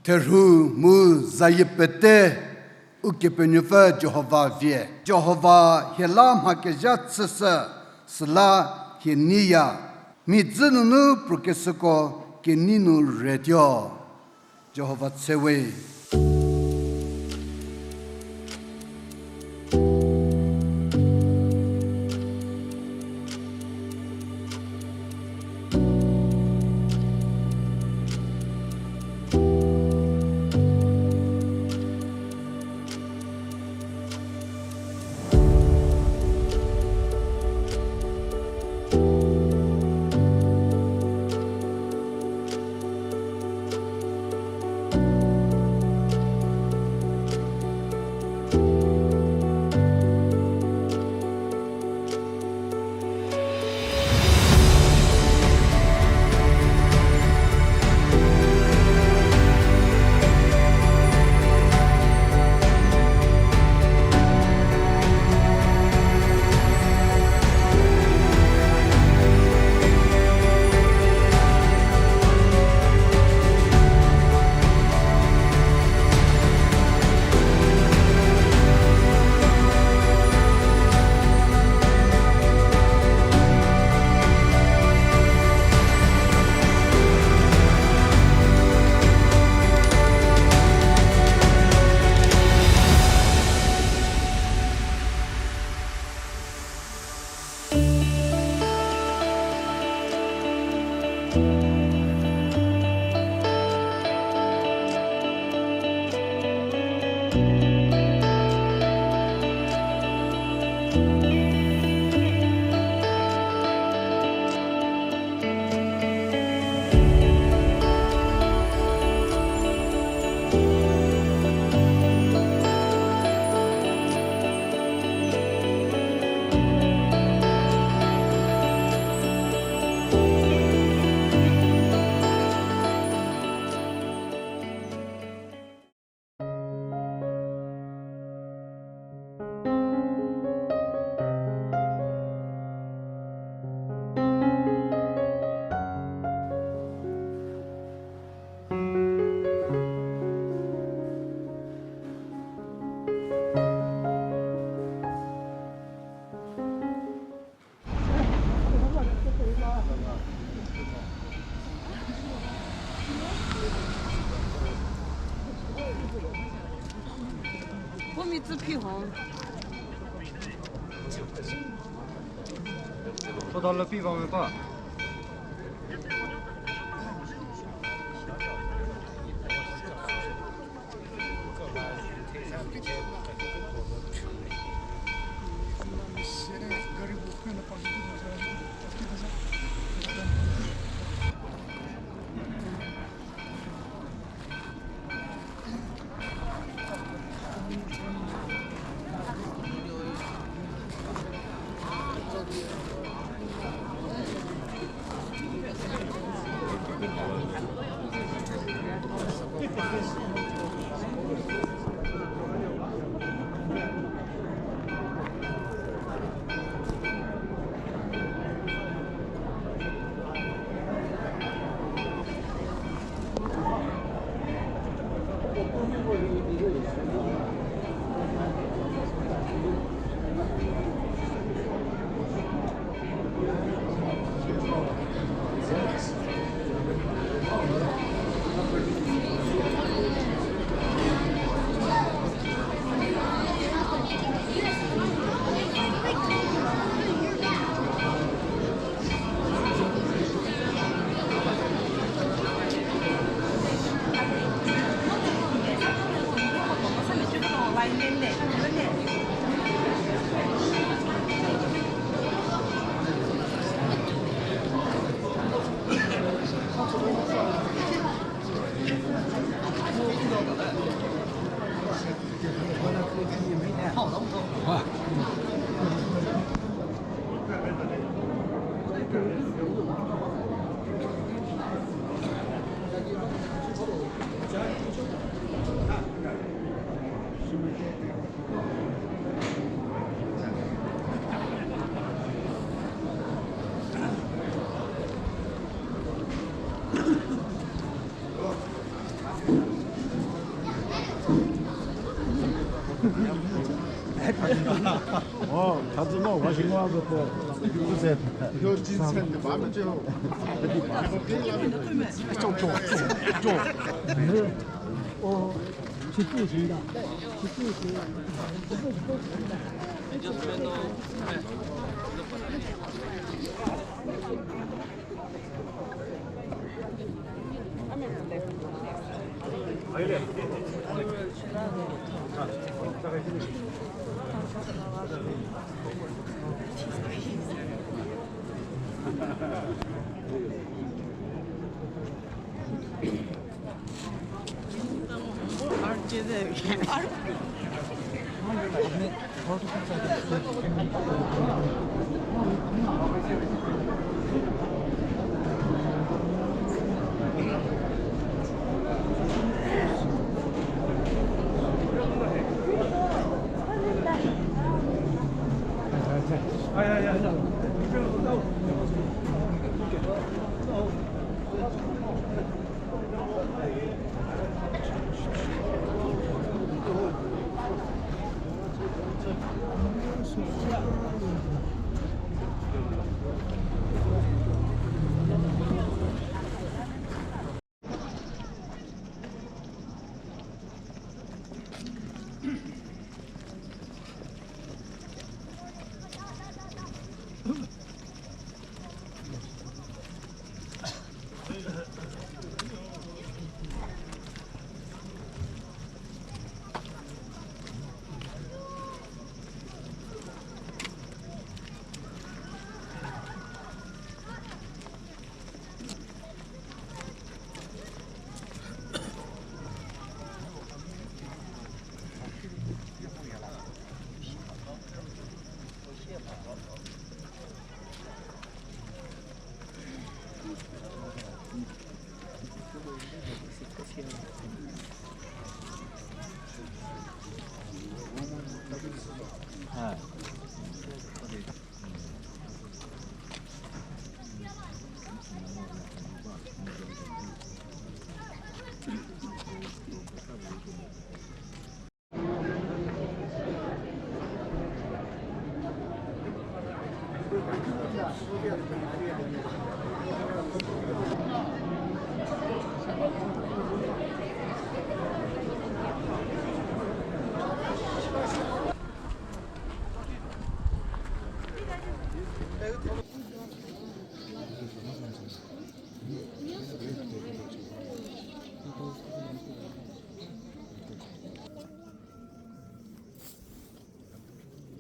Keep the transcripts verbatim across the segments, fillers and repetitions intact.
Therhu mu zayie pete Ukepenuopfü Jihova vie. Jihova hie la mha kezha chüshü, süla hie neiya. Mia dzü nunu prokeshüko kenei nu retuo. Jihova tse we. Oh, thazü no, wa shi ngua zo ko.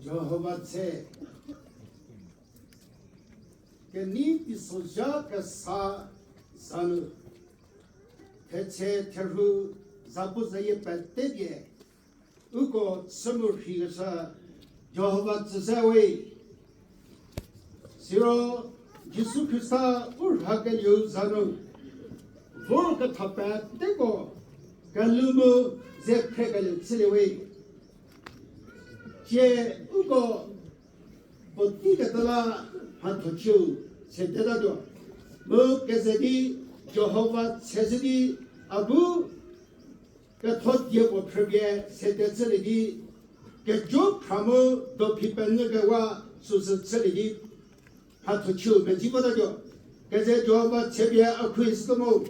Jihova tse, kenei teisozha kesa za nu, thetse therhu zapu zayie pete pie, uko chü mu rhikeshü Jihova tsüze we. Siro Jisu Khrista u rhakelieu za nu, vor ketha peteko kelhou mu ze phrekelieu chülie we. Tie uko puotei keta la mhathochiu sedetatuo. Mu keze di Jihova tsezhü di a bu ketho die puo phrüpie sede chülie di, kejo phra mu dophi penyü kewa süsü chülie di, mhathochiu medzi votatuo. Keze Jihova tsepie a khruohi sütuo mu.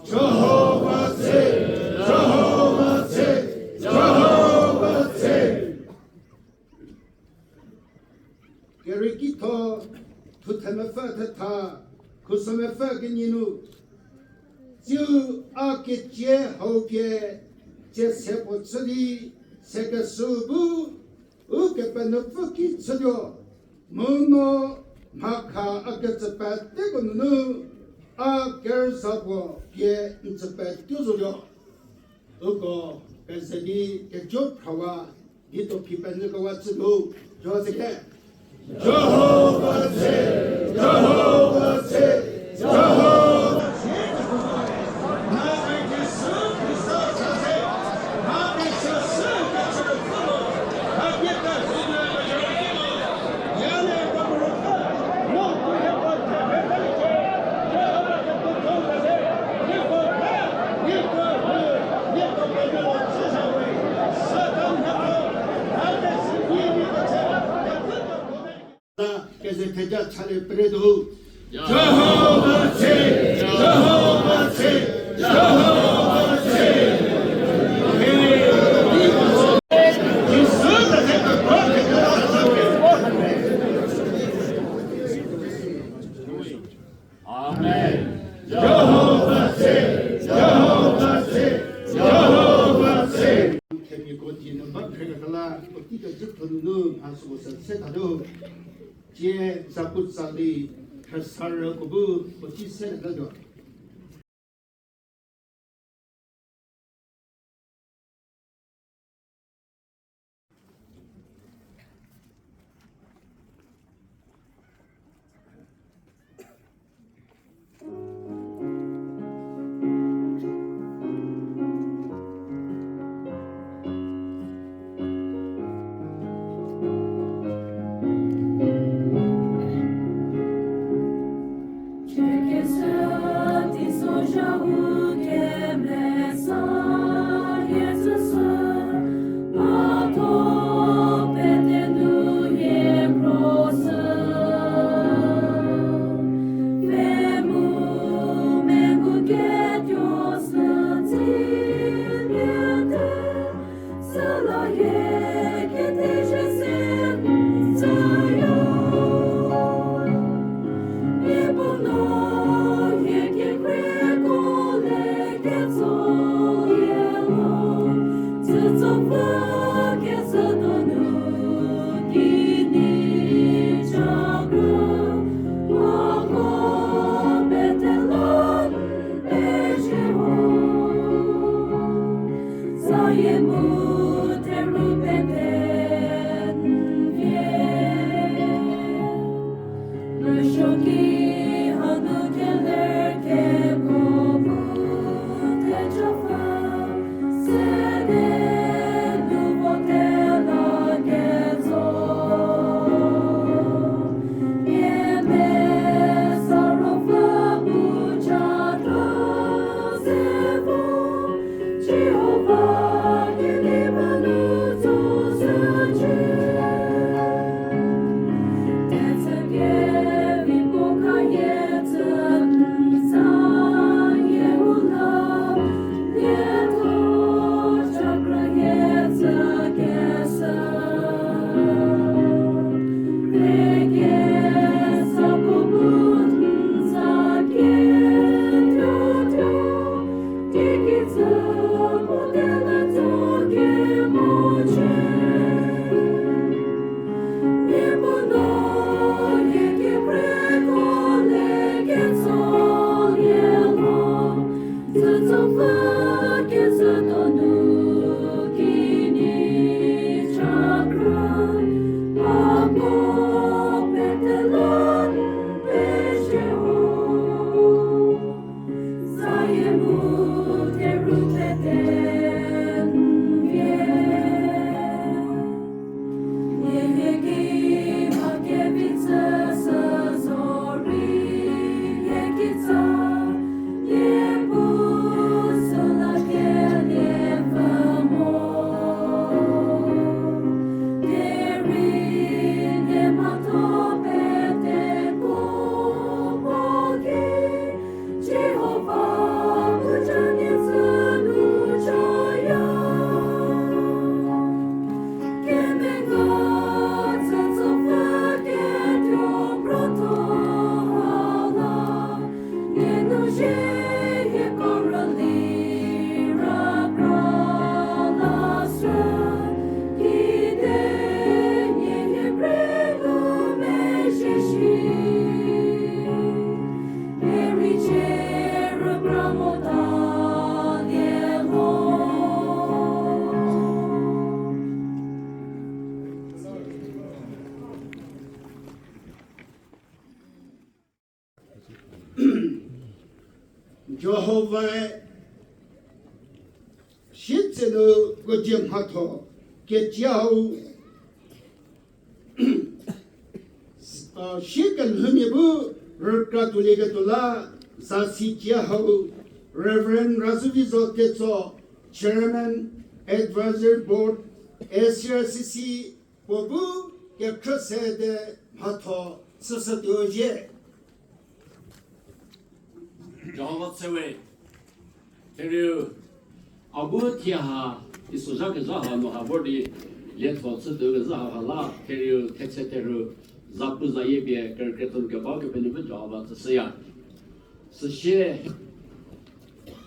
Jihova tse, Jihova tse, Jihova tse. Kerieki tho, thuthe mepfü thetha, khuso mepfü kenie nu, tsiu a kecie hau pie, tsie se puo chü di, se kesü bu, Ukepenuopfü ki chütuo, mu no mhakha a ketsü peteko nunu, a kerüza puo pie n tsü petuo zotuo. Uko keze di kejo phrawa, di dophi penyü kewa chütuo, jo zeke. Jihova tse, Jihova tse, Jihova tse. Ze theja chale pere do. Jihova se, Jihova se, Jihova se. Amen. Jihova se, Jihova se, Jihova se. Themia ko die nu ba khrekekala, puotei kecü thonunu mha süko se se ta do. Tie zapu tsali, khasarüko bu puotei se ta do. Jihovae sietsenu kuo die mhatho ketie hau, a, sie kelhoumia bu rükra tuolieketuo la, zasi tie hau, Reverend Razuvizo Ketso, Chairman, Advisory Board, A C R C C, puo bu kekhrüse de mhatho Süsü tuo zie. Jihova tse we. Therieu, a bu thie ha, teisozha kezha ha nu ha vor di, lietho chütuo kezha ha ha la, therieu, thetse theru, zapu zayie pie, kerükrietho nu keba Kepenuopfü Jihova tsüshüya. Süsie,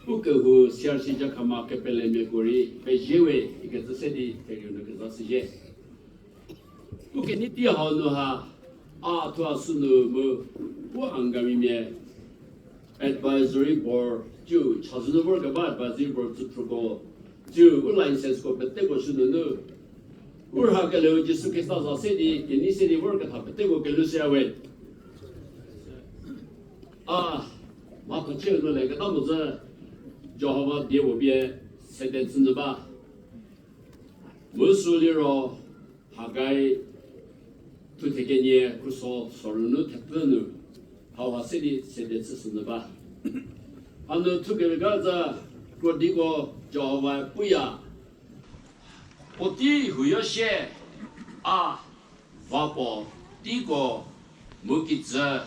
u kehou C R C Jakhama kepelemiako rei, pezie we, ikecü se di, therieu nu kezha shüzhie. U kenei tei hau nu ha, a thuo a sünu mu, u Angamimia advisory board, tsiu chazou nu vor keba advisory board tsüphrüko, tsiu u license ko peteko shünunu, u rhakeleu Jisu Khrista za se di, kenei se di vor ketha peteko kelhou shüya we. A, mhatho chie nu le keta mo zü, Jihova die puo pie sede chü nyü ba. Mu sü liro, Hagai, thuthe kenie khuso sorou nu thepfü nu, hauha se di sede chüshü nyü ba. Hanu thukemega za, krodiko Jihova puya. Puotei huoyo sie, a, va puo, teiko, mu kijü,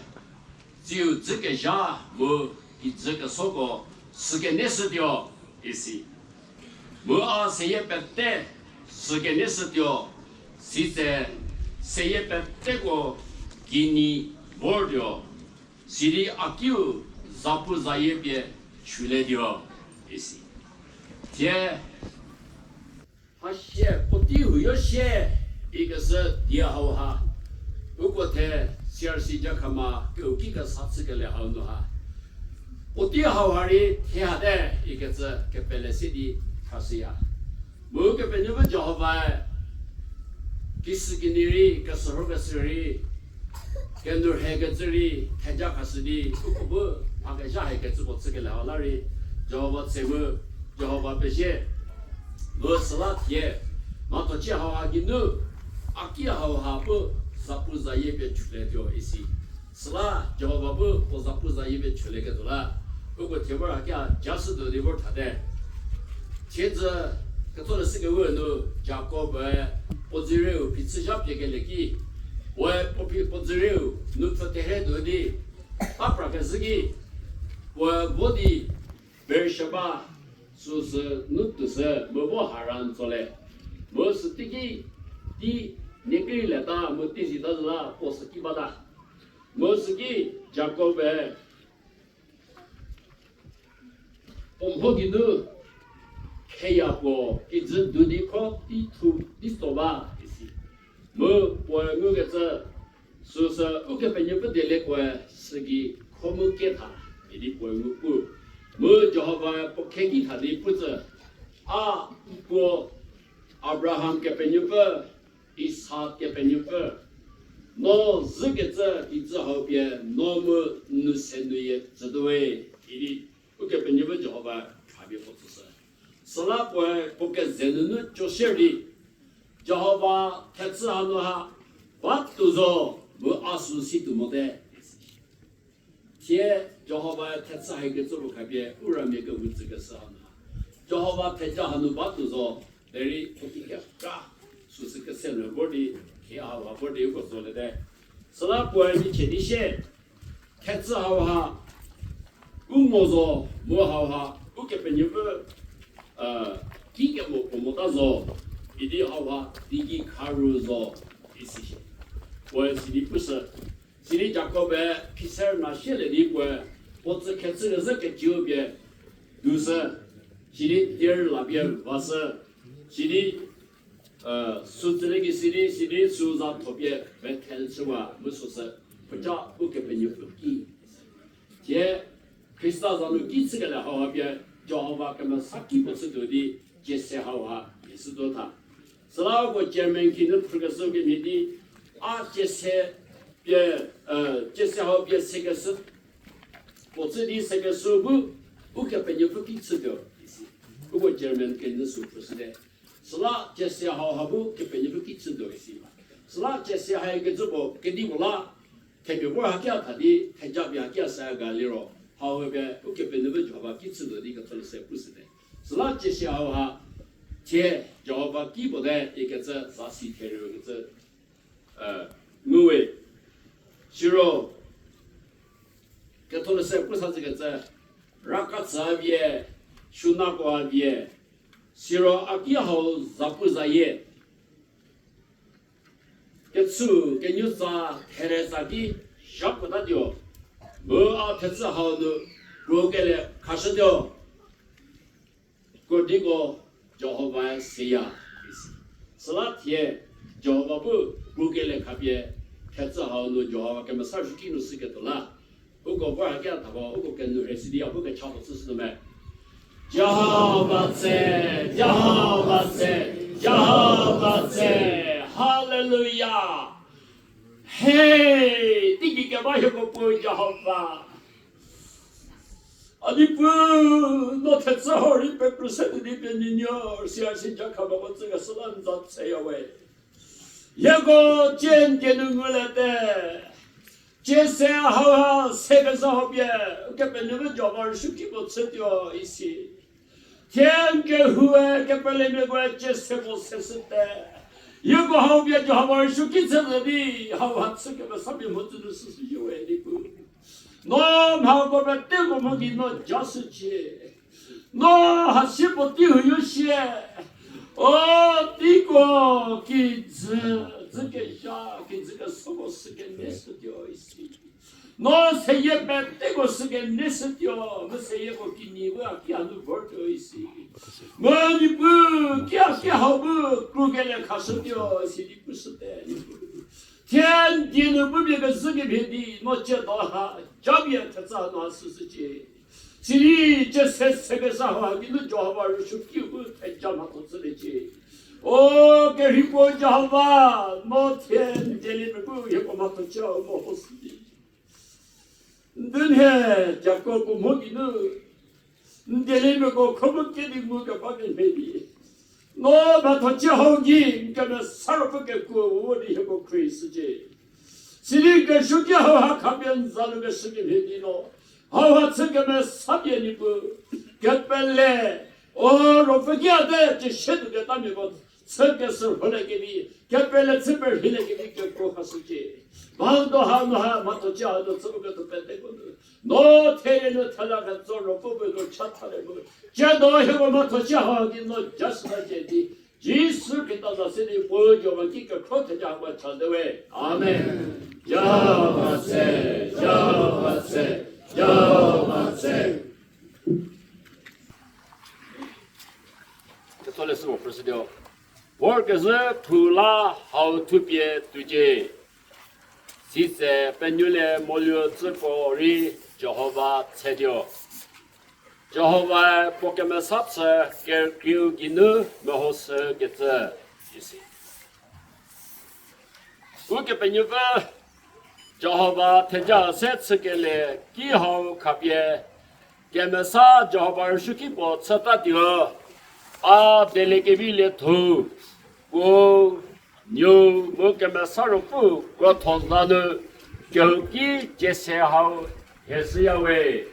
tsiu dzükezha mu kijü kesoko, sükenie shütuo, isi. Mu a seyie pete, sükenie shütuo, sitse, seyie peteko, kinyi, vortuo, sidi a kiu, zapu zayie pie, chülietuo, isi. Thie, hasie, puotei huoyo sie, ikeshü die hauha, uko the, C R C Jakhama, kehouki kesa chükelie hau nu ha. Puotei hauha rei, thie hate, ikecü kepele se di, khashüya. Mu Kepenuopfü Jihovae, kisükinyi rei, kesürhokeshü rei, kenurhekecü rei, theja khashü di, uko bu, mha kezha hekecü puo chükelie hau la rei, Jihova tse mu, Jihova pezie, mu süla thie, mhatho chie hauha geinu, a ki hauha bu, zapu zayie pie chülietuo isi. Süla Jihova bu puo zapu zayie pie chülieketuo la, uko thie vor a ki a ja shütuo di vor thate. Thiedzü ketholeshü kewe nu Jakob-e puo dzürieu phichüzha piekelie ki, puoe puo phi-, puo dzürieu nupfü terhe tuo di, a prakezhü ki, puoe vo di, Beersheba, süsü nu tuosü mu vo Haran tsole. Mu süteiki, tei, niekreilieta mu tei zita zü la puo süki bata. Mu süki Jakob-e puo mho geinu, kheya puo kijü du di kho tei thu di so ba isi. Mu puoe ngukecü, süsü Ukepenuopfü dieliekoe sügei kho mu ketha, idi puoe ngu pu. Mu Jihovae puo kheki tha di putsü, a puo Abraham Kepenuopfü, Isak Kepenuopfü, no zhükecü kijü hau pie no mu n nou se nu yie tsütuowe, idi Ukepenuopfü Jihova khapie puo tsüshü. Süla puoe puo keze nunu cho shierei, Jihova thechü hanu ha, ba tuo zo, mu a sü si tuo mote. Thie Jihovae thechü haikecü puo khapie u ramia kehou tsükeshü hanu ha, Jihova theja hanu ba tuo zo, derei puo ki kekra, süsü kese nu vor di, thie hauha vor di uko zoliete. Süla puoe michie di sie, thechü hauha, u mo zo, mu hauha, Ukepenuopfü, kikemo puo mota zo, idi hauha, teigei kharu zo, isi. Puoe sidi pushü, sidi Jakob-e phiser na shielie di puoe, puo tsü khechü kezhü keciu pie, dushü, sidi tir la pie vashü, sidi sü tsülie ki sidi, sidi sü za thopie Bethel chüwa mu süsü, puoca Ukepenuopfü ki. Thie, Khrista za nu ki chükelie hauha pie, Jihova kemesa ki puo chütuo di, ciese hauha, mia sütuo tha. Süla uko chairman kinu phrükeshü kemhie di, a ciese pie, ciese hau pie sekeshü, puo chü di sekeshü bu, Ukepenuopfü ki chütuo, isi. Uko chairman kinu sü phrüshüte. Süla ciese hauha bu Kepenuopfü ki chütuo isi. Süla ciese haikecü puo kedipuo la, thepie vor hakia tha di, theja pie hakia sa ga liro, hau pie Ukepenuopfü Jihova ki chütuo di ketholeshü pushüte. Süla ciese hauha, thie Jihova ki puote ikecü zasi theriekecü, nguwe. Siro, ketholeshü pu sa zükecü, raka tsü a vie, shunako a vie, siro a ki hau zapu zayie. Kechü, kenyü tsa, there tsa ki, zhapu tatuo. Mu a thetsü hau nu, krukele khashütuo. Krodiko Jihova seya. Süla thie Jihova bu krukele khapie thetsü hau nu Jihova kemesa rüsuoki nu süketuo la. Uko vor haki a thako, uko kenu rhei si di a bu kecha puo chüshütuo me. Jihova tse, Jihova tse, Jihova tse. Hallelujah. Hey, teigei keba hieko puo Jihova. A Niepuu, no thetsü hau rei pekrü se di pie nuonuo, sia si ja kha ba ko tsü kesa la n za tseya we. Hieko cie n die nu nguliete. Cie se hauha se kezha hau pie, Ukepenuopfü Jihova rüsuoki puo chütuo isi. Thie n kehoue kepelemiakoe cie se puo seshüte. Hieko hau pie Jihova rüsuoki chülie di, hauha chü kemesa pie mhodzü nu süshüyo we Niepuu. No mhako peteko mho gei no jashücie. No hasie puo tei huyo sie. O, teiko kijü, dzükezha, kijü kesoko sü kenie shütuo isi. No seyie peteko sü kenie shütuo, mu seyieko kinyi bu a ki a nu vortuo isi. Mu Niepuu, ki a ki hau bu, krukele khashütuo, sidi pushüte Niepuu. Thie n die nu pupie kezhü kemhie di, no cie do ha, japie thetsü hanu ha süshücie. Sidi cie se se kezha hau ha geinu Jihova rüsuokiu bu theja mhatho chüliecie. O, kerhei puo Jihova, no thie n dieliemia bu hieko mhatho chü hau mo ho sidi. N dunhie, Jakob puo mho geinu, n dieliemiako khro bu kedi ngu keba kemhie di. No mhatho chü hau gei, n kemesa ruopfü kekuo vo di hieko khrie shücie. Sidi kesuoki hauha khapie n za nu keshü kemhie di no. Hauha chü kemesa pie Niepuu. Kepele, o ruopfü ki a te, cie sie nu ketamiako. Chü keshürholiekevi, kepele chü perhiliekevi kekuo khashücie. Mhando hanu ha mhatho chü hanu chü bu ketho peteko nu. No therie nu thela ketso ruopfü bu no chathalie bu. Cie do hieko mhatho chü hau di no jashütacie di. Jisu Khrista za se di puo Jihova ki kekhro theja hako chade we. Amen. Jihova tse, Jihova tse, Jihova tse. Ketholeshü mo presidio. Vorkezhü thu la hau thupie tuocie. Sitse penuolie moluo tsüko rei Jihova tshetuo. Jihovae puo kemesa chü kerükrieu geinu mehoshükecü isi. Ukepenuopfü Jihova theja se chükelie ki hau khapie kemesa Jihova rüsuoki puo chütatuo. A dieliekevi lietho, Puo, Nuou mu Kemesa Ruopfü krotho za nu kehouki cie se hau hie shüya we.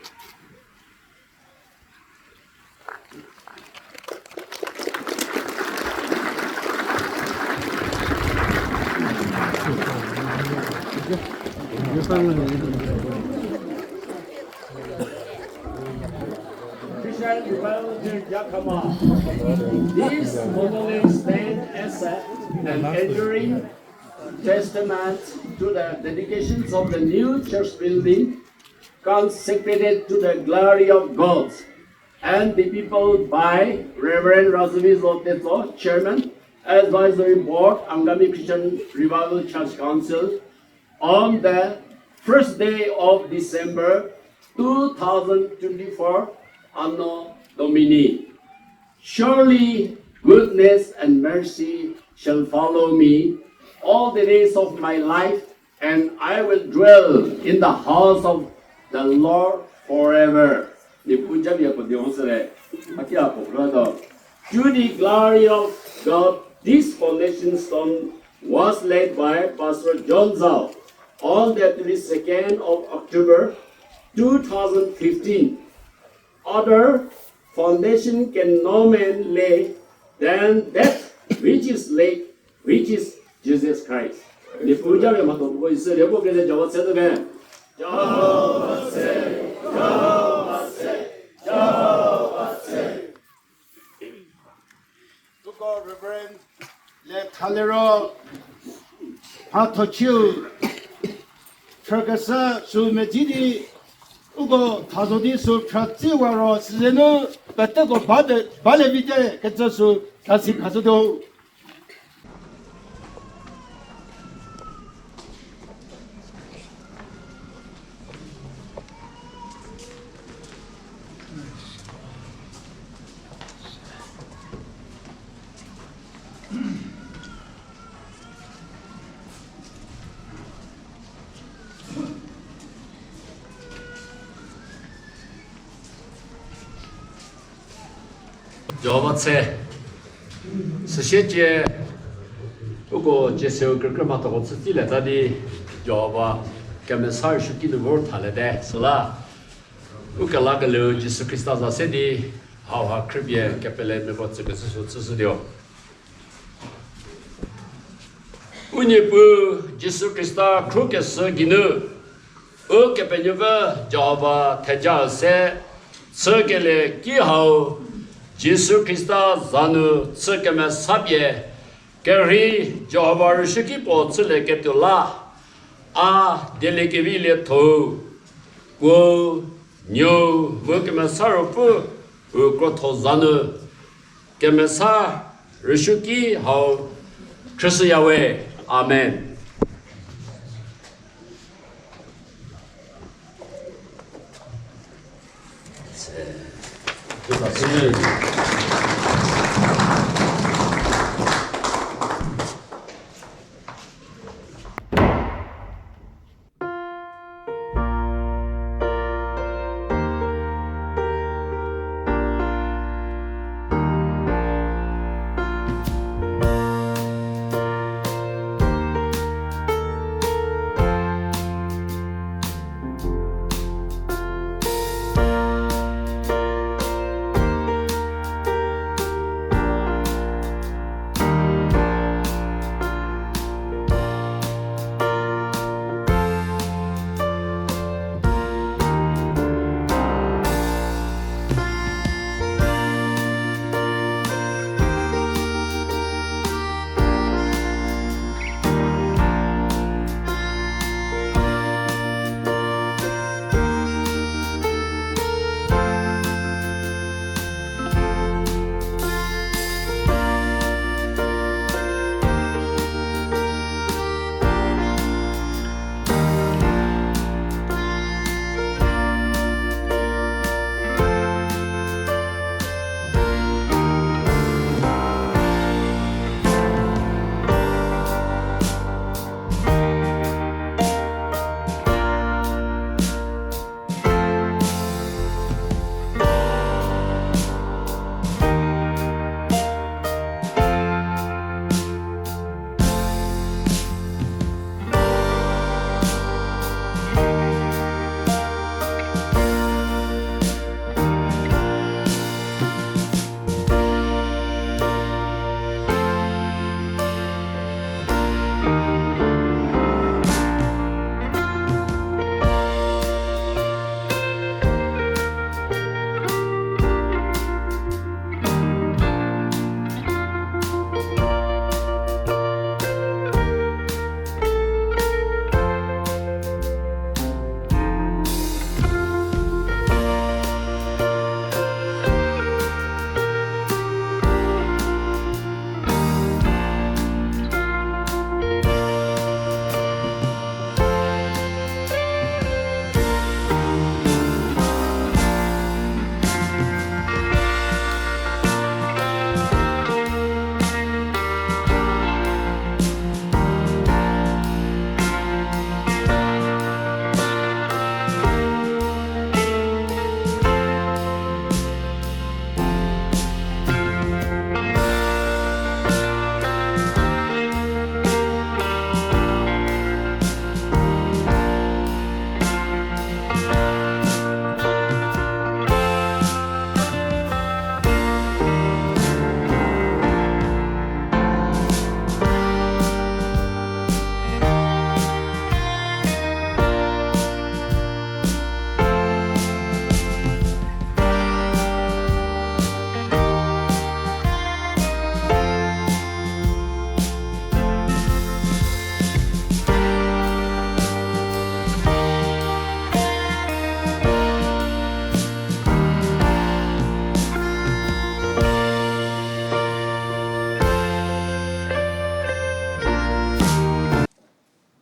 Christian Revival Church Jakhama. This monolith stand as a, an enduring testament to the dedications of the new church building, consecrated to the glory of God and the people by Reverend Razumizo Tetso, Chairman, Advisory Board, Angami Christian Revival Church Council, on the first day of December two thousand twenty-four, Anno Domini. Surely goodness and mercy shall follow me all the days of my life, and I will dwell in the house of the Lord forever. Niepuu jamia puo di hosüle. Akia puo krado. To the glory of God, this foundation stone was laid by Pastor John Zhao on the twenty-second of October two thousand fifteen. Other foundation can no man lay than that which is laid, which is Jesus Christ. Niepuu ja rei mhatho puo isi lie bu keze Jihova tse tuo me. Uko Reverend le thaliro mhatho chiu phrükeshü sü medzi di uko thazo di sü phrütsi wa ro sizenu peteko bate, bale vite kecü sü thasi khashütuo. Jihova tse. Süsiecie, uko Jisu kekreimhatho ko chütsilieta di, Jihova kemesa rüsuoki nu vor thalete. Süla, u kelakelieu Jisu Khrista za se di, hauha khrüpie kepelemiako tsükeshü sü chüshütuo. U Niepuu Jisu Khrista khrokeshü geinu, Ukepenuopfü Jihova theja se, chükelie ki hau, Jisu Khrista za nu chü kemesapie, kerhei Jihova rüsuoki puo chülieketuo la, a dieliekevi lietho-u, Puo, Nuou, mu Kemesa Ruopfü, u krotho za nu, kemesa rüsuoki hau khrüshüyawe. Amen.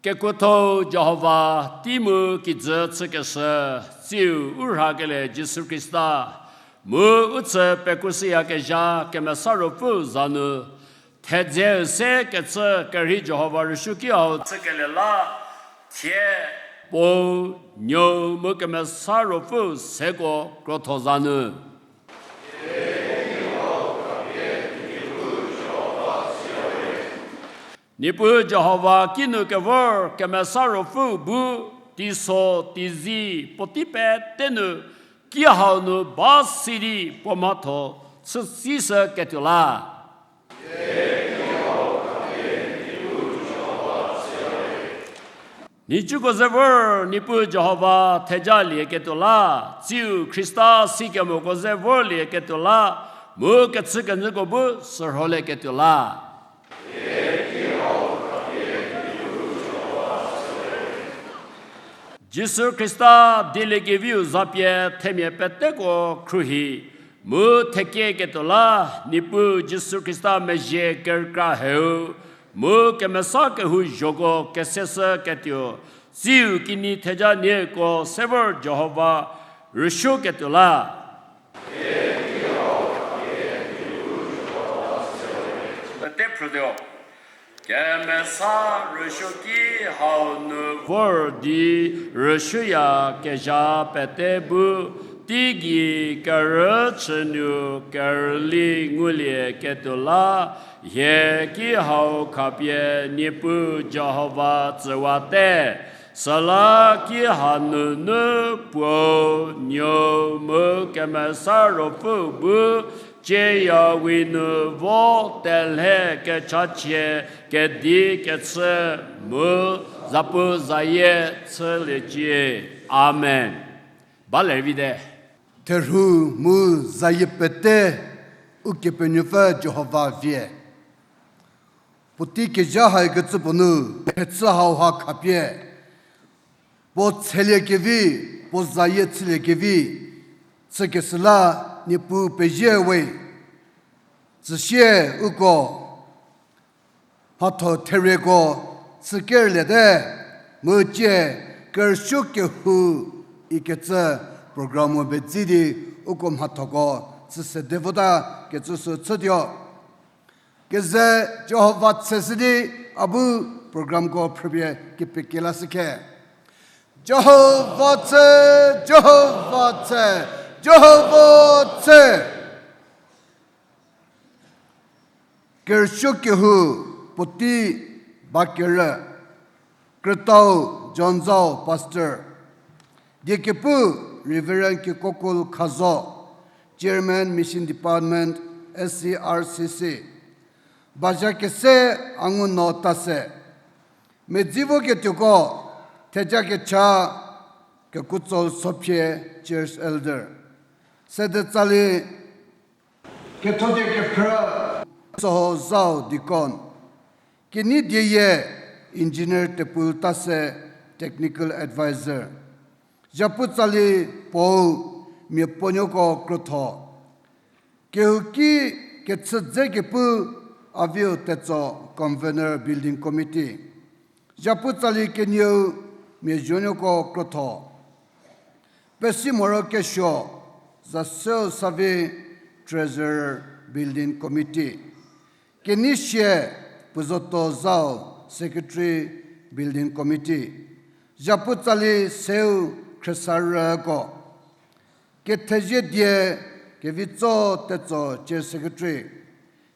Kekuotho Jihova, tei mu kijü chükeshü, tsiu u rhakelie Jisu Khrista, mu u chü pekuoshüyakezha Kemesa Ruopfü za nu, thedzeu se kechü kerhei Jihova rüsuoki hau chükelie la, thie, Puo, Nuou mu Kemesa Ruopfü seko krotho za nu. Niepuu Jihova kinu kevor Kemesa Ruopfüu bu, teiso, teizie, puotei pete nu, ki hau nu ba si di puo mhatho chüsishüketuo la. Nhicuko ze vor Niepuu Jihova thejaliaketuo la, tsiu Khrista sikemoko ze vorlieketuo la, mu kechükenyüko bu sürholieketuo la. Jisu Khrista dieliekeviu zapie themia peteko khruohi, mu thekieketuo la, Niepuu Jisu Khrista mezhie kerükra heu, mu kemesa kehou zhoko keseshüketuo, tsiu kinyi theja nieko se vor Jihova rüsuoketuo la. Pete phrütuo. Kemesa rüsuoki hau nu vor di rüsuoyakezha pete bu, teigei kerüchü nu kerüli ngulieketuo la, hie ki hau khapie Niepuu Jihova tsüwate. Süla ki hanunu Puo, Nuou mu Kemesa Ruopfü bu, cieyawi nu vo telhe kechachie kedi kechü mu zapu zayie chüliecie. Amen. Ba lervite. Therhu mu zayie pete Ukepenuopfü Jihova vie. Puotei kezha haikecü puo nu, thechü hauha khapie, puo tsheliekevi, puo zayie chüliekevi, chükeshü la Niepuu pezie we. Tsüsie uko mhatho therieko chükerliete, mu tsie kerüsuo kehou ikecü program-u bedzi di uko mhathoko chü sede vota kecü sü chütuo. Keze Jihova tseshü di a bu programko phrüpie kepekela shükhe. Jihova tse, Jihova tse, Jihova tse. Kerüsuo kehou puotei ba kerü, krütau John Zhao, Pastor. Diekepu Reverend Kekokul Khazo, Chairman Mission Department, S C R C C. Bazha kese Anguno Tase. Medzi voketuoko, theja kecha Kekutsol Sophie, Church Elder. Sede tsali kethodie kephrü Soho Zhao, Deacon. Kenei dieyie Engineer Tepul Tase, Technical Advisor. Zhapu tsali puou mia puonuoko krotho. Kehouki kechü dze kepu Aviu Tetso, Convener, Building Committee. Zhapu tsali kenieu mia zuonuoko krotho. Pesi Morokesuo, Zaseu Savi, Treasurer, Building Committee. Kenei sie Puzoto Zhao, Secretary, Building Committee. Zhapu tsali seu Khriesarüko. Kethezie die Kevitso Tetso, Chair Secretary.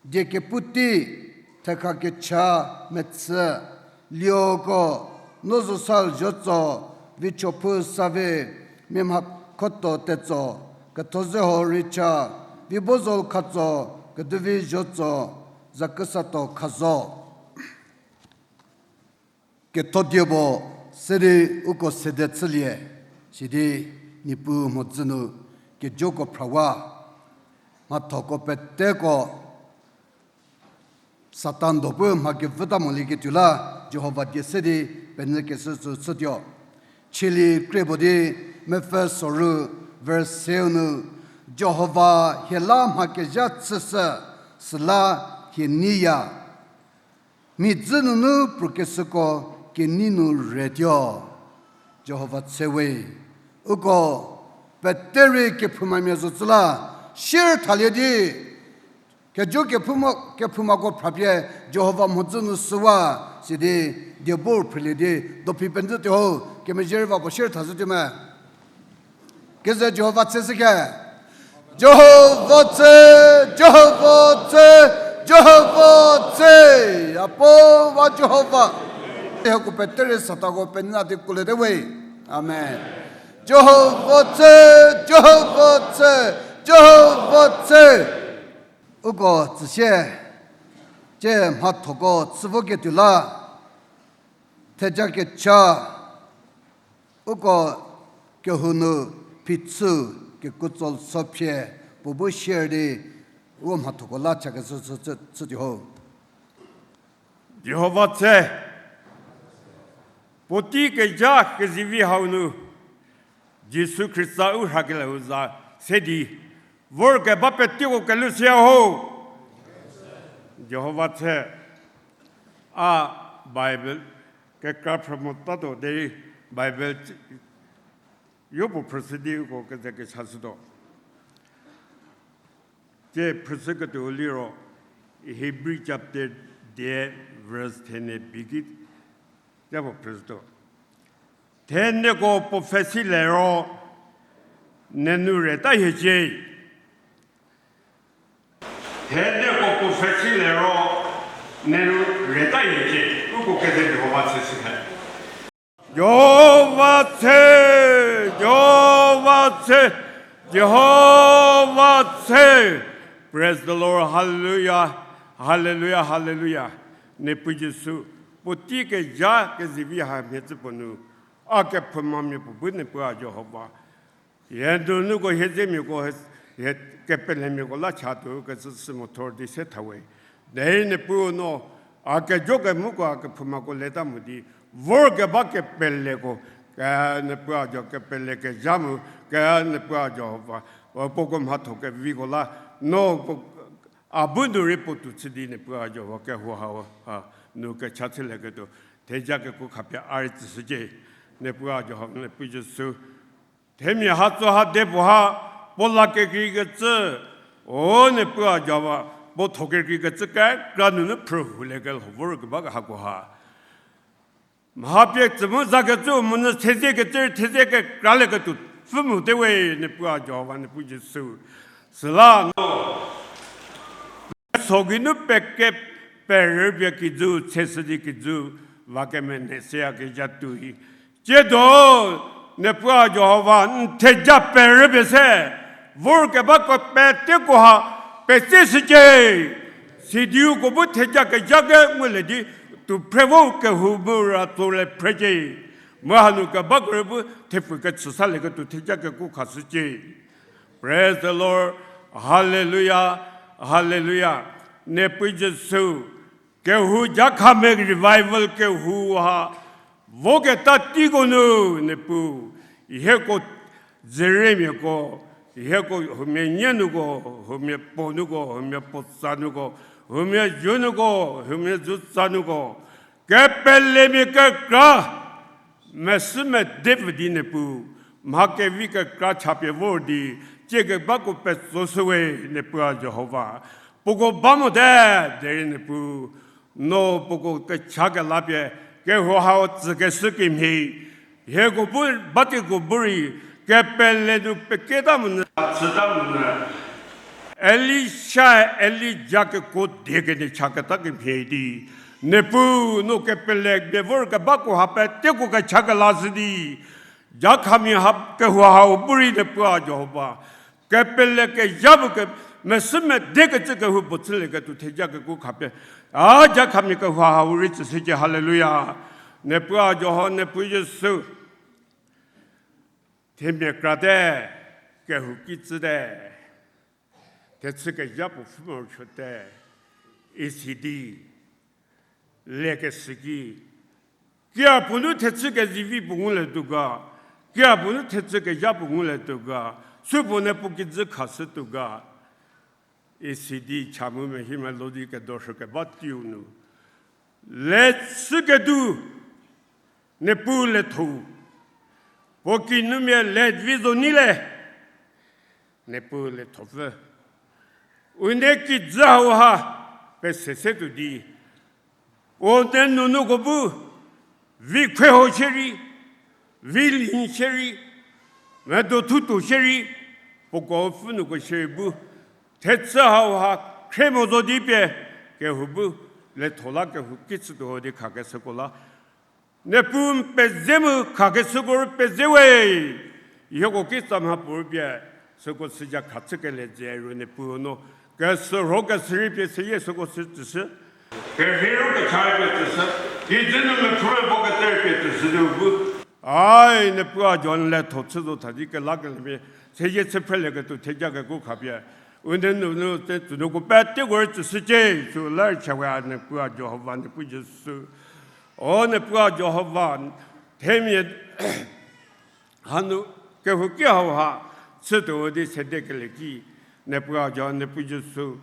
Diekepu tei, thekha kecha mechü, lioko, Nozosal Zhotso, Vichophu Save, Miemhakhoto Tetso, Kethozeho Richa, Vibozol Khatso, Keduvi Zhotso, Zakesato Khazo. Ketho die puo se di uko sede chülie, sidi Niepuu mhodzü nu kejoko phrawa, mhathoko peteko Satan do pu mha kevüta molieketuo la, Jihova die se di penyü keshü sü chütuo. Chielie krie puo di mepfü soru verse seu nu, Jihova hie la mha kezha chüshü, süla hie neiya. Mia dzü nunu prukeshüko Kenei nu retuo, Jihova tse we. Uko pete rei kephoumamia zo tsü la, sier thalie di, kejo kephouma, kephoumako phrapie Jihova mhodzü nu süwa, sidi, diebo phrelie di, dophi penjütuo ho, kemezhie rei va puo sier thashütuo me. Keze Jihova tse sü ke. Jihova tse, Jihova tse, Jihova tse. Apo va Jihova. Hieko pete rei satako pena di kuolete we. Amen. Jihova tse, Jihova tse, Jihova tse. Uko tsüsie, tsie mhathoko chü voketuo la, theja kecha, uko kehou nu phichü kekuo tso sophie puo bu share di, uko mhathoko la chakeshü chü, chü, chütuo ho. Jihova tse, puotei kezha kezivi hau nu, Jisu Khrista u rhakelie u za se di, vorkeba peteko kelhou siya ho. Jihova tse, a Bible kekra phrü motatuo derei Bible yopuo phrüshü di uko keze kechashütuo. Tsie phrüshüketuo liro, Hebrew chapter dia verse thenie begin, tsie puo phrüshütuo. Thenieko puo pfhe silie ro, nenu reta hiecie. Thenieko puo pfhe silie ro, nenu reta hiecie. Uko keze Jihova tse sü he. Jihova tse, Jihova tse, Jihova tse. Praise the Lord, hallelujah, hallelujah, hallelujah. Niepuu Jisu, puotei kezha kezivi ha mhie tsü puo nu, a kephoumamia puo bu Niepuu a Jihova. Hie nunuko, hie zemiako, hie, hie kepelemiako la chatuo kecü sü mothor di se thawe. Derei Niepuu no, a kejo kemoko, a kephoumako leta mo di, vorkeba kepeleko, ke Niepuu a Jihova kepele kezha mu, ke Niepuu a Jihova, puoko mhatho keviko la, no puo, a bu nu rei puo tuo chü di Niepuu a Jihova kehou hau, ha, nu kecha chülieketuo, theja kekuo khapie a rei tsüshücie, Niepuu a Jihova, Niepuu Jisu. Themia hatso ha de puo ha, puo la kekreikecü, o Niepuu a Jihova, puo tho kekreikecü kekra nunu phrü hulie kelho vorkeba hako ha. Mha pie tsü mu zakecü monyü thezie kecü, thezie kekralieketuo pfü mote we Niepuu a Jihova, Niepuu Jisu. Süla no, so geinu peke perüpie kijü, cheshü di kijü, va kemene seyakezha tuoi. Tsiedo, Niepuu a Jihova, n theja perüpie se, vorkebako peteko ha, petseshücie. Sidi uko bu theja kezha ke ngulie di, tuo phre vo kehou bu ra tsolie phrecie. Mu hanu kebako rei bu thepfu kechü salieketuo theja kekuo khashücie. Praise the Lord. Hallelujah. Hallelujah. Niepuu Jisu. Kehou Jakhami revival kehou ha. Voketa teiko nu Niepuu. Hieko dzüriemiako. Hieko huomia nie nuko, huomia puo nuko, huomia puo tsa nuko, huomia zuo nuko, huomia zuo tsa nuko. Kepelemia kekra. Mesü mede pfü di Niepuu, mha kevi kekra chapie vor di, tsie kebako petsoshüwe Niepuu a Jihova. Puoko ba mote, derei Niepuu, no puoko kecha kelapie, kehou hau tsükeshü kemhie. Hieko bu, batiko bu rei, kepele nu peketa monyü, chüta monyü. Elisha, Elija kekuo die kenie chaketa kemhie di. Niepuu no kepele bie vor kebako ha peteko kecha kelashü di. Jakhami ha kehou hau bu rei Niepuu a Jihova. Kepele kezha bu ke mesü mede kecü kehou puo chülieketuo theja kekuo khapie. A Jakhami kehou hau rei tsüshücie, hallelujah. Niepuu a Jihova, Niepuu Jisu. Themia krate, kehou ki tsüte. Thechü kezha puo pfhü morosuote, isi di, lekeshü ki, kia puo nu thechü kezivi puo ngulietuo ga, kia puo nu thechü kezha puo ngulietuo ga, supuo ne puo kijü khashütuo ga, isi di cha mu mehi melo di kedo rhü keba teiu nu. Lechü kedu, Niepuu letho. Puo kinumia le vi zo nyi le. Niepuu lethopfü. U nie kijü hauha pese se tuo di. Puo nie nunuko bu, vi khue ho shierei, vi lin shierei, medo thutuo shierei, puoko pfhünuoko shierei bu, thechü hauha khrie mo zo di pie, kehou bu, letho la kehou ki chütuo di khakeshüko la. Niepuu n peze mu khakeshüko rei peze we. Hieko kitsa mhapuorei pie, süko süja kha chükelie dze ru Niepuu no. Kesürho kesürei pie seyie süko sü tsüshü. Kerhei ru kecha rei pie tsüshü. Kijü nu mepfü rei vo kete rei pie tsüshü di u bu. Ai, Niepuu a jo n letho chü zo tha di kelakelie pie, seyie chü phrelieketuo theja kekuo khapie. U nie nunu te tsünuoko peteko rei tsüshücie, sü la rei cha we a Niepuu a Jihova, Niepuu Jisu. O Niepuu a Jihova, themia hanu kehouki hauha chütuo di sedekelie ki, Niepuu a Jihova, Niepuu Jisu.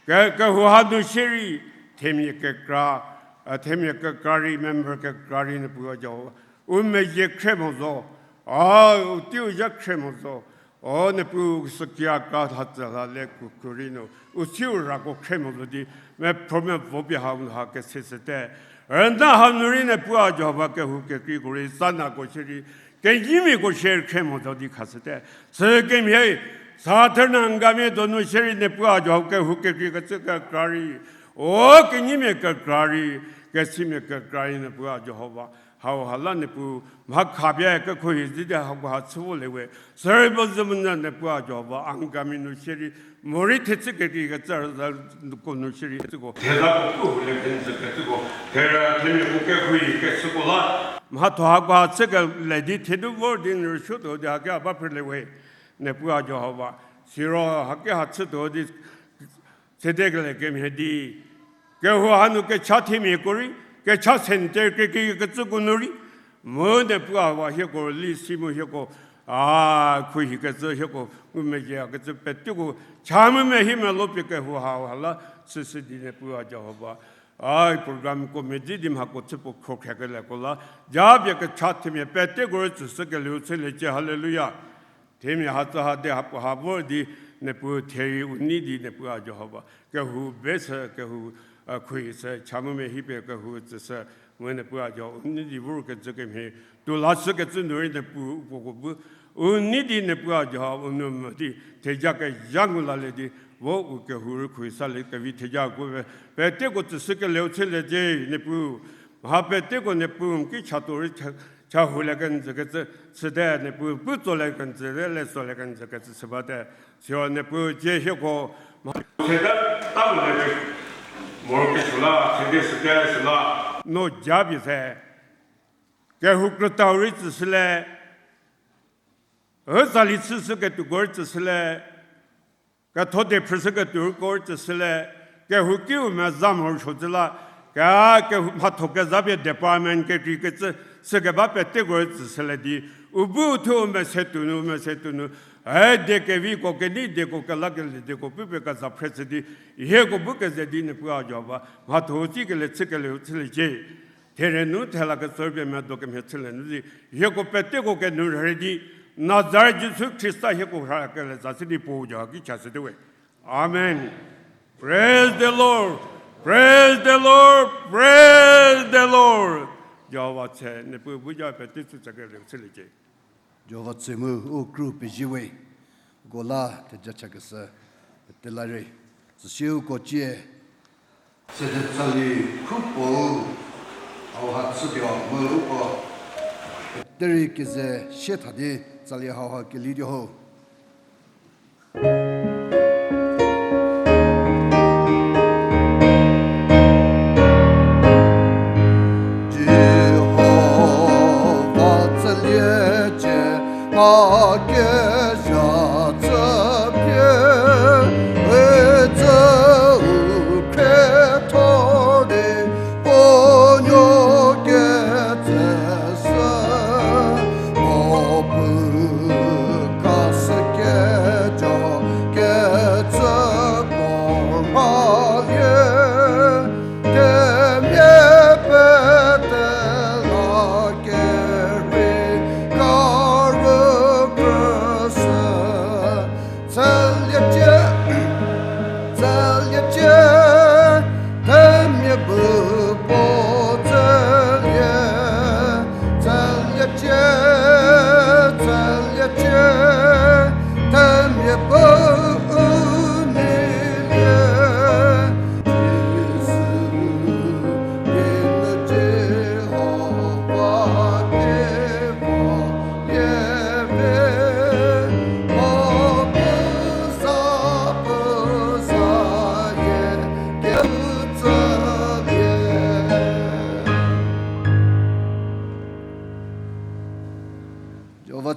Ke, kehou hanu shierei, themia kekra, a, themia kekra rei, member kekra rei, Niepuu a Jihova. U meyie khrie mo zo, a, u teiu zha khrie mo zo. O Niepuu sükia ka tha tsü la le kuku rei nu, u siu rako khrie mo zo di, mepfü mevo pie hau ha keseshüte. Rüna hanu rei Niepuu a Jihova kehou kekreiko rei, sanako shierei, kenyimiako shierei khrie mo zo di khashüte. Sükemhie, Saturn ngamia donu shierei Niepuu a Jihova kehou kekreikecü kekra rei, o kenyimia kekra rei, kesimia kekra rei Niepuu a Jihova. Hauha la Niepuu mha khapie kekhohi zhü di hako ha chü volie we. Sürei bu zhü monyü Niepuu a Jihova, Angami nu shierei, morei thechü kekreikecü rüzako nu shierei, tsüko thezako pu hulie kenjü kecüko, thera themiako kekhohi kechüko la. Mhatho hako ha chükelie di thedu vor di n rüsuotuo di haki a ba phrülie we. Niepuu a Jihova, siro haki ha chütuo di sedekelie kemhie di, kehou hanu kecha themiako rei, kecha center kekreikecüko nu rei, mu Niepuu a wa hieko li si mu hieko, a, khuohikecü hieko ngumezhiekecü peteko cha mu mehie melo pie kehou hauha la chüshü di Niepuu a Jihova. Ai, programko medzi di mhako chü puo khrokhriekelieko la, japie kecha themia peteko rei tsüshükelieu chüliecie, haleluya. Themia ha tsü ha di ha puo ha vor di Niepuu therei u nei di Niepuu a Jihova. Kehou besü, kehou, a, khuohi sü, cha mu mehie pie kehou tsüshü, mu Niepuu a Jihova u nei di vor kecü kemhie, tuo lashükecü nu rei Niepuu u puoko bu, u nei di Niepuu a Jihova u nou mo di, theja kezha ngu lalie di, vo u kehou rei khuohi salie kevi theja kuo pe, peteko tsüshükelieu chüliecie Niepuu. Mha peteko Niepuu n ki chato rei cha, cha hulie kenjü kecü chüte, Niepuu pu tsolie kenjü te, le tsolie kenjü kecü chü bate. Siro Niepuu cie hieko mha sede ta mo le, morokesuo la sede süte süla, no japie se, kehou krütau rei tsüshülie, ü tsali chüshüketuoko rei tsüshülie, ketho de phrüshüketuoko rei tsüshülie, kehoukiu meza morosuo zhü la, ke, kehou mhatho kezapie department kekreikecü sükeba peteko rei tsüshülie di, u bu thuo mese tuonu, mese tuonu, e de keviko kenei deko kelakelie deko pupie keza phre chü di, hieko bu keze di Niepuu a Jihova mhatho-u tsikelie chükelieu chüliecie. There nu thela ketsor pie medo kemhie chülie nu di, hieko peteko kenu rhei di, Nazaret Jisu Khrista hieko rhakelie za chü di puo Jihova ki chashüte we. Amen. Praise the Lord. Praise the Lord. Praise the Lord. Jihova tse, Niepuu bu ja pete tsü tsakelieu chüliecie. Jihova tse mu u kru pezie we. Uko la theja chakeshü pete la rei, tsüsiu uko cie sede tsali khupuo hauha chütuo mu uko pete rei keze sie tha di tsali hauha keli di ho. Jihova tsüliecie, a kezha tsü pie, e tsü u khriethor di, puo nuo ketseshü, mo pu kas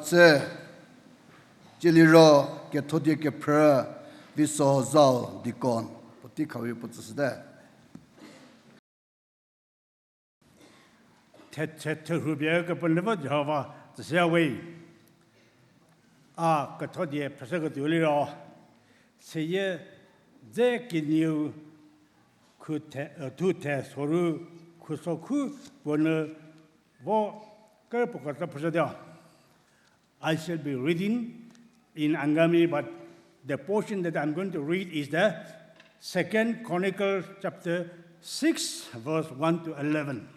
Tse, ciliro kethodie kephrü Viso Zhao deacon puotei khawe puo tsüshüte. Thethe therhupie Kepenuopfü Jihova tsüshüya we. A kethodie phrüshüketuo liro, seyie dze kenieu khuthe, thuthe soru khusokhu puo nu vo kerpuo kecü phrüshütuo. I shall be reading in Angami, but the portion that I'm going to read is the Second Chronicles chapter six, verse one to eleven.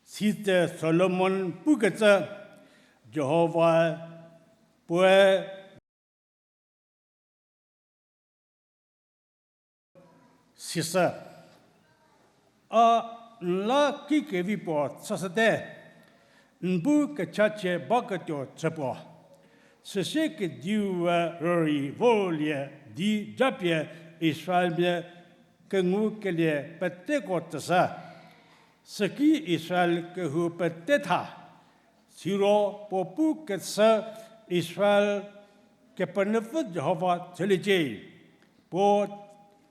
Sitse Solomon pukecü Jihova puoe sisü, a n la kikevi puo chüshüte, n bu kechachie baketuo chü puo. Süsie kediue rürei vorlie di japie Israelmia kengukelie peteko tsüshü. Süki Israel kehou pete tha. Siro puo pu kechü Israel Kepenuopfü Jihova chüliecie. Puo,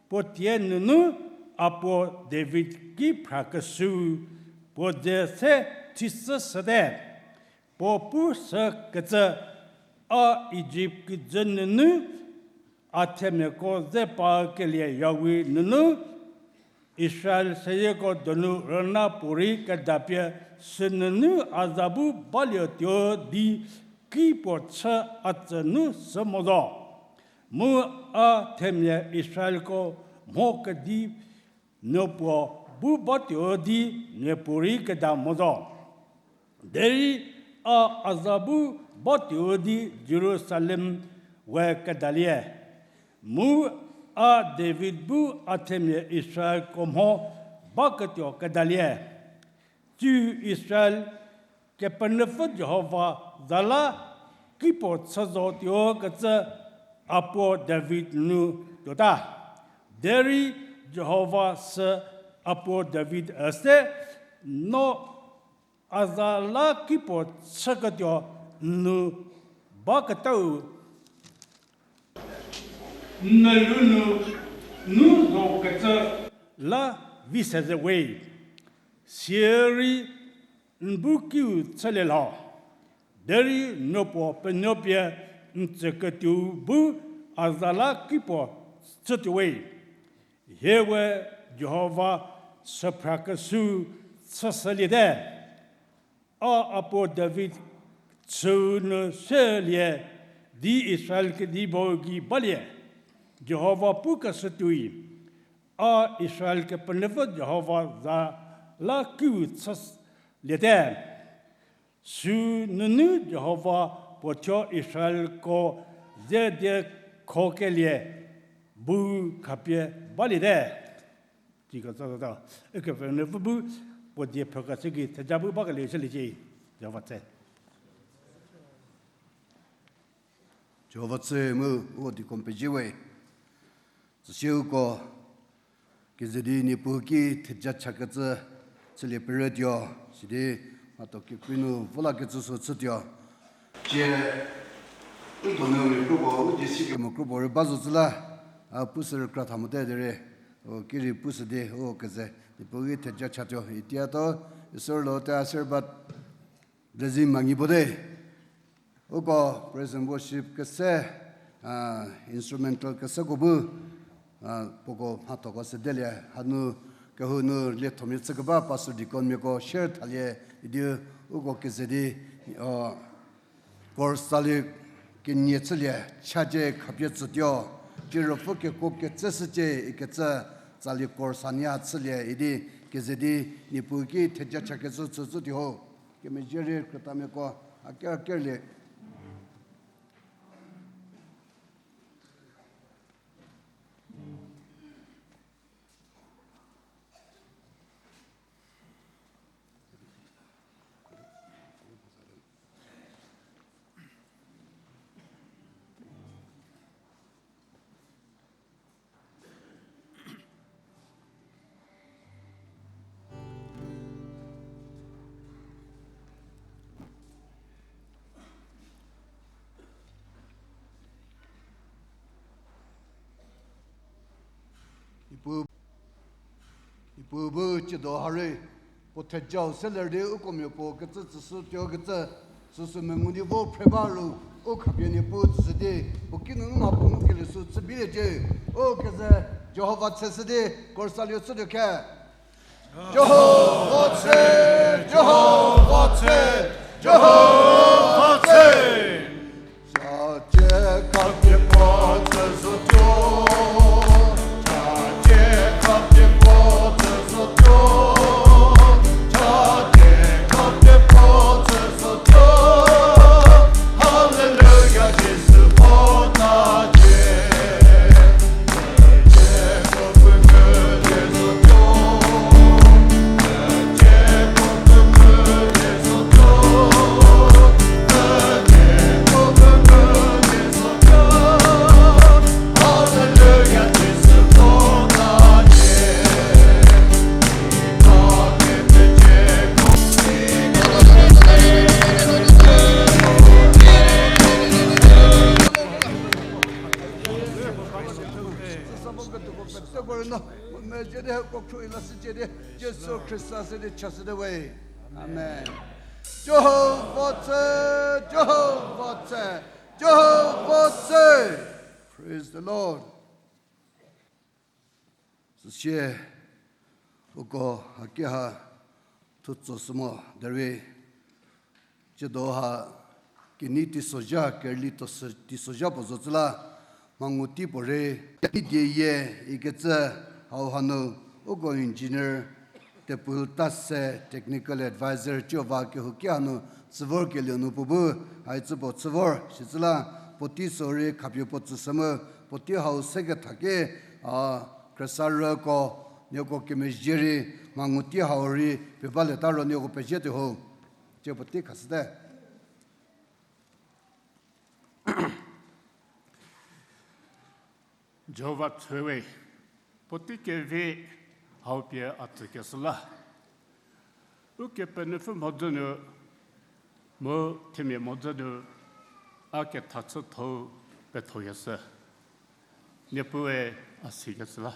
puo tie nunu a puo David ki phrakeshüu puo dze se thishü shüte. Puo pu sü kecü, a Ijipt kijü nunu a themiako ze pakelie yawi nunu, Israel seyieko donu rüna puorei kedapie sünunu a za bu balietuo di ki puo chü a tsünu sü mo zo. Mu a themia Israelko mho kedi nuo puo bu batuo di nuo puorei keda mo zo. Derei a a za bu batuo di Jerusalem we kedalie. Mu a David bu a themia Israelko mho baketuo kedalie. Tsiu Israel Kepenuopfü Jihova za la kipuo chü zotuo kecü a puo David nu tuota. Derei Jihova sü a puo David üse, no a za la kipuo chüketuo n nu baketau n melou nu nu zo kecü la vi se ze we. Sirei n bu kiu chülie lho. Derei nuo puo penuopie n tsüketuou bu a za la kipuo chütuo we. Hie we Jihova süphrakeshüu chüshüliete. A a puo David chüu nu selie di Israel kedibo gei balie. Jihova pukeshü tuoi, a Israel Kepenuopfü Jihova za la kiu chüliete. Sü nunu Jihova puo thuo Israelko ze die khokelie bu khapie baliete. Tsiko tsotata, Ukepenuopfü bu puo die phrükeshü gei theja bu bakelie chüliecie. Jihova tse. Jihova tse mu uko deacon pezie we. Tsüsie uko keze di Niepuu ki theja chakecü chülie perütuo, sidi mhatho kekrei nu volakecü sü chütuo. Tie, u donu rei kropuo, u die si kemo kropuo rei ba zo tsü la, a pushü rei kra tha mote derei, u ki rei pushü di u keze Niepuu ki theja chatuo, itiato, Isor lo te asirbat, blessing mangi bote. Uko praise and worship kese, instrumental keseko bu, puoko mhathoko sedelie, hanu kehou nu liethomia chükeba pastor deaconmiako share thalie, idi uko keze di, chorus tsali kenie chülie, chacie khapie tsütuo, tsie ruopfü kekuo ketseshücie ikecü tsali chorus hanie chülie, idi keze di Niepuu ki theja chakecü tsütsütuo ho. Kemezhie rei krütamiako a ker a kerlie. Puo bu tsiedo ha rei, puo thejau se ler di uko mia puo kecü tsüshü tuo kecü, süsü mengu di vo phre ba ru, u khapie Niepuu tsüshü di, puo kinu mha puo ngukelie sü chü bilie cie, u keze Jihova tseshü di, chorus-a lie chütuo khe. Jihova tse, Jihova tse, Jihova tse. Jisu Khrista se di chashüte we. Amen. Jihova tse, Jihova tse, Jihova tse. Praise the Lord. Süsie, uko haki ha thutso sü mo, derei, tsiedo ha kenei teisozha, kerüli teisozha puo zo cü la, mha ngu tei puo rei, kenei die yie ikecü hau hanu, uko engineer, Tepuhl Tase, technical advisor, Jihova kehouki hanu tsü vorkelie nu puo bu, haicü puo chü vor, sicü la, puotei sü rei khapie puo tsüshü mu, puotei hau se ketha ki, a, khrüsarüko, nieko kemezhie rei, mha ngu tei hau rei, pie balieta ro nieko pezie tuo ho. Tsie puotei khashüte. Jihova tse we, puotei kevi hau pie a tsükeshü la. Ukepenuopfü mhodzü nu, mu themia mhodzü nu, a kethachüthou pethokeshü. Niepuue a sikeshü la.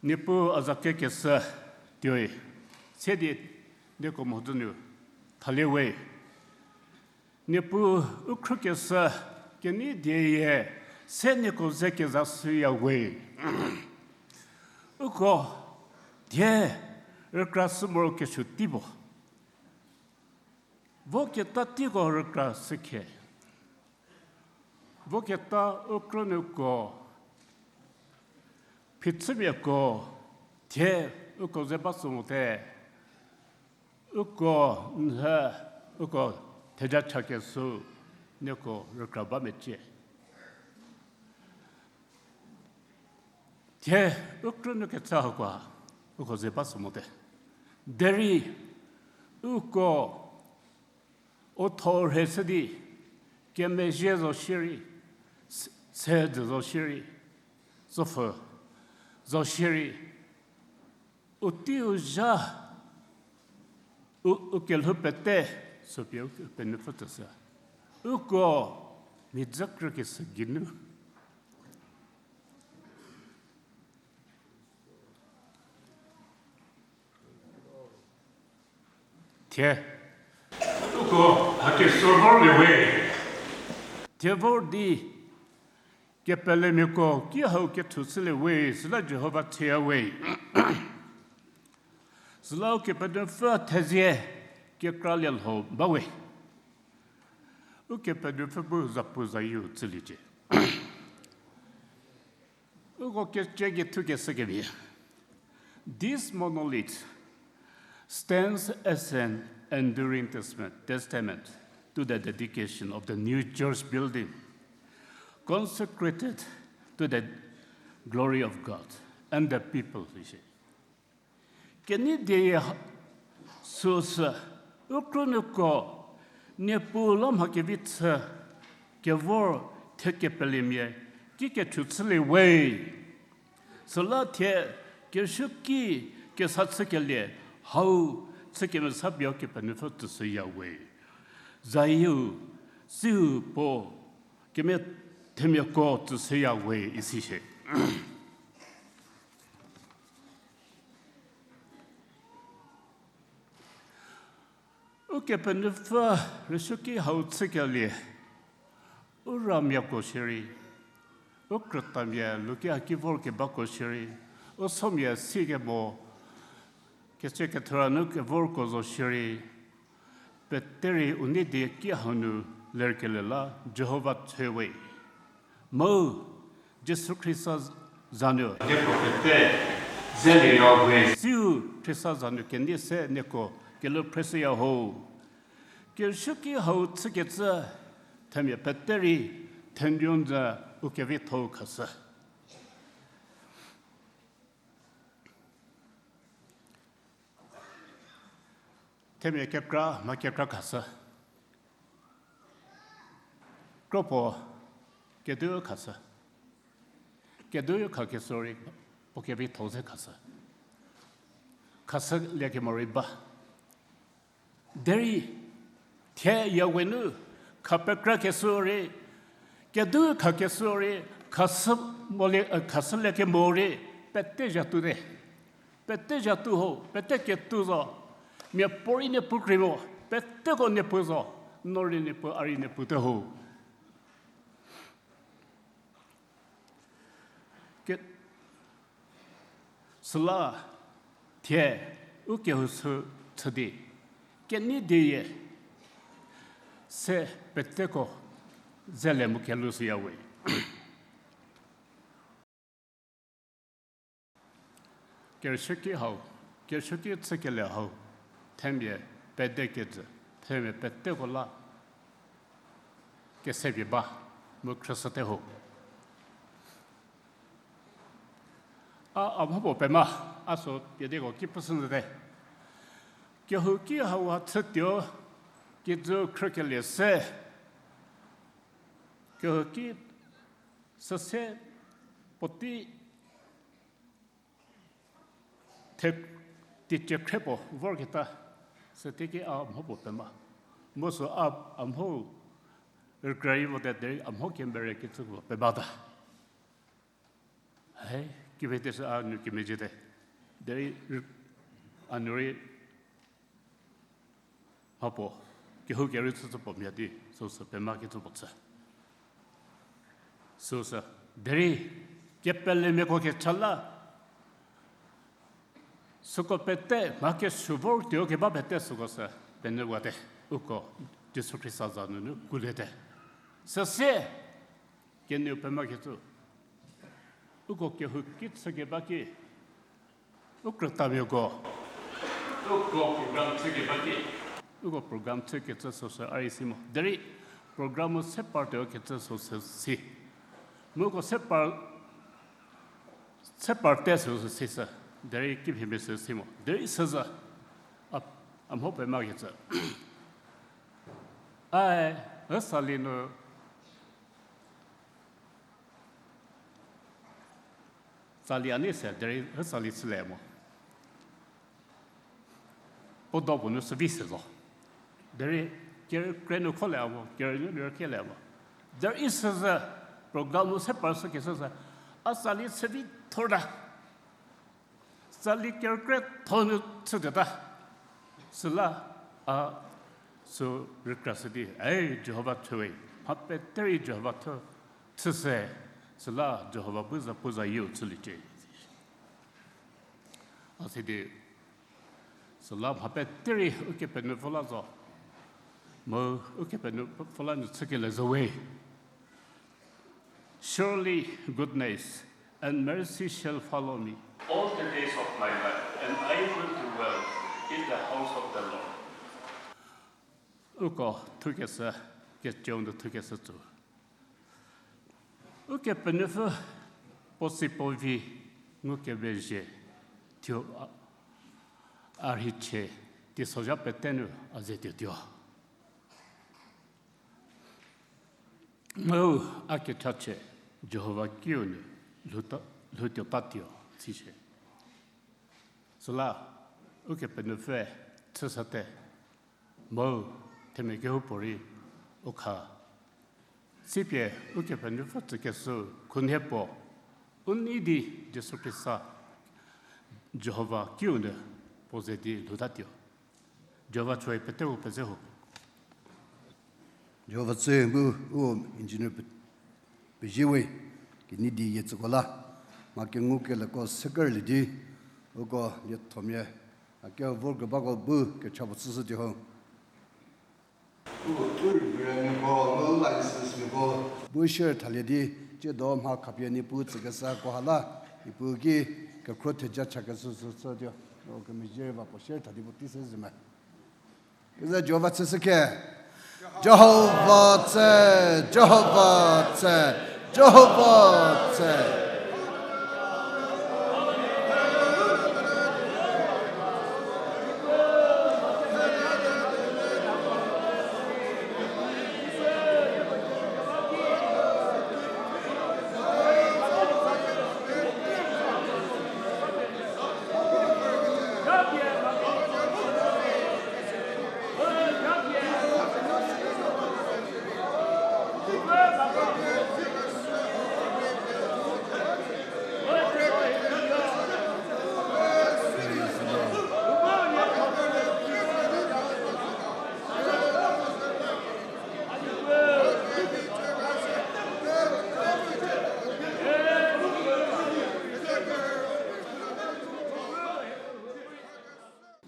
Niepuu a za kekeshü tuoi, se di nieko mhodzü nu thalie we. Niepuu u khrükeshü kenei die yie se nieko ze kezashüya we. Uko die rükra shü morokesuo tei puo. Voketa teiko rükra shükhe. Voketa u krünuoko, phichümiako, thie uko ze ba sü mote, uko nhü, uko theja chakeshü, nieko rükra ba mecie. Thie u krünuo kechü hakoa, uko ze ba sü mote. Derei, uko u tho rheshü di, kemezhie zo shierei, s-, sedzü zo shierei, tsopfü zo shierei, u tei u zha, u, u kelhou pete, süpie Ukepenuopfü tsüshü. Uko mia dzü krükeshü geinu. Thie, uko hakeshü vorlie we. Thie vor di, kepelemiako ki hau kethu chülie we, süla Jihova theya we. Süla Ukepenuopfü thezie kekralie lho ba we. Ukepenuopfü bu zapu zayieu chüliecie. Uko kecie geithukeshü kemhie. This monolith stands as an enduring testament, testament to the dedication of the new church building, consecrated to the glory of God and the people, isi. Kenei die yie süsü, u krünuoko, Niepuu la mha kevi chü, kevor thie kepelemiako ki kethu chülie we. Süla thie kesuo ki kesa chükelie, hau chü kemesa pie Ukepenuopfü tsüshüya we. Zayieu, siu puo, kemia themiako tsüshüya we isi shie. Kepenuopfü rüsuoki hau chükelie, u ramiako shierei, u krütamia luki haki vorkebako shierei, u somia sikemo, kecü kethura nu kevorko zo shierei, peterei u nei die ki hau nu lerkelie la Jihova chüwe. Mu Jisu Khrista za nu, nieko pete zelieyawe. Siu Khrista za nu kenei se nieko kelhou phreshüya ho. Kerüsuoki hau chükecü, themia peterei thenuo nyü u kevitho-u khashü. Themia kekra mha kekra khashü. Kropuo kediu khashü. Kediu khakeshü rei puo kevitho ze khashü. Khashüliekemo rei ba. Derei thie yawe nu khapekrakeshü rei, kediu khakeshü rei, khashü molie, khashüliekemo rei, pete zhatu te. Pete zhatu ho, pete ketu zo. Miapuorei Niepuu krie mo, peteko Niepuu zo, no rei Niepuu, a rei Niepuu te ho. Ke, süla thie u kehou sü chü di, kenei die se peteko zelie mu kelhou shüyawe. Kerüsuoki hau, kerüsuoki chükelie hau, themia pedekejü, themia peteko la kesepie ba mu khrüshüte ho. A, a mhopuo pema, a sü piediko ki pushü nyüte. Kehouki hau ha chütuo, kijü khrükelie se, kehouki süse puotei the, teicie khre puo vorketa, süteiki a mhopuo pema. Mu sü a, a mho rükra-i vote derei a mho kemerie kecü puo pebata. He, kipete sü a nu kemezhiete. Derei, a nu rei mhapuo, kehou kerei chücü puo mhie di, süsü pema kecü puo chü. Süsü, derei, kepelemiako kecha la, süko pete, mha kesuo vor tuo keba pete süko sü, penyüwate, uko, Jisu Khrista za nunu kuliete. Süsie, kenieu pema kecü. Uko kehouki chükeba ki, u krütamiako, uko program chükeba ki, uko program chükecü süsü a rei si mo. Derei program-u se par tuo kecü süsü si. Mu uko se par, se par te süsü sisü. Derei kimhie mia sü si mo. Derei süzü, a, a mho pema kecü. Ae, hüsali nu tsali a nei se, derei hüsali chülie mo. Puo do puo nu süvi se zo. Derei kerükrie nu kholie mo, kerü nu rükelie mo. Derei süzü program-u se par shükeshü sü, a tsali chüvi thorta. Tsali kerükrie tho nu chütuota. Süla a sü rükrashü di, ei, Jihova thuwe, mha peterei Jihova thu, chüse, süla Jihova bu za pu zayieu chüliecie. A sidi, süla mha peterei Ukepenuopfü la zo, mu Ukepenuopfü la nu chükelie zo we. Surely goodness and mercy shall follow me all the days of my life, and I will dwell in the house of the Lord. Uko thukeshü, kecheu nu thukeshü tsü. Ukepenuopfü puo si puo vi ngukemezhie, thuo a, a rheichie, teisozha pete nu a ze tuotuo. Mu a kechachie Jihova kiu nu lhouta, lhoutuotatuo, sishie. Süla, Ukepenuopfüe chüsate, mu themia kehoupuorei u kha sipie Ukepenuopfü tsükeshü khunhie puo, u nei di Jisu Khrista Jihova kiu nu puo ze di lhoutatuo. Jihova tsoe pete u peze ho. Jihova tsoe mu u engineer pe-, pezie we, kenei di yie tsüko la. Mha kengu keleko sekerlie di, uko liethomia, a ke vor kebako bu kecha puo tsüshü di ho. U, u rübiremiako, u license miako. Bu share thalie di, tsiedo mha khapie Niepuu tsükeshü ko ha la, Niepuu ki kekhro theja chakeshü sü chü di, o kemezhie va puo share tha di puo tei se zhü me. Keze Jihova tse sü ke. Jihova tse, Jihova tse, Jihova tse.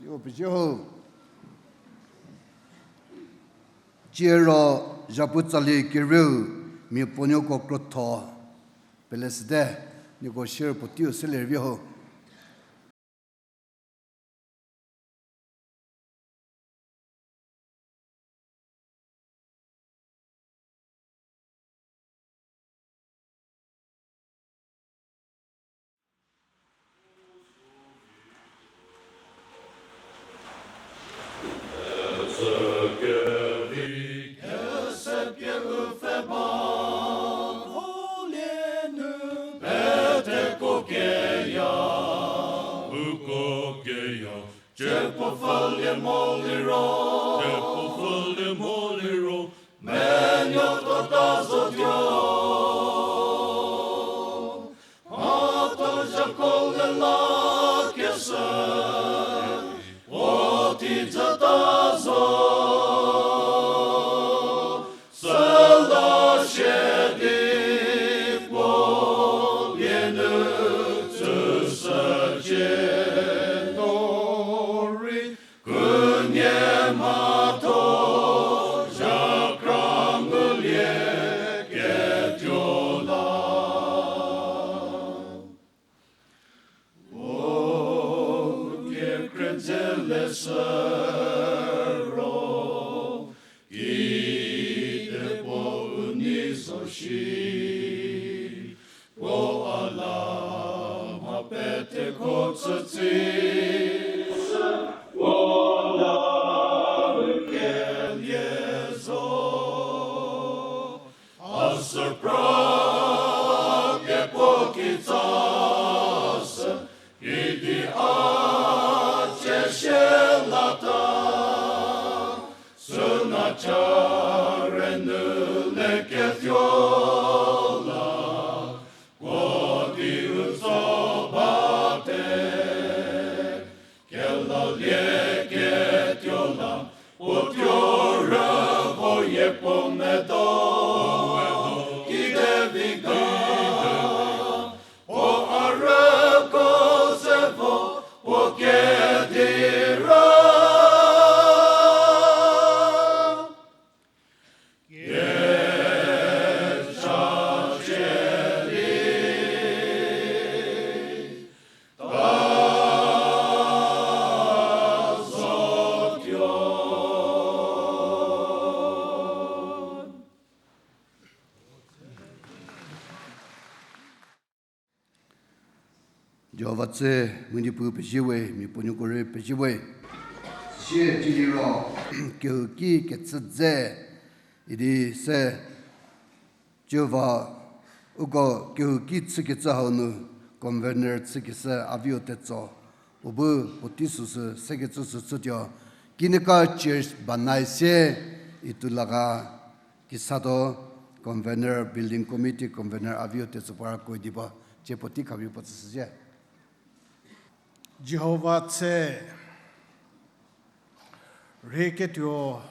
Yo, pezie ho. Tsiero zhapu tsali kerieu mia puonuoko krotho pele süte, nieko share puo teiu selie rei vi ho. Tiepuo pfhülie moliro, tiepuo pfhülie moliro, menuo tuota zotuo. Mhatho zhako le lakeshü, puo tei zhüta zo. Süla shie di puo pie nu tsüshücie no rei, khunhie mhatho zhakra ngulie ketuo la. O kekre dze leshü ro, kite puo u nei zo shi, puo a la mha peteko tsütsi, puo la u kelie zo. A sü pra kepuo kitsa sü, idi a cie shie lata, süna cha rünyü le ketuo la, puo di u tso bate. Kelalie ketuo la, puo tuo rüvo yie puo medo, kide vi ga, puo a rüko ze vo, puo kedi ra. Jihova tse, mu Niepuu pezie we, mia puonuoko rei pezie we. Sie cüliro, kehouki kecü dze, idi se, Jihova, uko kehouki chükecü hau nu, convener chükeshü Avio Tetso, puo bu puotei süsü sekecü sü chütuo, Kineka Church banai sie, itu laga, kisatuo, convener, building committee convener Avio Tetso puo ra koi di ba, cie puotei khapie puo tsüshüzhie. Jihova tse, Rheiketuo,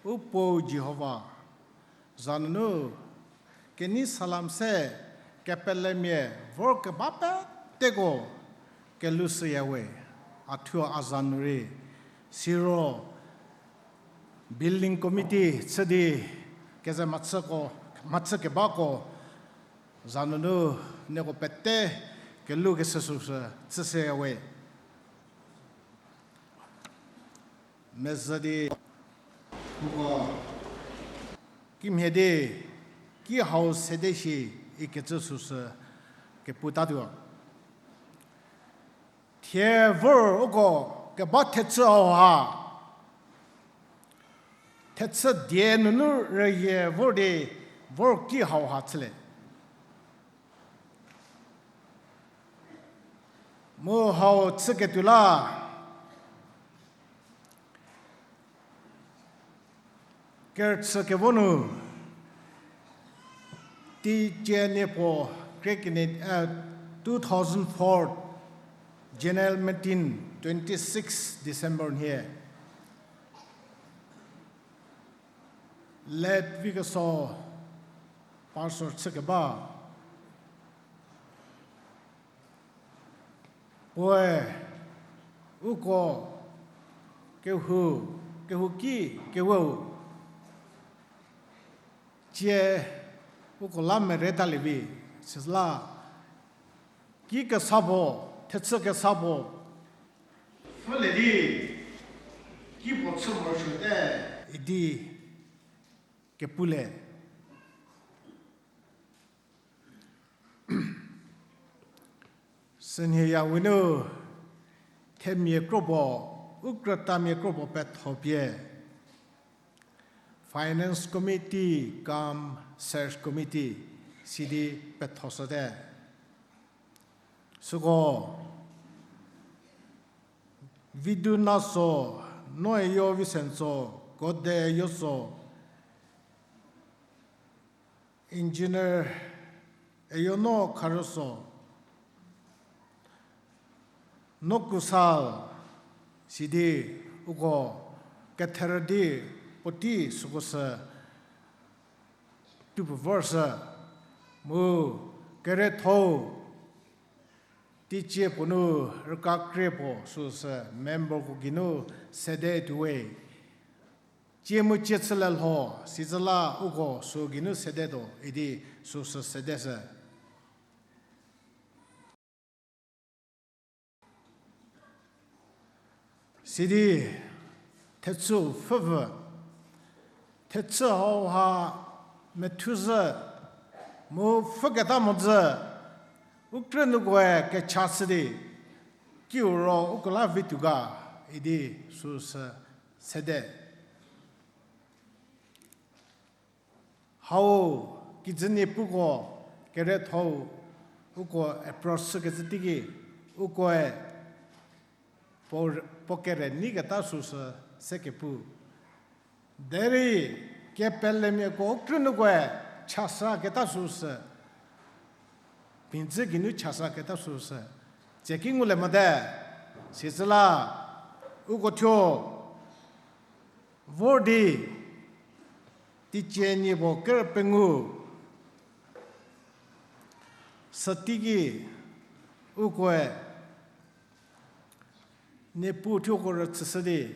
u Puo Jihova, za nunu kenei salam se kepelemia vor keba peteko kelushüyawe, a thuo a za nu rei. Siro building committee chü di keze mhachüko, mhachü kebako za nunu nieko pete kelukeshü süsü chüshüyawe. Mezhü di, uko kimhie di, ki hau sede shi ikecü süsü keputatuo. Thie vor uko keba thechü hauha, thechü die nunu rüyie vor di, vor ki hauha chülie. Mu hau chüketuo la, kerüchü kevo nu, teicie nie puo krie kenie, eh, two thousand four General Meeting, twenty six December nhie, Late Vikeso Pastor chükeba, puoe uko kehou, kehouki keweu tsie uko la meretalie vi, süla ki kesa puo, thechü kesa puo pfülie di, ki puo chü morosuote idi kepulie. Sünhie ya winu themia kropuo, u krütamia kropuo pethopie, Finance Committee cum Search Committee sidi pethoshüte. Süko Vidu Naso, Noeyo Visenso, Kode Yoso, Engineer Eyono Kharoso, Nokusal, sidi uko ketherü di puotei süko sü tupu vorshü, mu kerethou teicie puo nu rükakrie puo süsü memberko geinu sede tuowe. Tsie mu tsie chülie lho, sizüla uko sü geinu sedetuo idi süsü sedeshü. Sidi thechü pfhüpfü, thechü hauha methuzhü, mu pfhüketa mhodzü, u krünuokoe kechashü di, kiu ro uko la vituo ga idi süsü sede. Hau kijü niepuko kerethou uko approach chükecü teiki, ukoe puo, puo kere neiketa süsü se kepu. Derei kepelemiako u krünuokoe chasaketa süsü, mhidzü geinu chasaketa süsü, tseki ngulie mote, sizüla uko thuo vor di teicie nie puo kerü pengou, süteiki ukoe Niepuu thuoko rüchüshü di,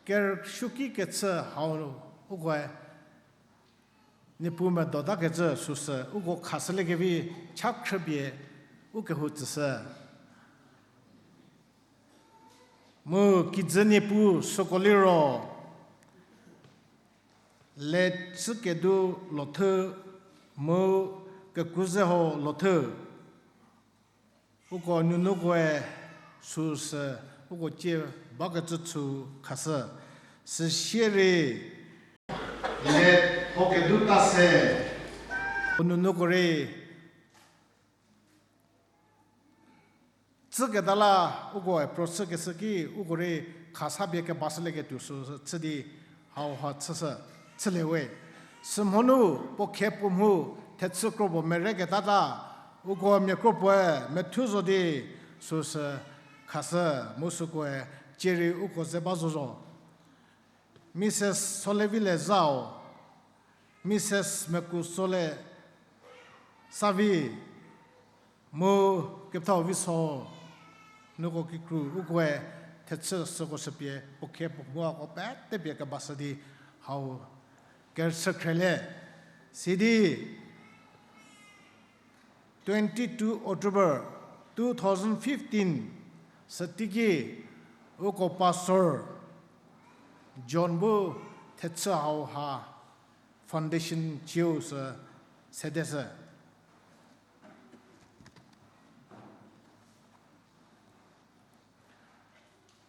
kerüsuoki kechü hau ukoe Niepuu medotakecü süsü uko khashüliekevi cha khrüpie u kehou tsüshü. Mu kijü niepuu süko liro, le chükedu lothü, mu kekuzeho lothü. Uko nunukoe süsü, uko cie bakecü chü khashü. Süsie rei, le ho kedu ta se, u nunuko rei tsüketa la, uko approach chükeshü ki, uko rei khasa pie kebashülieketuo süsü chü di, hauha chüshü, chüliewe. Sümhonu, puo khe puo mhu, thechü kropuo mereketa ta, uko mia kropuoe methu zo di, süsü khashü, mu sükoe, cie rei uko ze ba zo zo. Mrs. Solevile Zhao, Mrs. Mekusole Savi, mu kepethau Viso, nuko kikru ukoe thechü süko shüpie puo khie puo ngu ako pete pie kebashü di hau kerüchü khrelie. Sidi twenty-two October two thousand fifteen süteiki uko pastor John bu thechü hau ha foundation ciu sü sedeshü.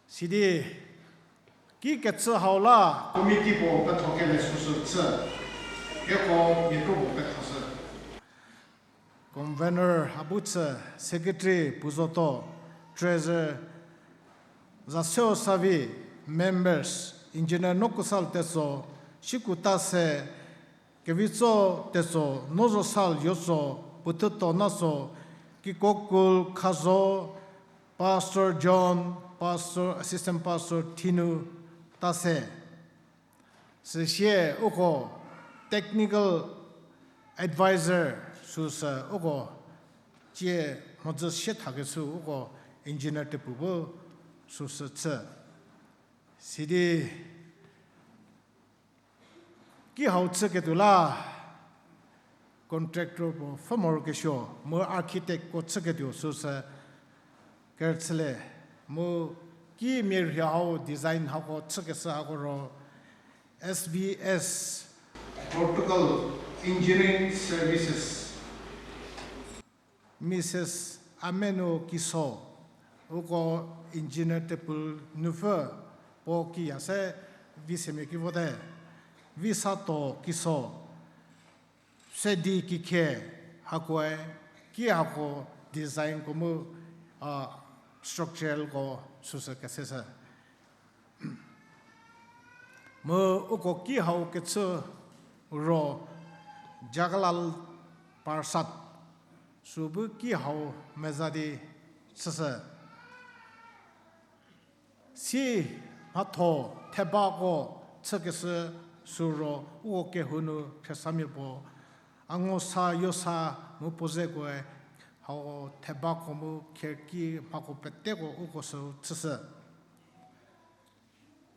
Sidi ki kecü hau la committee puo petho kele süsü chü, hieko miakro puo pethoshü. Convener a bu chü, secretary Puzoto, treasurer Zaseo Savi, members, engineer Nokusal Tetso, Shikutase, Kevitso Tetso, Nozosal Yotso, Puthüto Naso, Kikokul Khazo, Pastor John, Pastor, Assistant Pastor Thinu Tase. Süsie uko technical advisor süsü uko cie mhodzü sie thakeshü uko engineer tepu bu süsü chü. Sidi ki hau chüketuo la contractor puo pfhü morokesuo mu architect ko chüketuo süsü kerüchülie, mu kimia rhie hau design hako chükeshü hako ro S V S Protocol Engineering Services. Mrs. Amenu Kiso, uko engineer tepu nupfü puo kiya se vi semia ki vote, Visato Kiso, se di kikhie hakoe ki hako designko mu, a, structuralko süsü keseshü. Mu uko ki hau kechü ro Jagalal Parsad sü bu ki hau meza di chüshü. Si mhatho thebako chükeshü sü ro uko kehou nu khresamia puo, a ngo sa yo sa mu puo zekoe hau thebako mu kherki mhako peteko uko sü chüshü.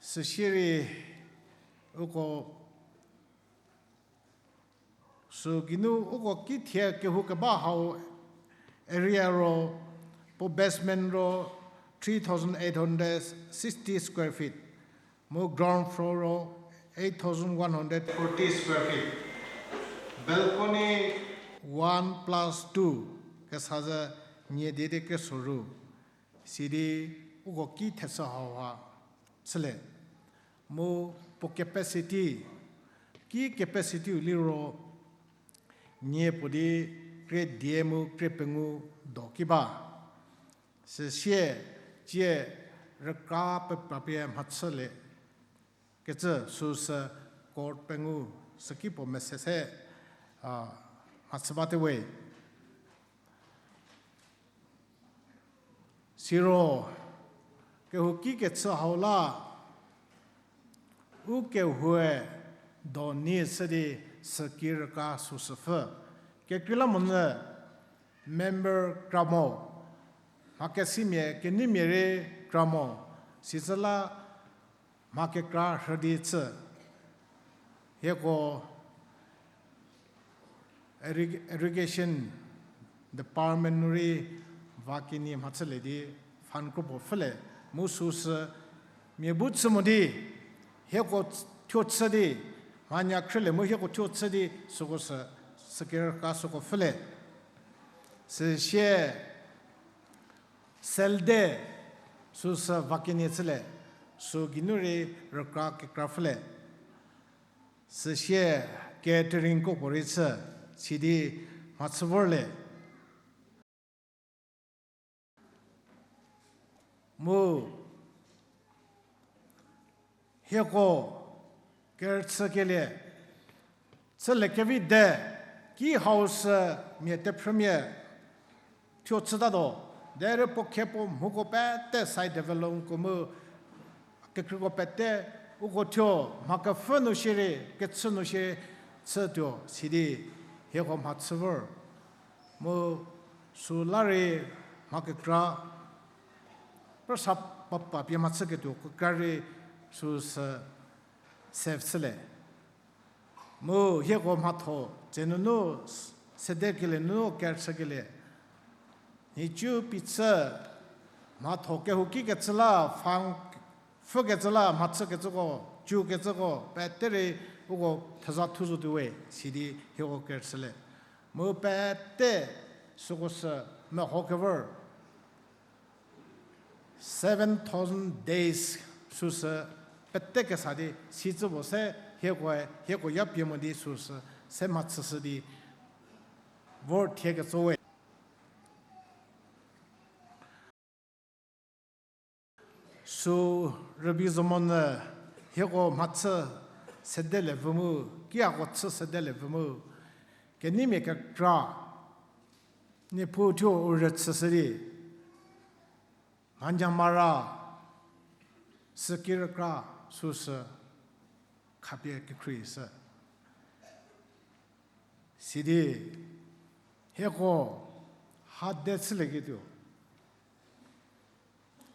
Süsierei uko sü geinu uko ki thie kehou keba hau area ro, puo basement ro three thousand eight hundred sixty square feet, mu ground floor ro eight thousand one hundred forty square feet, balcony one plus two kesa ze nie die di keso ru. Sidi uko ki thechü hauha chülie. Mu puo capacity, ki capacity-u liro nie puo di krie die mu krie pengou do ki ba. Süsie cie rükra pepapie mhachülie kecü süsü court pengou süki puo mese se, a, mhachü bate we. Siro kehouki kechü hau la, u kehoue doni shü di süki rükra süsü pfü. Kekreilamonyü member kra mo, mha kesimia keneimia rei kra mo, sicü la mha kekra rhü di chü. Hieko irrig-, irrigation department nu rei va kenie mhachülie di fund kropuo pfhülie, mu süsü mia bu chü mo di, hieko thuo chü di, mhanya khrülie mu hieko thuo chü di süko sü, süki rükra süko pfhülie. Süsie selde süsü va kenie chülie, sü geinu rei rükra kekra pfhülie. Süsie catering kropuo rei chü, sidi mhachü vorlie. Mu hieko kerüchükelie chülie kevi de, ki hau sü mia tephrümia thuo chütatuo, derei puo khe puo mhuko pete side developko mu kekreiko pete Uko thuo mha kepfhü nu shierei, kechü nu shierei chütuo sidi hieko mhachü vor. Mu süla rei mha kekra, pesa papa pie mhachüketuo kekra rei süsü save chülie. Mu hieko mhatho tse nunu, s-, sedekelie nunu kerüchükelie. Nhicu pichü mhatho kehouki kecü la, fang pfhükecü la, mhachükecüko, cukecüko, pete rei uko theza thu zotuo we, sidi hieko kerüchülie. Mu pete süko sü meho kevor. Seven thousand days süsü pete kesa di, sicü puo se hiekoe, hieko ya pie mo di süsü, se mhachüshü di vor thie ketso we. Sü rübei zo monyü hieko mhachü sedelie vü mu, ki hako chü sedelie vü mu, keneimia kekra, Niepuu thuo u rüchüshü di, mhanyamara, süki rükra süsü khapie kekhrishü. Sidi hieko ha de chülieketuo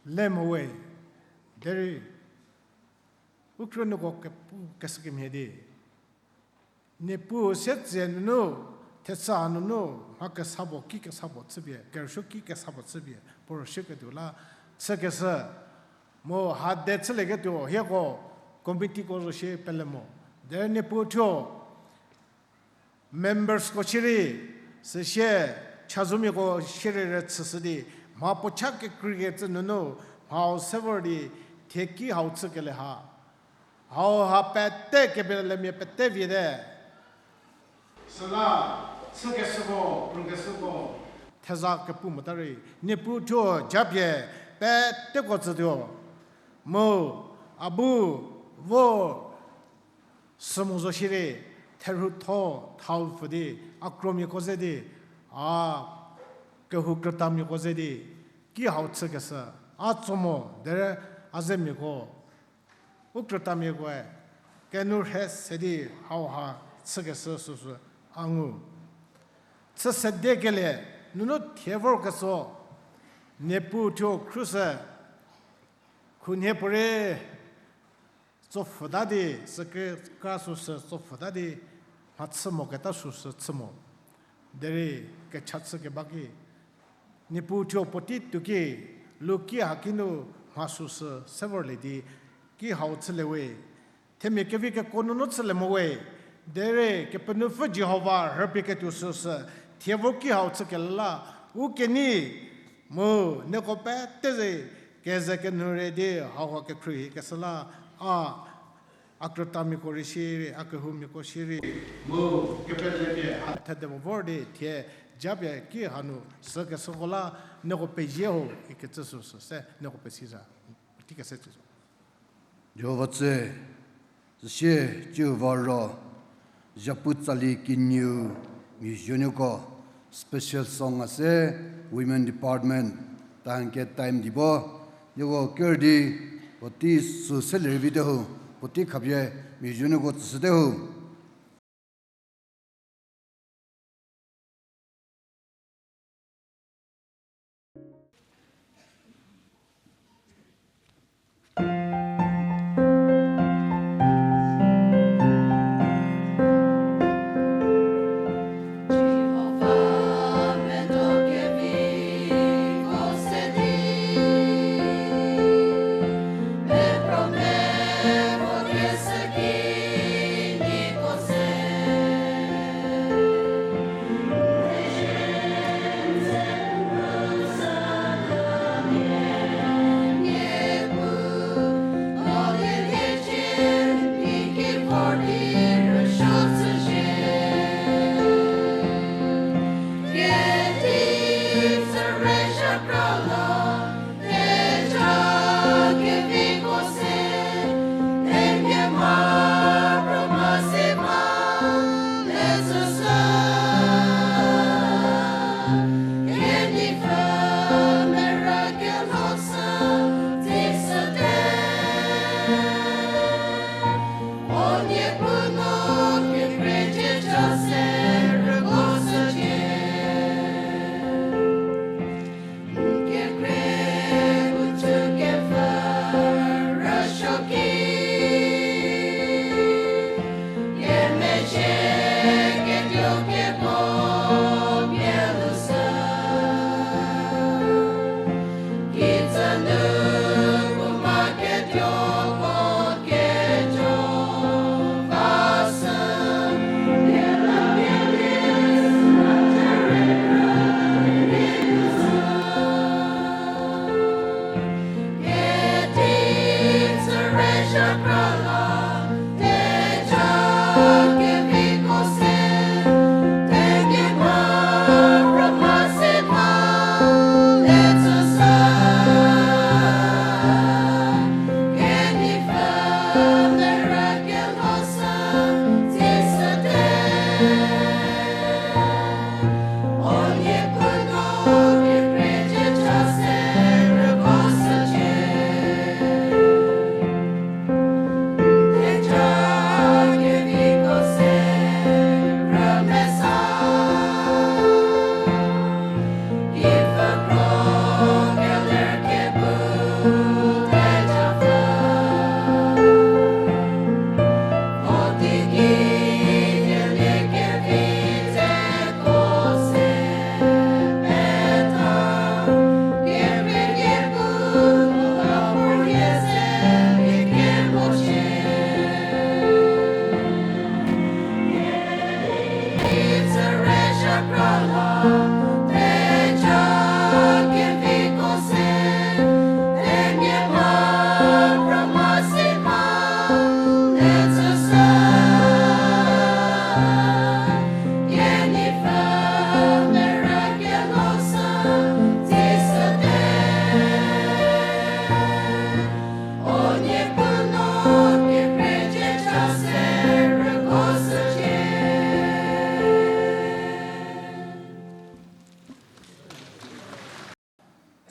le mo we, derei u krünuoko kepu keshü kemhie di, Niepuu sietsü nunu, thechü nunu, mha kesa puo ki kesa puo chüpie, kerüsuo ki kesa puo chüpie, puo rüsuoketuo la chükeshü, mu ha de chülieketuo hieko committeeko zo shie pele mo. Derei Niepuu thuo membersko shierei, süsie chazoumiako shierei rüchüshü di, mha puo cha kekreikecü nunu, mhau se vor di, thie ki hau chükelie ha. Hau ha pete kepelemia pete vie te. Süla, chükeshüko, prükeshüko, theza kepu mota rei, Niepuu thuo japie peteko tsütuo. Mu, a bu, vo, sümo zo shierei, therhutho, thau pfü di, a kromiako ze di, a kehou krütamiako ze di, ki hau chükeshü, a tso mo, derei a zemiako, u krütamiakoe, kenu rhe se di hau ha chükeshü süsü a ngu. Chü sedekelie, nunu thie vorkeso, Niepuu thuo khrüshü, khunhie puorei, tsopfhüta di, sükekra süsü tsopfhüta di, mhachü moketa süsü chü mo. Derei kecha chükeba ki, Niepuu thuo puotei tuo ki, luki haki nu mha süsü se vorlie di, ki hau chülie we. Themia kevi kekuo nunu chülie mo we. Derei Kepenuopfü Jihova rüpie ketuo süsü, thie vo ki hau chükelie la, u kenei, mu, nieko pete ze, keze kenu rei di, hauha kekhrühi keshü la, a, a krütamiako rei shierei, a kehoumiako shierei, mu, kepelemia, a thedepuo vor di, thie, japie ki hanu, sükeshüko la, nieko pezie ho, ikecü süsü se, nieko pesi za. Puotei kese tsü zo. Jihova tse, süsie Jihova ro, zhapu tsali kenieu, mia zuonuoko, special song a se, Women Department, tanke time di bo, nieko ker di, puotei sü selie rei vite ho, puotei khapie, mia zuonuoko tsüshüte ho.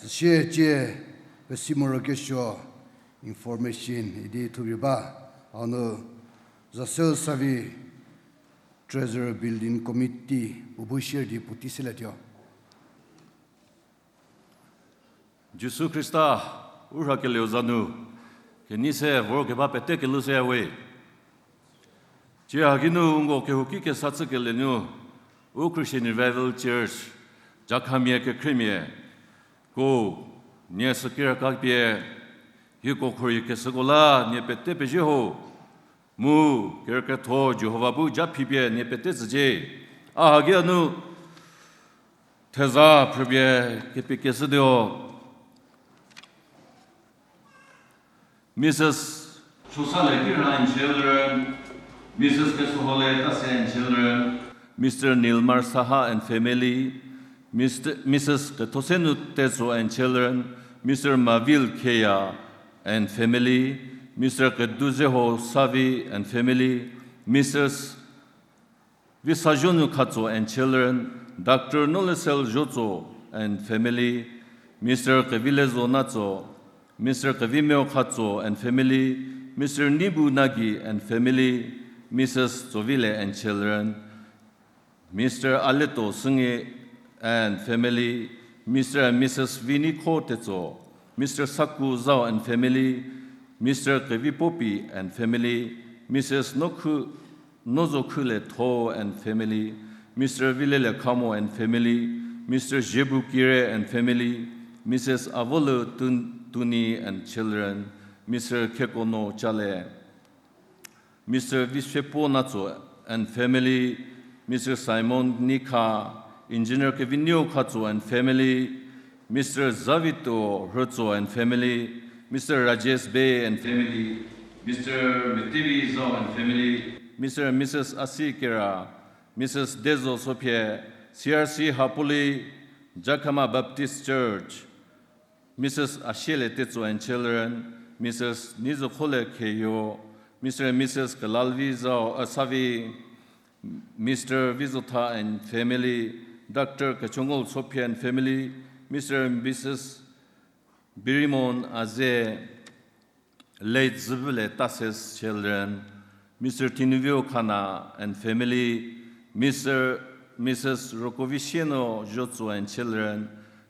Siecie, pesi morokesuo information idi thupie ba, hanu Zasel Savi, Treasurer Building Committee, puo bu share di puotei selietuo. Jisu Khrista, u rhakelieu za nu, kenei se vorkeba pete kelhou se we. Tsie haki nu nko kehouki kesa chükelie nu, u Christian Revival Church, Jakhamia kekhriemia, ko, nie sükiraka pie, hieko khorei kesüko la nie pete pezie ho, mu kerükrietho Jihova bu ja phipie nie pete tsücie. A haki a nu, theza phrüpie kepekeshütuo. Mrs. Chosale Kira and children, Mrs. Kesohole Tase and children, Mister Nilmar Saha and family, Mister, Mrs. Kethosenu Tetso and children, Mister Mavil Keya and family, Mister Keduzeho Savi and family, Mrs. Visazhonu Khatso and children, Doctor Nolesel Zhotso and family, Mister Kevilezo Natso, Mister Kevimeo Khatso and family, Mister Nibu Nagi and family, Mrs. Tsovile and children, Mister Aleto Sünge and family, Mister and Mrs. Vinikho Tetso, Mister Saku Zhao and family, Mister Kevipopi and family, Mrs. Nokhu, Nozokhule Tho and family, Mister Vilele Khamo and family, Mister Zhiebu Kire and family, Mrs. Avolu Tun-, Tuni and children, Mister Khekono Chale, Mister Viswepo Natso and family, Mister Simon Nikha, Engineer Kevinio Khatso and family, Mister Zavito Rhotso and family, Mister Rajesh Bey and family, Mister Metivi Zhao and family, Mister and Mrs. Asi Kera, Mrs. Dezo Sophie, C R C Hapoli, Jakhama Baptist Church, Mrs. Ashiele Tetso and children, Mrs. Nizokhole Kheyo, Mister and Mrs. Kelalvi Zhao, uh, Savi, Mister Vizotha and family, Doctor Kechongol Sophie and family, Mister and Mrs. Birimon Aze, late Zübüle Tases children, Mister Tinuvio Khana and family, Mister, Mrs. Rokovisieno Zhotso and children,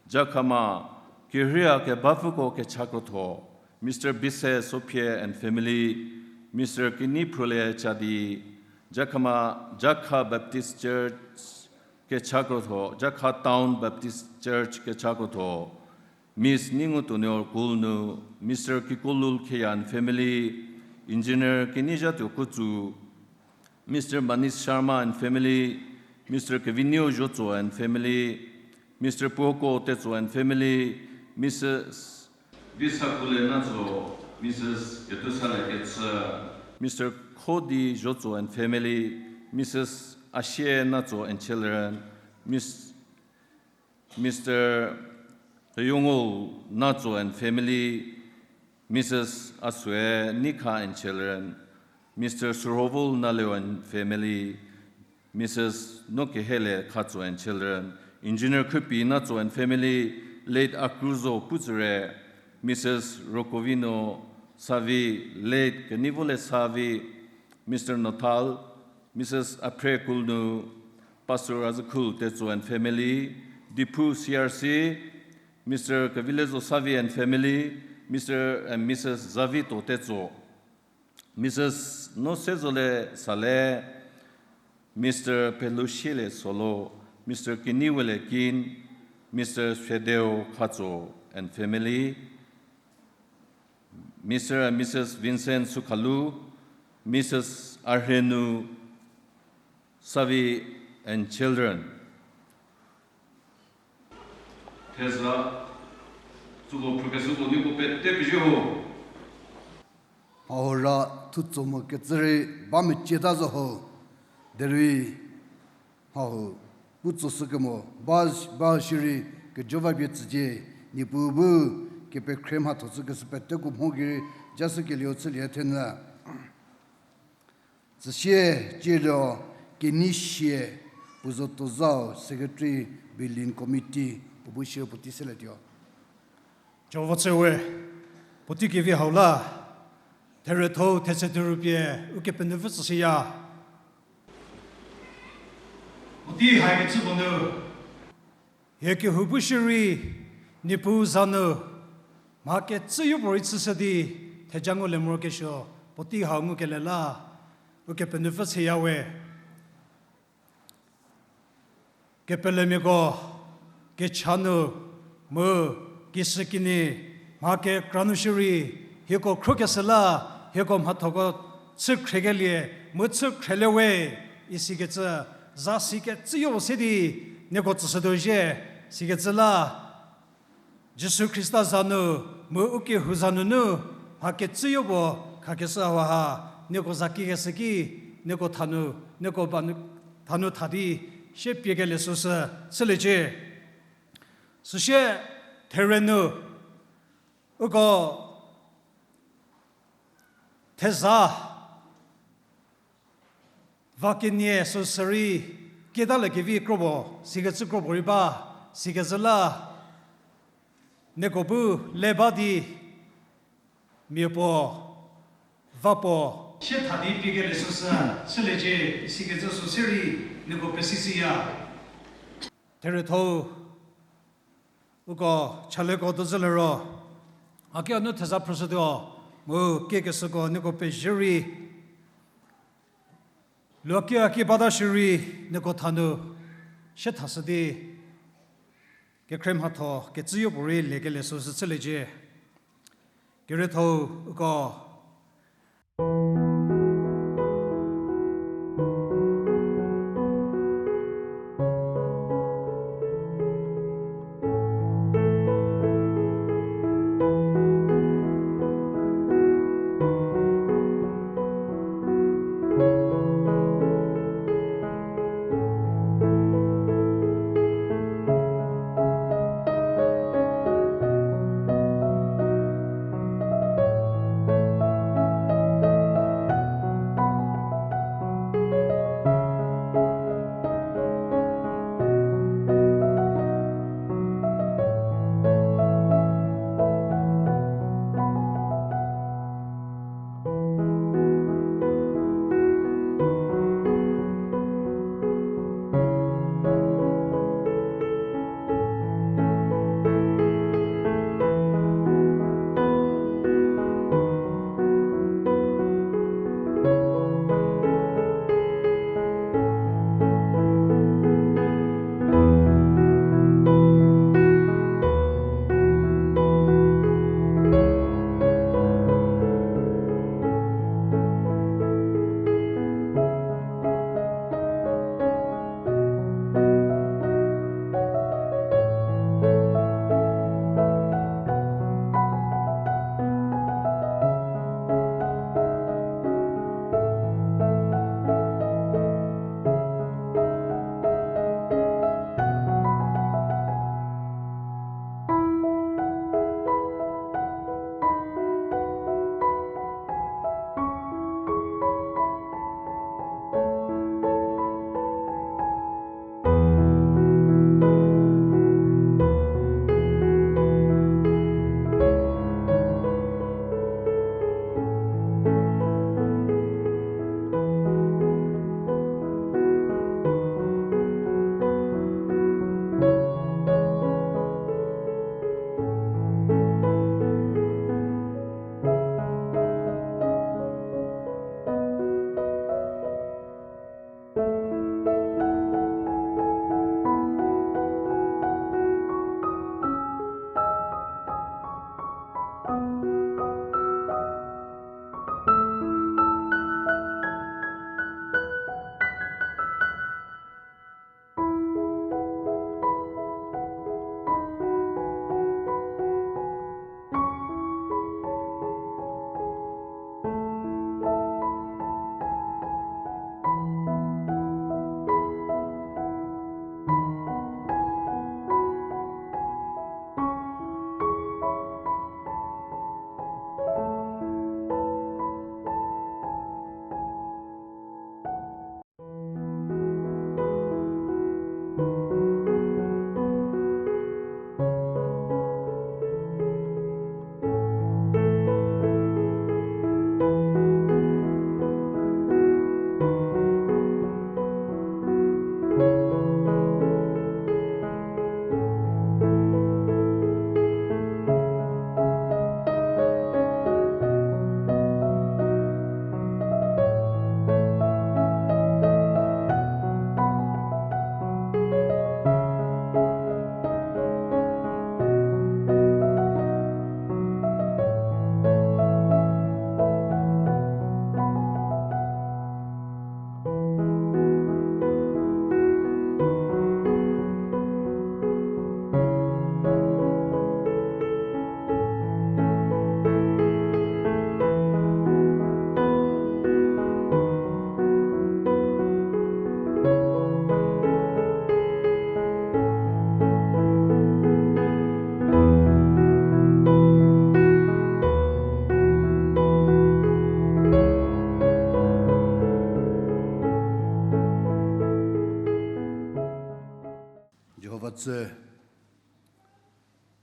Jakhama, Kihria Kebapfüko Kechakrotho, Mister Bise Sophie and family, Mister Kiniphrule Chadi, Jakhama, Jakha Baptist Church Kechakrotho, Jakha Town Baptist Church Kechakrotho, Miss Ningutonio Kulnu, Mister Kikolul Kheya and family, Engineer Kinizhatuo Kutsu, Mister Manish Sharma and family, Mister Kevinio Zhotso and family, Mister Puoko Tetso and family, Missus Visakule Natso, Missus Ketusale Ketsü, Mister Khodi Zhotso and family, Missus Ashie Natso and children, Miss Mister Yongol Natso and family, Missus Asue Nikha and children, Mister Surhovol Naleo and family, Missus Nokehele Khatso and children, Engineer Khupi Natso and family, late Akruzo Putsüre, Missus Rokovino Savi, late Kenivole Savi, Mister Nothal, Missus Apre Kulnu, Pastor Azükhul Tetso and family, Diphu C R C, Mister Kevilezo Savi and family, Mister and Missus Zavito Tetso, Missus Nosezole Saleh, Mister Pelushile Solo, Mister Kiniwele Kin, Mister Shedeo Khatso and family, Mister and Missus Vincent Sukhalu, Missus Arhenu Savi and children. Theza, tsüko phrükeshüko nieko pete pezie ho. Mha hora thutso mo kecü rei ba mecieta zo ho. Derei mha ho, pu tsoshü kemo, ba, ba shierei kejo va pie tsücie, Niepuu bu kepekhrei mhatho chükeshü peteko mho gei rei, jashükelieu chülie thenyü. Tsüsie, cieluo, Kenei Sie, puo zo tuozau, Secretary, Building Committee, puo bu shierei puotei selietuo. Jihova tse we, puotei kevi hau la, theretho thetse theru pie Ukepenuopfü tsüshüya. Puotei haikecü puo nu, hie kehou bu shierei, Niepuu za nu, mha kecüyopuorei chüshü di, theja ngulie morokesuo, puotei hau ngukelie la, Ukepenuopfü tsüshüya we. Kepelemiako, kecha nu, mu, kishükinyi, mha kekra nu shierei, hieko khrokeshü la, hieko mhathoko chü khriekelie, mu chü khrielie we, isikecü, za sikecüyo se di, nieko tsüshütuo zhie, sikecü la, Jisu Khrista za nu, mu ukehou za nunu, mha kecüyo puo khakeshü hauha, nieko za kikeshü ki, nieko thanu, nieko ba nu, thanu tha di, sie piekelie süsü, chüliecie. Süsie, there nu, uko, theza, va kenie süsü rei, kietaliekevi kropuo, sikecü kropuo rei ba, sikecü la, nieko bu le ba di, mia puo, va puo, sie tha di piekelie süsü, chüliecie, sikecü süsü rei, nieko pesishüya. Theretho, uko chaleko dozü liro, a ki a nu theza phrüshütuo, mu kiekeshüko nieko pezie rei, luaki a ki bata shierei nieko thanu, sie thashü di, kekhrie mhatho kecüyopuorei liekelie süsü chüliecie. Kerietho uko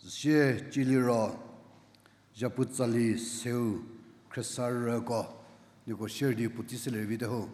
Sie ciliro, zhapu tsali seu khriesarüko, nieko share di puotei selie vite ho.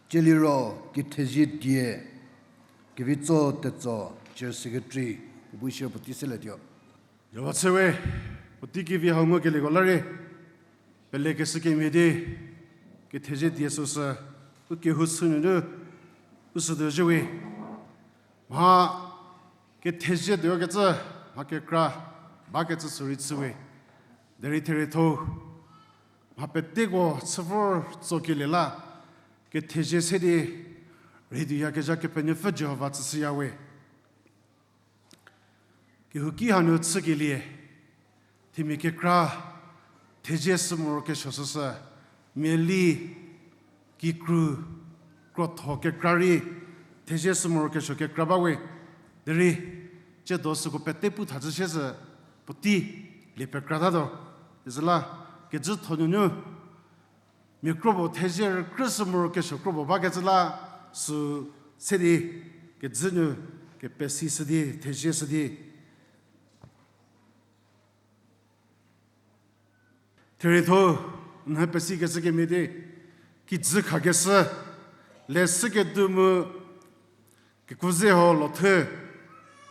Celiro Kethezie Die, Kevitso Tetso, Chair Secretary, u bu share puotei selietuo. Yawa chüwe, puotei kevi hau ngukelieko la rei, pelekeshü kemhie di, kethezie die süsü, u kehou chü nunu, u sütuo zhiewe. Mha kethezie tuo kecü, mha kekra bakecü sürei chüwe. Derei therietho, mha peteko chü vor tsokelie la, kethezie se di, rhei tuoyakezha Kepenuopfü Jihova tsüshüyawe. Kehouki hanu chükelie, themia kekra, thezie sü morokesuo süsü, miali, kikru, krotho kekra rei, thezie sü morokesuo kekra bawe, derei, tsiedo süko pete pu thacü sie sü, puotei, lie pekratatuo, isüla, kezhütho nunu, mia kropuo thezie rükrü sü morokesuo kropuo bakecü la, sü se di, kezhü nu, kepesi shü di, thezie shü di. Therietho, nhü pesikeshü kemhie di, kijü khakeshü, leshüketuo mu, kekuo ze ho lothü,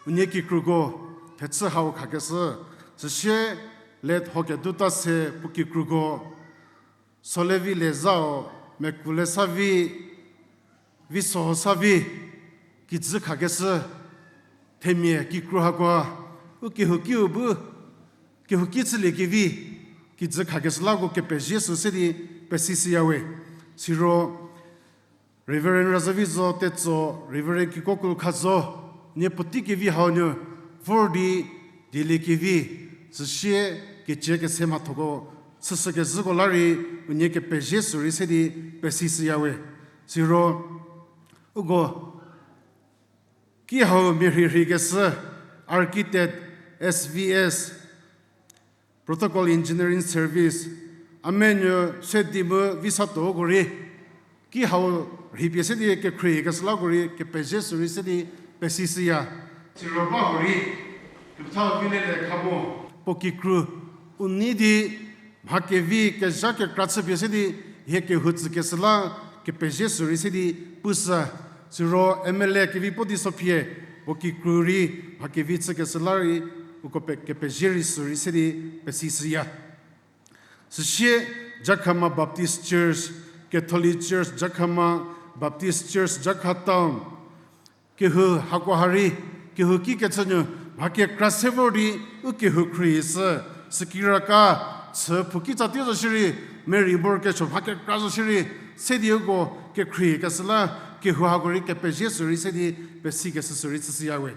unie kikruko, thechü hau khakeshü, süsie, le hoketuo ta se puo kikruko, solevi le zau, mekuo le sa vi, vi soho sa vi, kijü khakeshü, themia kikru hakoa, u kehoukiu bu, kehouki chüliekevi, kijü khakeshü lako kepezie sü se di pesishüyawe. Siro, Reverend Razüvizo Tetso, Reverend Kikokul Khazo, nie puotei kevi hau nu, vor di, dieliekevi, süsie, kecie kese mhathoko, chüshükezhüko la rei, unie kepezie sürei se di, pesishüyawe. Siro, uko, ki hau mia rhirhikeshü, architect, S V S, Protocol Engineering Service, a menuo se di mu vi sa tuoko rei, ki hau rhipie se di kekhriekeshü lako rei, kepezie sürei se di pesishüya. Siro ba hurei, kepethau vi lele khamo, puo kikru, u nei di, mha kevi kezha kekra chüpie se di, hie kehou tsükeshü la, kepezie sürei se di, pushü, siro M L A kevi puo di sophie, puo kikru rei, mha kevi chükeshü la rei, uko pe kepezie rei sürei se di, pesishüya. Süsie, Jakhama Baptist Church, Catholic Church, Jakhama Baptist Church, Jakha Town, kehou hakoha rei, kehouki kechü nu, mha kekra se vor di, u kehou khrieshü, sükiraka, chü phuki tsatie zo shierei, merei morokesuo mha kekra zo shierei, se di uko kekhriekeshü la, kehou hako rei kepezie sürei se di, pesikeshü sürei chüshüyawe.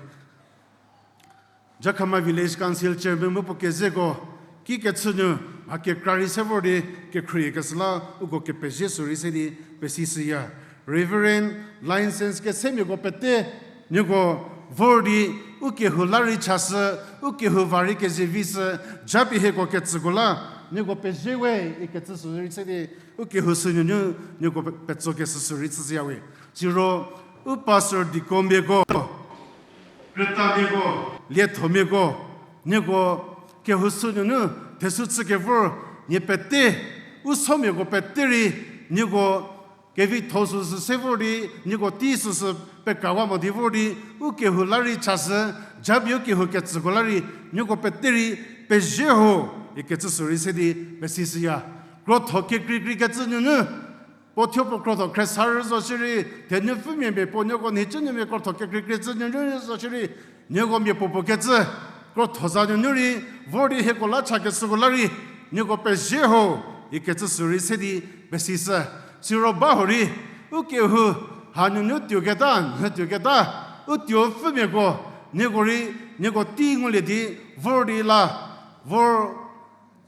Jakhama Village Council Chairman mu puo kezeko, ki kechü nu, mha kekra rei se vor di, kekhriekeshü la, uko kepezie sürei se di, pesishüya. Reverend, license kesemiako pete, nieko vor di, u kehou la rei chashü, u kehou va rei kezevi shü, japie hieko ketsüko la, nieko pezie we, ikecü sürei se di, u kehou sü nunu, nieko pe-, petsokeshü sürei chüshüyawe. Siro, u pastor deaconmiako, krütamiako, liethomiako, nieko kehou sü nunu thesü chükevor, nie pete, u somiako pete rei, nieko kevitho süsü se vor di, nieko tei süsü pekawa mo di vor di, u kehou la rei chashü, japie u kehou ketsüko la rei, nieko pete rei, pezie ho, ikecü sürei se di, pesishüya. Krotho kekreikrei kecü nunu, puo thuo puo krotho khriesarü zo shierei, thenupfümia mia puo nieko nhicunuomia krotho kekreikrei cü nunu zo shierei, nieko mia puopuo kecü, krotho za nunu rei, vor di hieko la chakeshüko la rei, nieko pezie ho, ikecü sürei se di, pesishü. Siro ba hurei, u kehou, hanunu tuoketa, nhü tuoketa, u tuo pfümiako, nieko rei, nieko tei ngulie di, vor di la, vor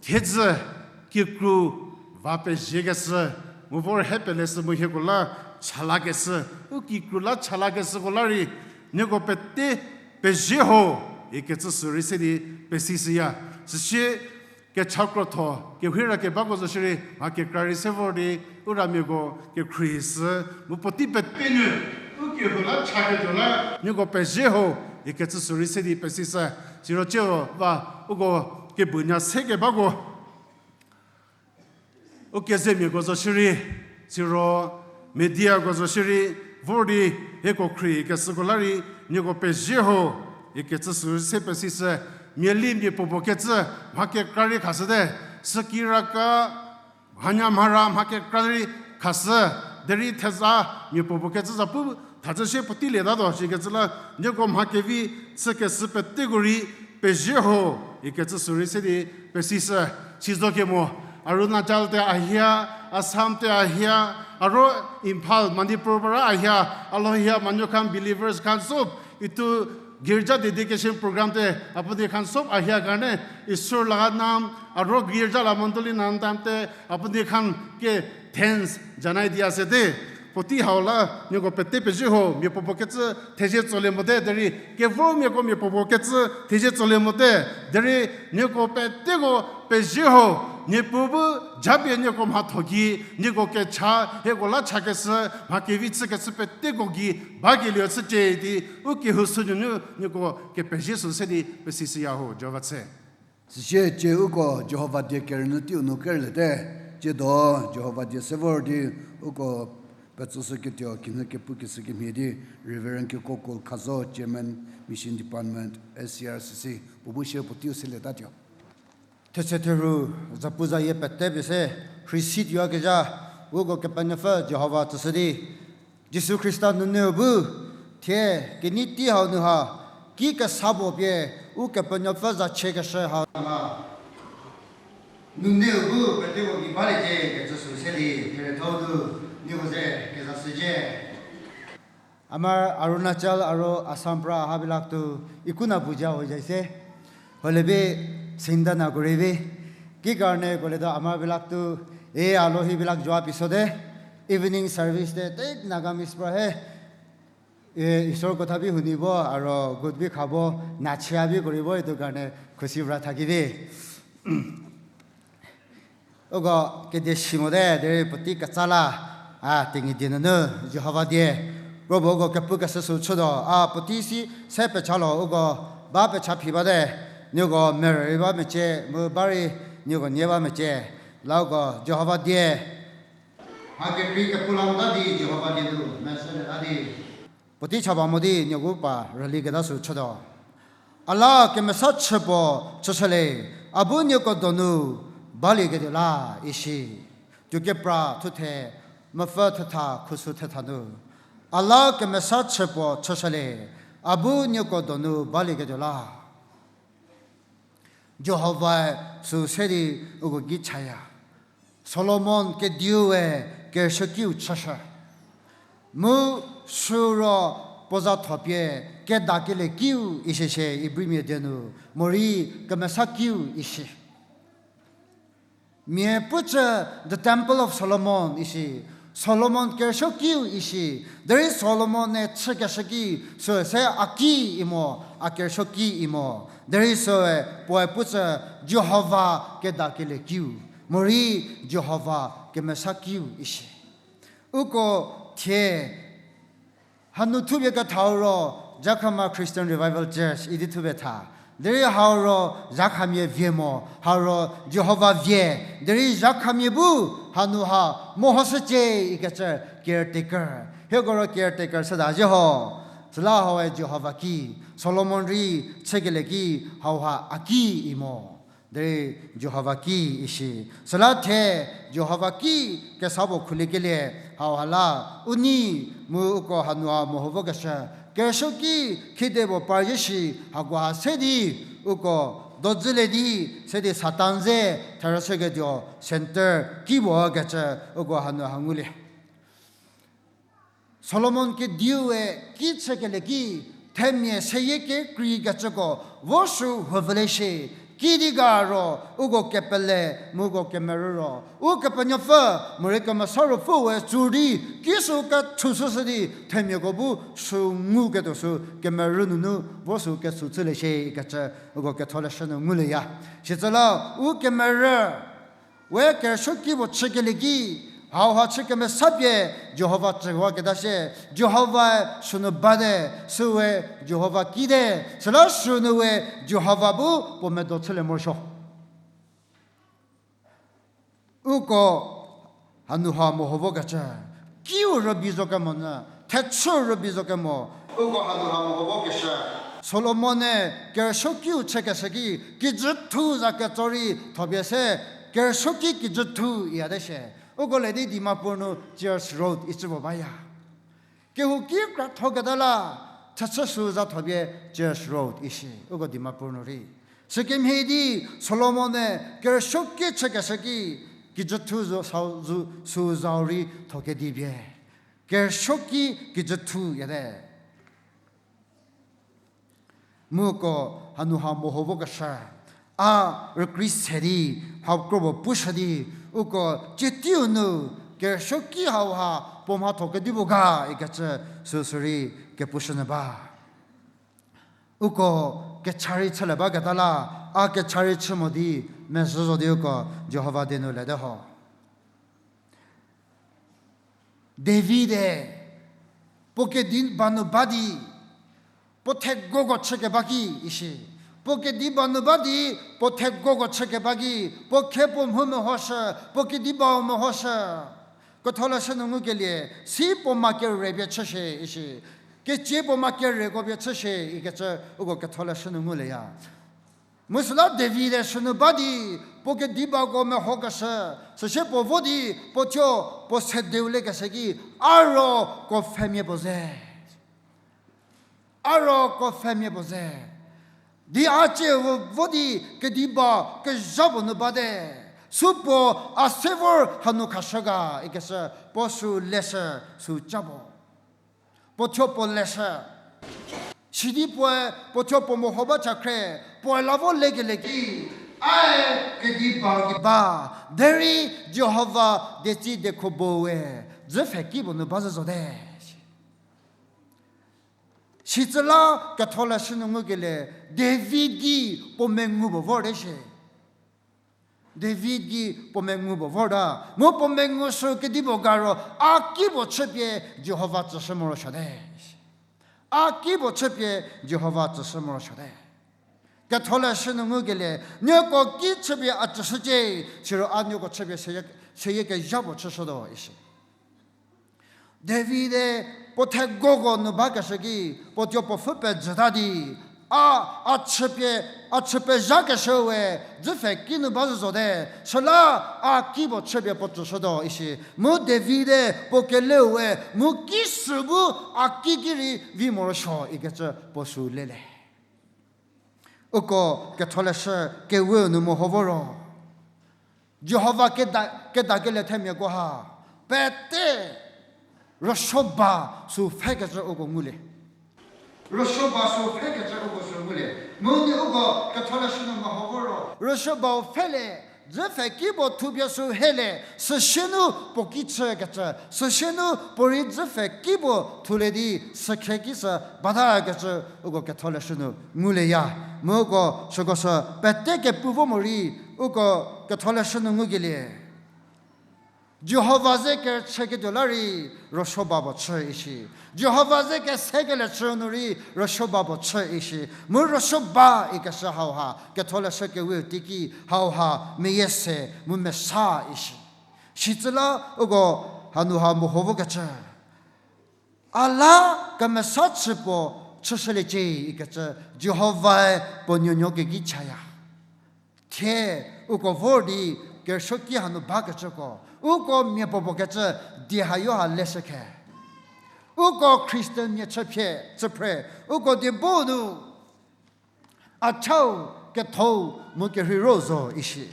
thiedzü, kikru, va peziekeshü, mu vor he peleshü mu hieko la, chalakeshü, u kikru la chalakeshüko la rei, nieko pete, pezie ho, ikecü sürei se di, pesishüya. Süsie, kecha krotho, kehira kebako zo shierei, mha kekra rei se vor di, u ramiako, kekhrieshü, mu puotei pete nu, u kehou la chaketuo la, nieko pezie ho, ikecü sürei se di, pesishü. Siro tsieu va, uko kebunya se kebako. U kezemiako zo shierei, siro mediako zo shierei, vor di hieko khriekeshüko la rei, nieko pezie ho, ikecü sürei se pesishü, miali mia puopuo kecü, mha kekra rei khashüte, sükiraka, mhanya mhara mha kekra rei khashü, derei theza mia puopuo kecü za pu, thacü sie puotei lietatuo shikecü la, nieko mha kevi, chükeshü peteko rei, Pezie ho, ikecü sürei se di pesishü, sizo kemo, Arunachal te ahia, Assam te ahia, aro Imphal, Manipur bara ahia, a lo hia Manyo khan believers khan sob, itu girja dedication program te, apuni khan sob ahia karne, Isor la nam, aro girja la mondoli nam tam te, apuni khan ke thanks janai dia se de. Puotei hau la, nieko pete pezie ho, mia puopuo kecü thezie tsolie mote, derei, kevor miako mia puopuo kecü thezie tsolie mote, derei, nieko peteko pezie ho, Niepuu bu japie nieko mhatho gei, nieko kecha, hieko la chakeshü, mha kevi chükeshü peteko gei, bakelie chücie di, u kehou sü nunu, nieko kepezie sü se di, pesishüya ho, Jihova tse. Süsie cie uko Jihova die kerünyü teiu nu kerlete, tsiedo Jihova die se vor di uko petsüshüketuo kinhü kepu keshü kemhie di Reverend Kekokul Khazo, Chairman Mission Department, S C R C C, puo bu shie puo teiu selietatuo. Thetse therhu, zapuzayie pete pie se, rhei si tuoyakezha, uko Kepenuopfü Jihova tsüshü di, Jisu Khrista nuneu bu, thie, kenei tei hau nu ha, ki kesa puo pie, Ukepenuopfü zachie keshü hau nu ha, nuneu bu peteko gei baliecie kecü sü se di, theriethou nu, nieko ze kezashücie. Amar Arunachal aro Assam pra ha bilak tu ikuna puja ho zai se. Holebi sindana guribi. Ki karne koledo amar bilak tu, e a lo hi bilak joa piso de. Evening service de, tek Nagamese pra he. E, Isor kotha bi huni bo, aro gut bi kha bo, nachia bi guri bo, itu karne khusi vra thakibi. Uko kedi si mote, derei puotei ketsa la, a, Tenyidie nunu, Jihova die. Probu uko kepu keshü sü chütuo, a, puotei si se pecha lo, uko ba pecha phi bate, nieko merü rei ba mecie, mu ba rei nieko nie ba mecie. La uko Jihova die. Mha kekrei kepu la mota di Jihova die nu, mesülieta di. Puotei chaba mo di nieko pa rüli keta sü chütuo. A la kemesa chü puo chüshülie, a bu nieko donu balieketuo la isi. Tuokepra thuthe, mepfü thetha khuso thetha nu. A la kemesa chü puo chüshülie, a bu nieko donu balieketuo la. Jihovae sü se di uko gei chaya. Solomon kediue kerüsuokiu chüshü. Mu süro puo za thopie kedakelie kiu isi shie Ibrimia die nu, morei kemesa kiu isi. Mia pucü the Temple of Solomon isi, Solomon kerüsuokiu isi, derei Solomon-e chükeshü ki sü se a ki imo, a kerüsuoki imo, derei süe puoe pucü Jihova kedakelie kiu, morei Jihova kemesa kiu isi. Uko thie hanu thupie kethau ro, Jakhama Christian Revival Church idi thupie tha. Derei hau ro zhakhamia vie mo, hau ro Jihova vie, derei zhakhamia bu hanu ha mehoshücie ikecü caretaker. Hieko ro caretaker süta zhie ho. Süla haue Jihova ki, Solomon rei chükelie ki hauha a ki imo. Derei Jihova ki isi. Süla thie Jihova ki kesa puo khuliekelie hauha la u nei mu uko hanu ha meho vokeshü. Kerüsuoki khide puo par zhie shi hakoha se di uko dodzülie di se di Satan ze therüshüketuo center ki puo kecü uko hanu ha ngulie. Solomon kediue ki chükelie ki, themia seyie kekreikecüko, vo sü huo vüle shie, kidi ga ro, uko kepele, mu uko kemerü ro, Ukepenuopfü, morei Kemesa Ruopfüe tsü di, ki sü kethushüshü di, themiako bu sü nguketuo sü, kemerü nunu, vo sü ketsu chülie shie, ikecü, uko ketholeshü nu ngulieya. Sitsüla, u kemerü, we kerüsuoki puo chükelie ki, hauha chü kemesapie Jihova tsüwaketa shie, Jihovae sünu bate, süwe Jihova kite, süla sünu we Jihova bu puo medo chülie morosuo. Uko hanu ha meho vokecü, kiu rübei zo kemo nyü, thechü rübei zo kemo, uko hanu ha meho vokeshü. Solomon-e kerüsuokiu chükeshü ki, kijüthu za ketso rei thopie se, kerüsuoki kijüthu iyate shie. Uko le di Dimapur nu Church Road icü puo baya. Kehouki krathoketa la, Thechü sü za thopie Church Road ishi, uko Dimapur nu rei. Sükemhie di Solomon-e kerüsuoki chükeshü ki, kijüthu zo, sau, zu, sü zau rei tho kedi pie. Kerüsuoki kijüthu yete. Mu uko hanu ha meho vokeshü, a rükrei se di, ha kro puo pushü di, uko tsie teiu nu, kerüsuoki hauha puo mhatho kedipuo ga ikecü süsü rei kepushünyü ba. Uko kecha rei chülie baketa la, a kecha rei chü mo di, mezhü zo di uko Jihova die nu lete ho. David-e, puo kediba nu ba di, puo thegoko chükeba ki ishi. Puo kediba nu ba di, puo thegoko chükeba ki, puo khe puo mhu mehoshü, puo kedibau mehoshü. Ketholeshü nu ngukelie, si puo ma kere pie chüshie ishi. Ketsie puo ma kereko pie chüshie ikecü uko Ketholeshü nu ngulieya. Mu süla David-e sünu ba di, puo kedibako mehokeshü, süsie puo vo di, puo thuo, puo sedeu lekeshü ki, a roko pfhemia puo ze. A roko pfhemia puo ze. Di a cie vo, vo di kediba kezha puo nu bate. Supuo a se vor hanu khashü ga ikeshü, puo sü leshü sü ca puo. Puo thuo puo leshü. Sidi puoe puo thuo puo meho ba chakhre, puoe la vo lekelie ki, ae kediba ki ba, derei Jihova dietsi diekho bo we, dzüpfhe ki puo nu ba zhü zote. Sitsüla Ketholeshü nu ngukelie, David gei puo mengu puo vorte shie. David gei puo mengu puo vorta, mu puo mengu sü kedipuo ga ro, a ki puo chüpie Jihova tsüshü morosuote. A ki puo chüpie Jihova tsüshü morosuote. Ketholeshü nu ngukelie, nieko ki chüpie a tsüshücie, siro a nieko chüpie seyie, seyie kezha puo chüshütuo ishi. David-e puo thegoko nu bakeshü ki, puo thuo puo pfhü pejüta di, a, a chüpie, a chü pezhakeshü we, dzüpfhe ki nu ba zhü zote, süla a ki puo chüpie puo tsüshütuo ishi. Mu David-e puo keleu we, mu ki sü bu a ki ki rei vi morosuo ikecü puo sü lele. Uko Ketholeshü kewe nu meho vo ro, Jihova keda, kedakelie themiako ha, pete rüsuoba sü pfhekecü uko ngulie. Rüsuoba sü pfhekecü uko sü ngulie. Mu di uko Ketholeshü nu meho vo ro, rüsuobau pfhele, dzüpfhe ki puo thupie sü hele, süsie nu puo ki chükecü, süsie nu puo rei dzüpfhe ki puo thulie di, sükhre ki sü batakecü uko Ketholeshü nu ngulieya. Mu uko süko sü pete kepu vo morei, uko Ketholeshü nu ngukelie, Jihova ze kechüketuo la rei rüsuoba puo chü ishi. Jihova ze kesekelie chü nu rei rüsuoba puo chü ishi. Mu rüsuoba ikeshü hauha, Ketholeshü kewe teiki hauha meyie se mu mesa ishi. Sitsüla uko hanu ha meho vokecü, a la kemesa chü puo chüshüliecie ikecü Jihovae puo nuonuo kegei chaya. Thie uko vor di kerüsuoki hanu bakecüko, uko mia puopuo kecü die hayo ha leshükhe. Uko Christian mia chüphie, chüphre, uko die bu nu a chau, kethou, mu kerheiro zo ishi.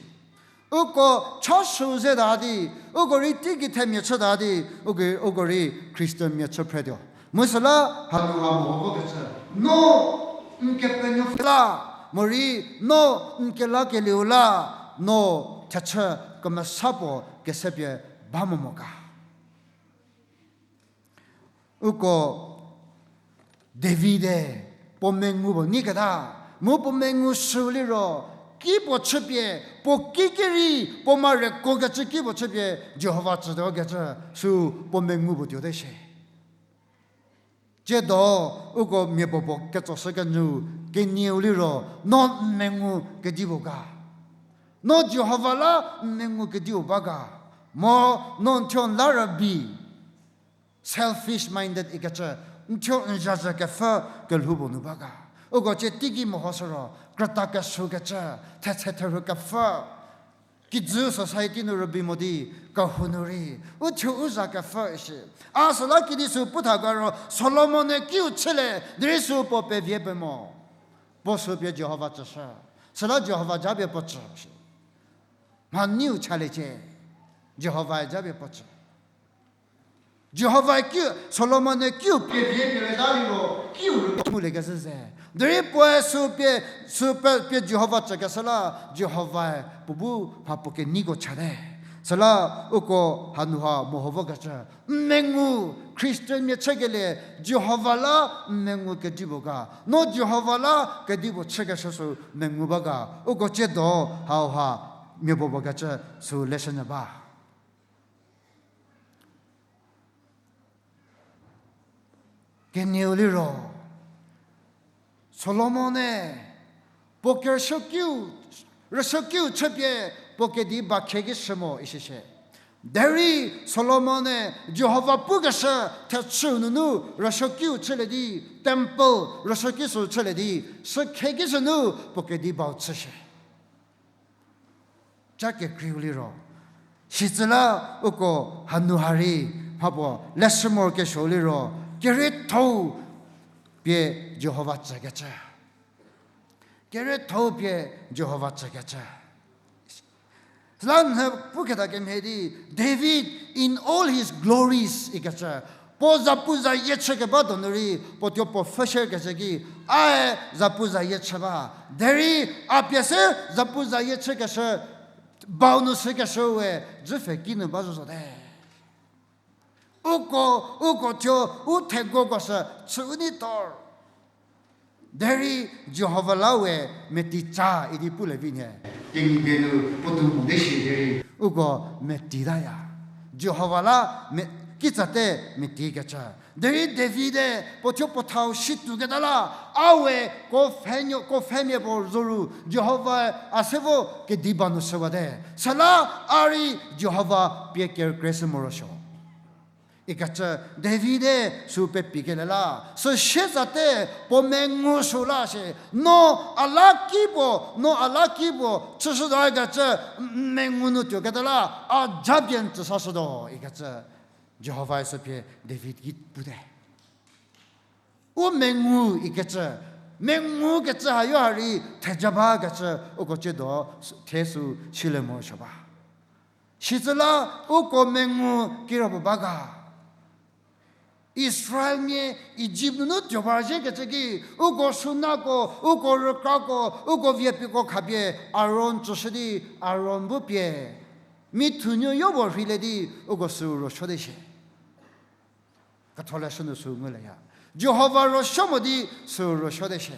Uko cha sü zeta di, uko rei teigei themia chüta di, uko, uko rei Christian mia chüphretuo. Mu süla hanu ha meho vokecü, no n kepenuopfü la, morei no n kelakelieu la, no thechü kemesa puo kesepie ba mo mo ga. Uko David-e puo mengu puo nyiketa, mu puo mengu sü liro, ki puo chüpie, puo ki ki rei, puo ma reko kecü ki puo chüpie, Jihova tsütuo kecü, sü puo mengu puo tuote shie. Tsiedo, uko mia puopuo ketsoshü kenyü, kenieu liro, no n mengu kedipuo ga. No Jihova la n mengu kediu ba ga. Mo no n thuo n la rübei. Selfish minded ikecü, n thuo n zhazhü kepfü kelhou puo nu ba ga. Uko tsie teiki mehoshü ro, krüta kesuokecü, thetse therhu kepfü, Kijü society nu rübei mo di, kehou nu rei u thuo u za kepfhü shi. A süla kidi sü pu tha ga ro, Solomon-e kiu chülie, derei sü puo pevie pe mo. Puo sü pie Jihova tsüshü. Süla Jihova japie puo tsü shi. Mha neiu chaliecie. Jihovae japie puo tsü. Jihovae kiu, Solomon-e kiu pevie pie reta liro, kiu rübei ngulie kezhü ze. Derei puoe sü pie, sü pe, pie Jihova tsükeshü la, Jihovae puo bu mha puo keneiko chate. Süla uko hanu ha meho vokecü, n mengu, Christian mia chükelie, Jihova la n mengu kedipuo ga. No Jihova la kedipuo chükeshü sü mengu ba ga. Uko tsiedo hauha mia puo puo kecü sü leshünyü ba. Kenieu liro, Solomon-e puo kerüsuokiu, rüsuokiu chüpie puo kedi ba khie ki shü mo isishie. Derei Solomon-e Jihova pukeshü thechü nunu rüsuokiu chülie di, temple rüsuoki sü chülie di, sü khie ki sünu puo kedi bau chüshie. Ca kekreiu liro. Sitsüla uko hanu ha rei mha puo leshü morokesuo liro, kerietho-u pie Jihova tsükecü. Kerietho-u pie Jihova tsükecü. Süla nhie puketa kemhie di, David in all his glories ikecü. Puo zapuzayie chükeba donu rei, puo tuo puo pfhüshükecü ki, ae zapuzayie chü ba. Derei a pie se zapuzayie chükeshü, bau nu sükeshü we, dzüpfhe kinu ba zo zote. Uko, uko thuo, u thegoko sü, chü u nei tor. Derei Jihova la we metei ca idi pulie vi nhie. Kengubie nu puotou mo di shi derei uko metei taya. Jihova la me, kitsate metei kecü. Derei David-e puo thuo puo thau shi tuoketa la, a we ko pfhenuo, ko pfhemia puo zoru Jihova a se vo kediba nu shüwate. Süla a rei Jihova pie kerükrie shü morosuo. Ikecü David-e sü pepikelie la, sü siezate puo mengu sü la shie, no a la ki puo, no a la ki puo, chüshütuo ikecü mengu nu tuoketa la, a japie n tsüsashütuo ikecü Jihovae sü pie David ki pute. U mengu ikecü, mengukecü hayo ha rei theja bakecü uko tsiedo thie sü silie morosuo ba. Sitsüla uko mengu kirapuo ba ga. Israelmia Ijipt nunu tuo ba zhiekecü ki, uko sunako, uko rükrako, uko viepiko khapie Aron tsüshü di Aron bu pie mi thunuo yopuo rheilie di uko sü ruosuote shie. Ketholeshü nu sü ngulieya. Jihova ruosuo mo di sü ruosuote shie.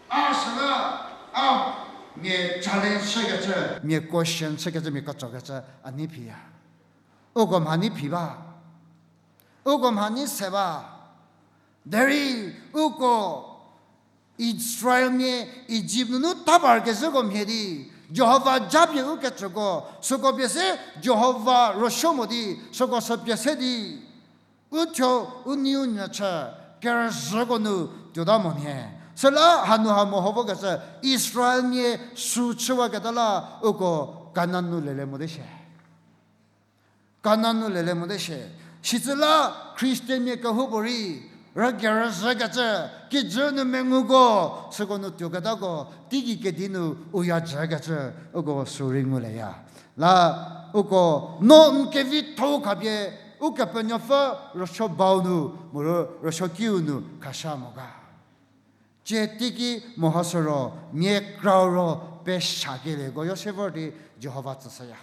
A süla, a mia challenge chükecü, mia question chükecü, mia ketsokecü a nei phiya. Uko mha nei phi ba. Uko mha nei se ba. Derei uko Israelmia Ijipt nunu ta parkezhüko mhie di, Jihova japie ukecüko, süko pie se Jihova ruosuo mo di, süko sü pie se di, u thuo u neiu nyü chü, kerüzhüko nu tuota mo nhie. Süla hanu ha meho vokecü Israelmia sü chüwaketa la uko Kanan nu lelie mote shie. Kanan nu lelie mote shie. Sitsüla Christianmia kehoupuorei, rükerüzhükecü, kijü nu menguko, süko nu tuoketako, teigei kedi nu u ya jükecü, uko sü rei ngulieya. La, uko, no n kevitho-u khapie, Ukepenuopfü ruosuo bau nu, moro ruosuo kiu nu khashü mo ga. Tsie teiki mehoshü ro, mia krau ro, peshakelieko yo se vor di Jihova tsüshüya.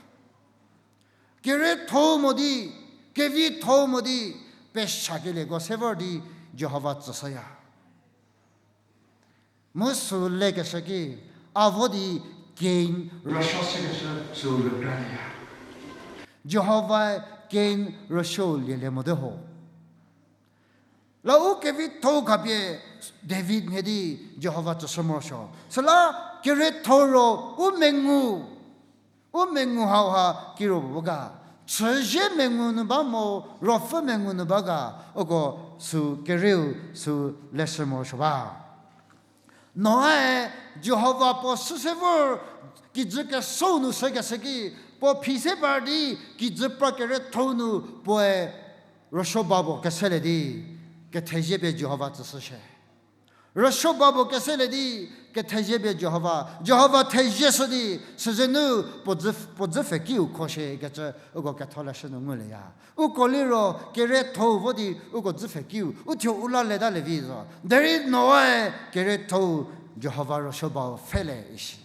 Kerietho-u mo di, kevitho-u mo di, peshakelieko se vor di Jihova tsüshüya. Mu sü lekeshü ki, a vo di Kain ruosuo shükeshü sü rükralieya. Jihovae Kain ruosuo lielie mote ho. La u kevitho-u khapie David mhie di Jihova tsüshü morosuo. Süla kerietho-u ro u mengu, u mengu hauha kiro puo ga. Chüzie mengu nu ba mo, ruopfü mengu nu ba ga, uko sü kerieu sü leshü morosuo ba. Noae Jihova puo süse vor Kijü kesou nu sekeshü ki, puo phi se par di, kijü pra kerietho-u nu puoe rüsuo ba puo keselie di, kethezie pie Jihova tsüshü shie. Rüsuo ba puo keselie di, kethezie pie Jihova, Jihova thezie shü di, süzenu puo dzü, puo dzü pfhekiu kho shie kecü uko ketholeshü nu ngulieya. Uko liro kerietho-u vo di uko dzü pfhekiu, u thuo u la leta lievi zo. Derei Noa-e kerietho-u Jihova rüsuo bau pfhele ishi.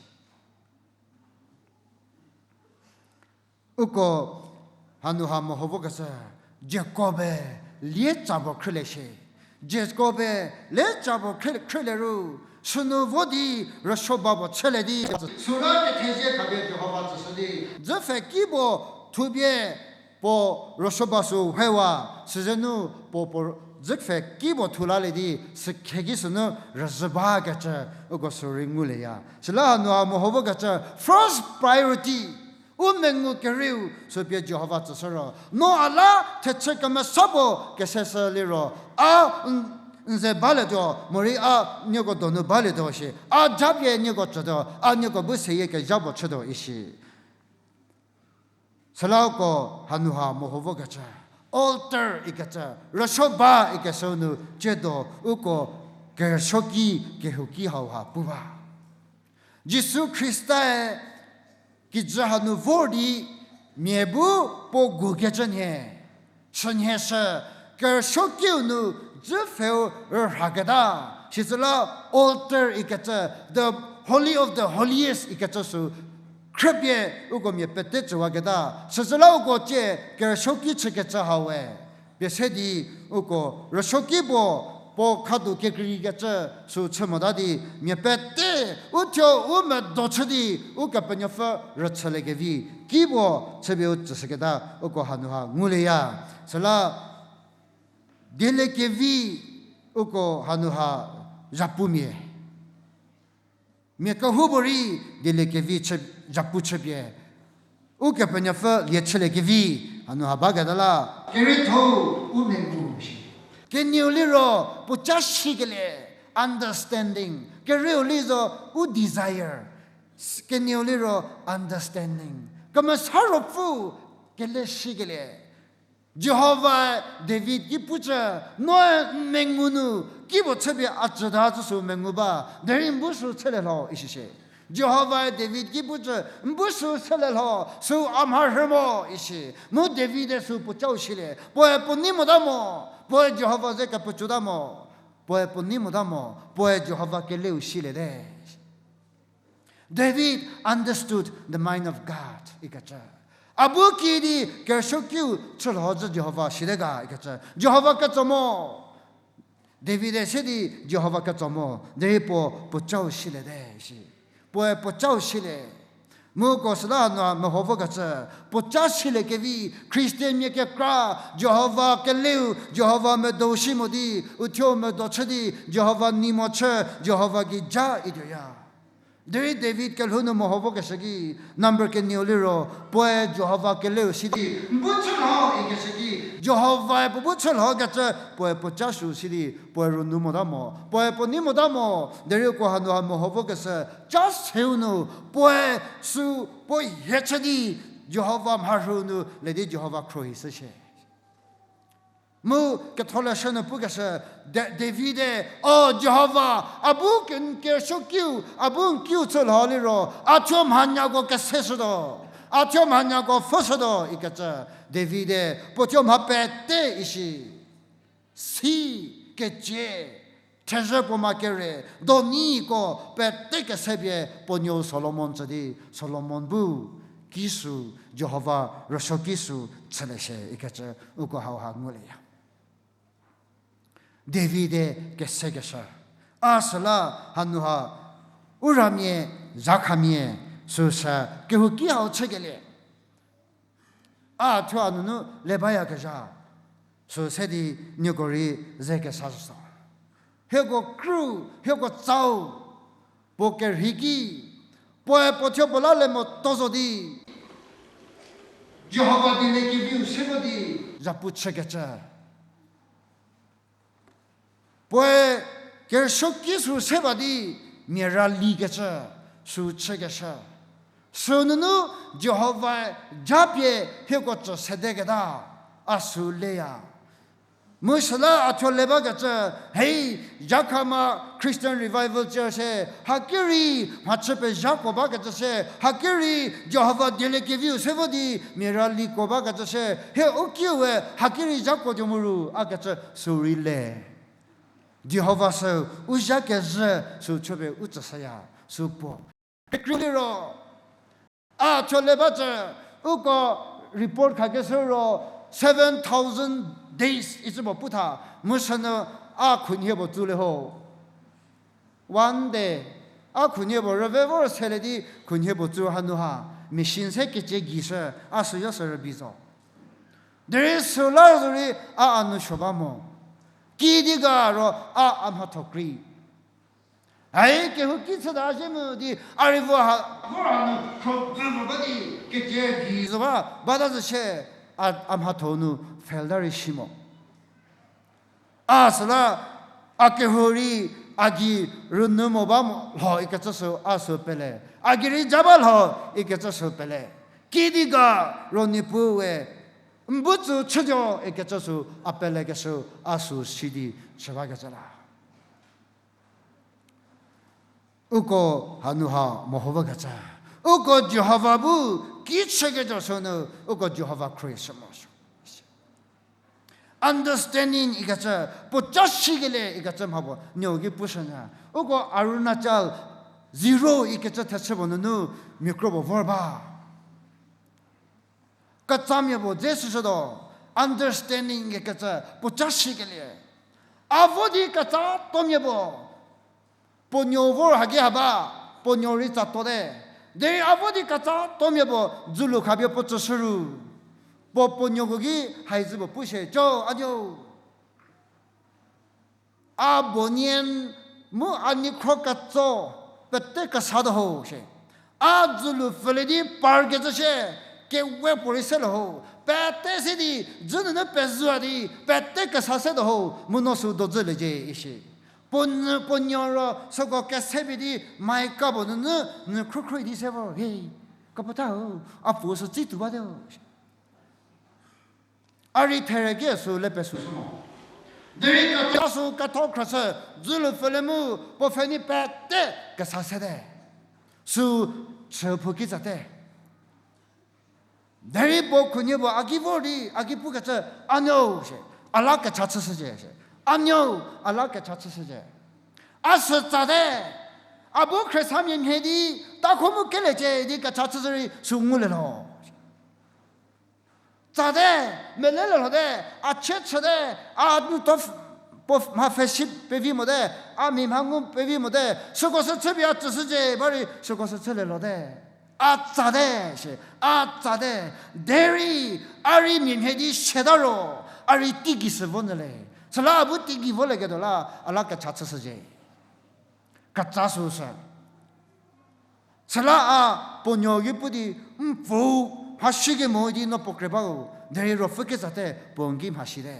Uko hanu ha meho vokecü, Jakob-e lie tsa puo khrülie shie. Jakob-e lie tsa puo khrü-, khrülie ru, sünu vo di rüsuo ba puo chülie di. Süla kethezie khapie Jihova tsüshü di, dzü pfheki puo thupie puo rüsuo ba sü hewa, süzenu puo puo dzü pfheki puo thu lalie di, sükhe ki sünu rüzhü bakecü uko sü rei ngulieya. Süla hanu ha meho vokecü first priority, u mengu kerieu sü pie Jihova tsüshü ro, Noa la thechü kemesa puo keseshü liro, a n-, n ze balietuo, morei a nieko donu balietuo shi, a japie nieko tsütuo, a nieko bu seyie kezha puo chütuo ishi. Süla uko hanu ha meho vokecü, altar ikecü, rüsuo ba ikeshü nu tsiedo uko kerüsuoki kehouki hauha pu ba. Jisu Khrista-e kijü hanu vor di mia bu puo gukecü nhie, chünhie shü, kerüsuokiu nu dzü pfheu rhaketa, sitsüla altar ikecü, the holy of the holiest ikecü sü khrüpie uko mia pete tsüwaketa, süzüla uko tsie kerüsuoki chükecü hawe. Pie se di uko rüsuoki puo, puo khadu kekreikecü sü chü mota di, mia pete u thuo u medo chü di, Ukepenuopfü rüchüliekevi ki puo chüpie u tsüshüketa uko hanu ha ngulieya. Süla dieliekevi uko hanu ha zhapumia. Mia kehoupuorei dieliekevi chü, zhapu chüpie Ukepenuopfü lie chüliekevi hanu ha baketa la. Kerietho-u u mengu shi. Kenieu liro puoca shikelie, understanding. Kerieu li zo u desire. S-, kenieu liro understanding. Kemesa Ruopfü kele shikelie. Jihova David ki pucü, noe n mengu nu ki puo chüpie a tsüta cü sü mengu ba, derei n bu sü chülie lho, isi shie. Jihovae David ki pucü, n bu sü chülie lho, sü a mharhü mo, isi. Mu David-e sü puocau silie, puoe puo nei mota mo, puoe Jihova ze kepuocuta mo, puoe puo nei mota mo, puoe Jihova keleu siliete. David understood the mind of God, ikecü. A bu kiüdi kerüsuokiu chülho zhü Jihova site ga, ikecü. Jihova ketso mo. David-e se di Jihova ketso mo, derei puo puocau siliete, isi. Puoe puocau silie. Mu ko süla hanu meho vokecü, puoca siliekevi, Christian mia kekra, Jihova keleu, Jihova medo shi mo di, uthuo medo chü di, Jihova nei mo chü, Jihova gei ja ituoya. Derei David kelhou nu meho vokeshü ki, number kenieu liro, puoe Jihova keleu si di, n bu chülho ikeshü ki, Jihovae puo bu chülhokecü, puoe puoca sü si di, puoe rünu mota mo, puoe puo nei mota mo, derei ko hanu ha meho vokeshü, ca seu nu, puoe sü puo hie chü di, Jihova mharhü nu le di Jihova khruohi shü shie. Mu ketholeshü nu pukeshü, Da-, David-e, O Jihova, a bu n kerüsuokiu, a bu n kiu chülho liro, a thuo mhanyako keseshütuo, a thuo mhanyako pfhüshütuo, ikecü. David-e puo thuo mha pete isi, si, kecie, thezhü puo ma kere, doniko pete kesepie puo nuou Solomon tsü di, Solomon bu ki sü, Jihova rüsuoki sü chülie shie ikecü uko hauha ngulieya. David-e kesekeshü. A süla hanu ha u ramia, zakhamia, süsü kehouki hau chükelie. A thuo a nunu le bayakezha. Sü se di nieko rei ze kesa süso. Hieko kru, hieko tsau, puo kerhei ki, puoe puo thuo puo la le moto zo di, Jihova dieliekeviu se vo di, zhapu chükecü. Puoe kerüsuoki sü se ba di, mia ralikecü, sü chükeshü. Sünunu Jihovae japie hieko tsü sedeketa, a sü leya. Mu süla a thuo le bakecü, hei, Jakhama Christian Revival Church se, haki rei mhachü pezhako bakecü se, haki rei Jihova dieliekeviu se vo di mia ra liko bakecü se, hie u kiue haki rei zhakuo tuo mu ru, akecü sü rei le. Jihova sü u zha kezhü sü chopie u tsüshüya, sü puo. Kekreiu liro, a thuo le bacü, uko report khakeshü ro, seven thousand days icü puo pu tha, mu sünu a khunhie puo tsu le ho. One day, a khunhie puo rüve vor se le di khunhie puo tsu hanu ha, machine se kecie gei shü, a süyo sü rübei zo. Derei süla zorei a a nu suo ba mo. Kidi ga ro a a mhatho krei. Ai kehouki chüta zhie mu di a rei vo ha, vor hanu khro dzü mo ba di, kecie gei zo ba, bata zü shie, a, a mhatho nu fail ta rei shi mo. A süla, a kehou rei a gei rünyü mo ba mo lho ikecü sü a sü pele. A gei rei ja ba lho ikecü sü pele. Kidi ga ro Niepuu we, n bu tsü chütuo ikecü sü a pelekeshü a sü si di chü bakecü la. Uko hanu ha meho bakecü. Uko Jihova bu ki chüketuo sünu, uko Jihova khrie shü mo sü. Understanding ikecü, puoca shikelie ikecü mha puo nieu ki pushünyü. Uko Arunachal zero ikecü thechü puo nunu, mia kro puo vor ba. Ketsamia puo dze shüshütuo, understanding ikecü, puoca shikelie. A vo di ketsa tomia puo, puo nuo vor haki ha ba, puo nuo rei tsa tote. Derei a vo di ketsa tomia puo, dzülu khapie puo tsüshü ru. Puo puo nuoko ki haizü puo pushie, co, a nuo. A bonien mu a nikhro ketso pete kesatuo ho shie. A dzülu pfülie di par kecü shie, kewe puorei se le ho. Pete se di, dzü nunu pezhüa di, pete kesa setuo ho, mu no sü dodzüliecie, ishi. Puo n-, puo nuo ro süko kesepie di, mai ka puo nunu, nu khrukhru di se vor, he, kepuo tha ho, a puo sü tsi tuo bate ho. A rei therekie sü le pesü sü mo. Derei ketsa sü ketho khrüshü, dzülu pfülie mu, puo pfhenei pete kesa sete. Sü chü phu ki tsate. Derei puo khunhie puo a ki vor di, a ki pukecü, a nuo shie, a la kecha chüshücie shie. A nuo, a la kecha chüshücie. A sü tsate, a bu khriesamia mhie di, takho mu kelecie di kecha chüshü rei sü ngulie lho. Tsate, mele le lhote, a chie chüte, a nu to f-, puo mha fellowship pevi mote, a mhi mha ngu pevi mote, süko sü chüpie a tsüshücie, ba rei süko sü chülie lhote. A tsate, shie, a tsate, derei, a rei mia mhie di siata ro, a rei teigei sü vo nyü le. Süla a bu teigei volieketuo la, a la kecha chüshücie. Ketsa süsü. Süla a puo nuo ki pu di, n pfüu, mhasi kemo di no puo kre bau, derei ruopfü kezate, puo n ki mhasite.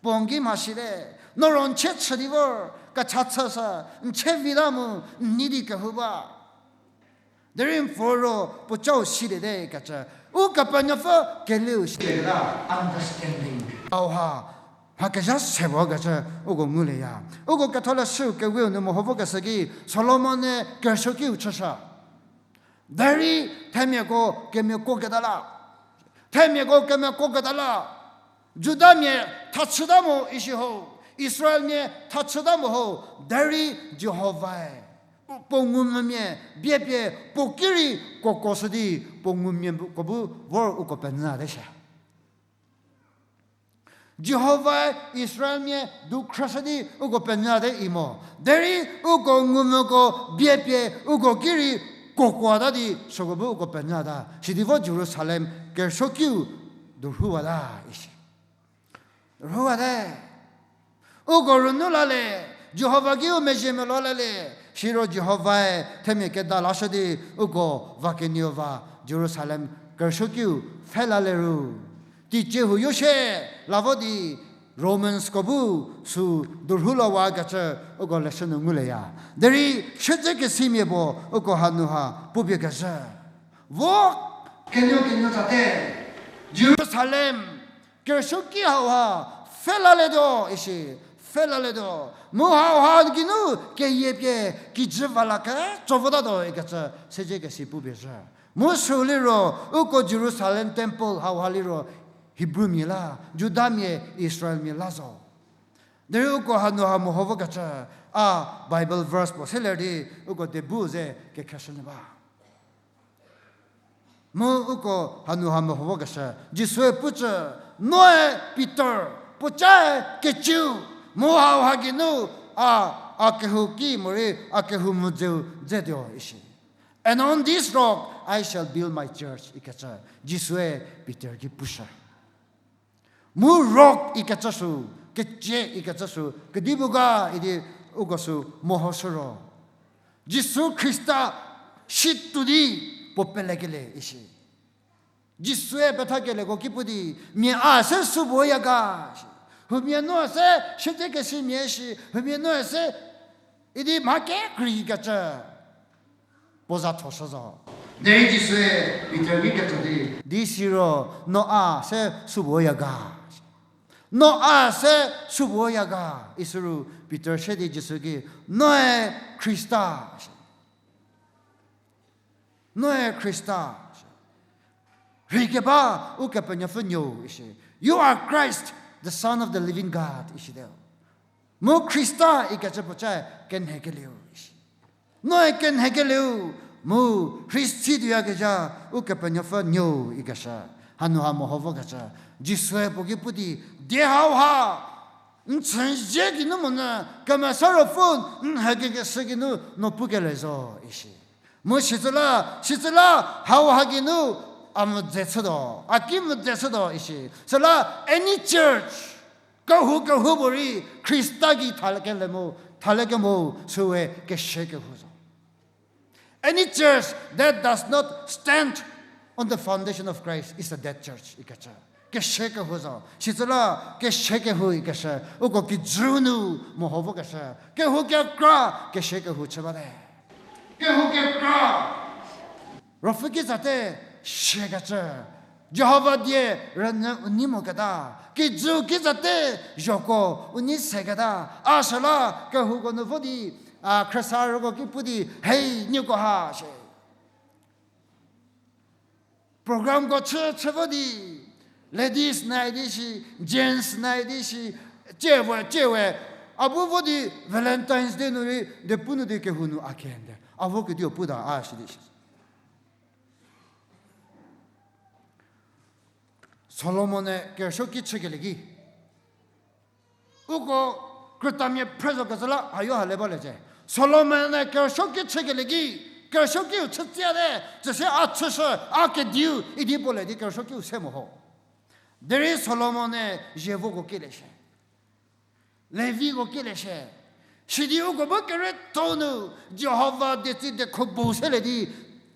Puo n ki mhasite, no ro n chie chü di vor, kecha chüshü, n chie vita mu, n nei di kehou ba. Derei n pfüu ro puo cau siliete kecü, Ukepenuopfü kelieu silieta, understanding. Hauha, mha kezha se bakecü uko ngulieya. Uko ketholeshü kewiu nu meho vokeshü ki Solomon-e kerüsuokiu chüshü. Derei themiako kemiako keta la. Themiako kemiako keta la. Judamia thachüta mo ishi ho. Israelmia thachüta mo ho. Derei Jihovae puo ngumvümia biepie puo ki rei kuokuoshü di puo ngumvümiako bu vor uko penyüte shie. Jihovae Israelmia dukhrashü di uko penyüte imo. Derei uko ngumvüko biepie uko ki rei kuokuota di süko bu uko penyüta. Sidi vo Jerusalem kerüsuokiu durhuwata ishi. Rhuwate. Uko rünu la le, Jihova kiu mezhie melo la le, siro Jihovae themia keda lashü di uko va kenieu va Jerusalem kerüsuokiu pfhe la le ru. Teicie huoyo shie la vo di, Romansko bu sü durhulawakecü uko leshü nu ngulieya. Derei siedzekesimia puo uko hanu ha pupie kezhü. Vo kenuo kenuo tsate, Jerusalem kerüsuoki hauha felalietuo isi, felalietuo. Mu hauha geinu keyie pie kijü va la ketso votatuo ikecü siedzekesi pupie zhü. Mu sü liro, uko Jerusalem temple hauha liro, Hebrewmia la, Judamia, Israelmia la zo. Derei uko hanu ha meho vokecü, a Bible verse puo seler di, uko de bu ze kekheshü nyü ba. Mu uko hanu ha meho vokeshü, Jisue pucü, noe Pitor, puocae keciu, mu hauha geinu, a, a kehou ki morei a kehou mvüdzeu dzetuo isi. And on this rock I shall build my church, ikecü, Jisue Pitor ki pushü. Mu rock ikecü sü, kecie ikecü sü kedipuo ga idi uko sü mehoshü ro, Jisu Khrista situo di puo pelekelie isi. Jisue pethakelieko ki pu di, mia a se supuoya ga shi, humia no se siedzekesimia shi, humia no se idi mha kekreikecü puo za thoshü zo. Derei Jisue Pitor ki ketso di, di siro, no a se supuoya ga? No a se supuoya ga? Isiro Pitor se di Jisu ki, noe Khrista. Noe Khrista. Rheikeba Ukepenuopfü Nuou isi. You are Christ, the Son of the living God, isite. Mu Khrista ikecü puocae kenhekelieu isi. Noe kenhekelieu, mu rhei si tuoyakezha Ukepenuopfü Nuou ikeshü. Hanu ha meho vokecü, Jisue puo ki pu di, die hauha n chüzie geinu monyü Kemesa Ruopfü n hekekeshü geinu no pukelie zo isi. Mu sitsüla, sitsüla hauha geinu a mvüdze chütuo, a ki mvüdze chütuo isi. Süla any church, kehou kehoupuorei Khrista gei thalekele mu, thalekemo süe kese kehou zo. Any church that does not stand on the foundation of Christ is a dead church ikecü. Kese kehou zo. Sitsüla kese kehou ikeshü, uko kijü nu meho vokeshü, kehou kekra kese kehou chü bate. Kehou kekra. Ruopfü ki zate siakecü, Jihova die rünyü u nei moketa, kijü ki zate zhoko u nei seketa, a süla kehouko nu vo di, a khriesarüko ki pu di, hei nieko ha shie. Programko chü chü vo di, ladies nai di shi, gents nai di shi, tsiewe tsiewe, a bu vo di Valentine's Day nu rei de pu nu di kehou nu a kende a vo kediu puta a shi di shi. Solomon-e kerüsuoki chükelie ki, uko krütamia phre zo kecü la hayo ha le baliecie. Solomon-e kerüsuoki chükelie ki, kerüsuokiu chütsiate, tsüse a chüshü, a kediu idi puo le di kerüsuokiu se mo ho. Derei Solomon-e zievoko kilie shie. Leviko kilie shie. Sidi uko bu kere tho nu Jihova detsi dekho bo selie di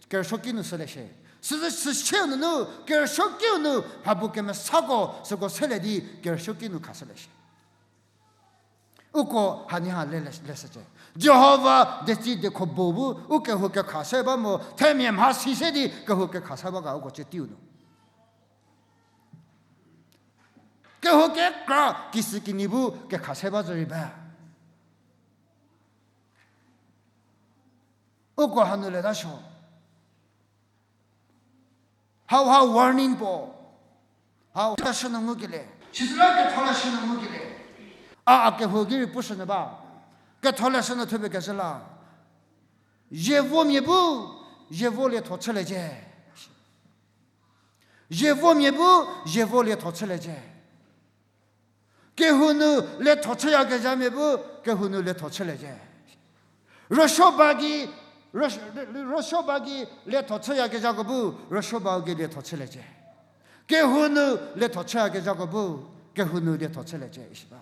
kerüsuoki nu sülie shie. Süsü süsieu nunu kerüsuokiu nu mhapuo kemesako süko selie di kerüsuoki nu khashülie shie. Uko hanie ha le, le, leshücie. Jihova detsi dekho bo bu u kehou kekha se ba mo, themia mhasi se di kehou kekha se ba ga uko cie teiu nu. Kehou kekra kisükinyi bu kekha se ba zo rei ba. Uko hanu leta suo. Hauha warning puo. Hau leshü nu ngukelie. Sisüla ketholeshü nu ngukelie. A, a kehou ki rei pushünyü ba. Ketholeshü nu thupie kezhü la, zievomia bu zievo lietho chüliecie. Zievomia bu zievo lietho chüliecie. Kehou nu lietho chüyakezhamia bu kehou nu lietho chüliecie. Rüsuoba gei, rüs-, rüsuoba gei lietho chüyakezhako bu rüsuobau gei lietho chüliecie. Kehou nu lietho chüyakezhako bu kehou nu lietho chüliecie isi ba.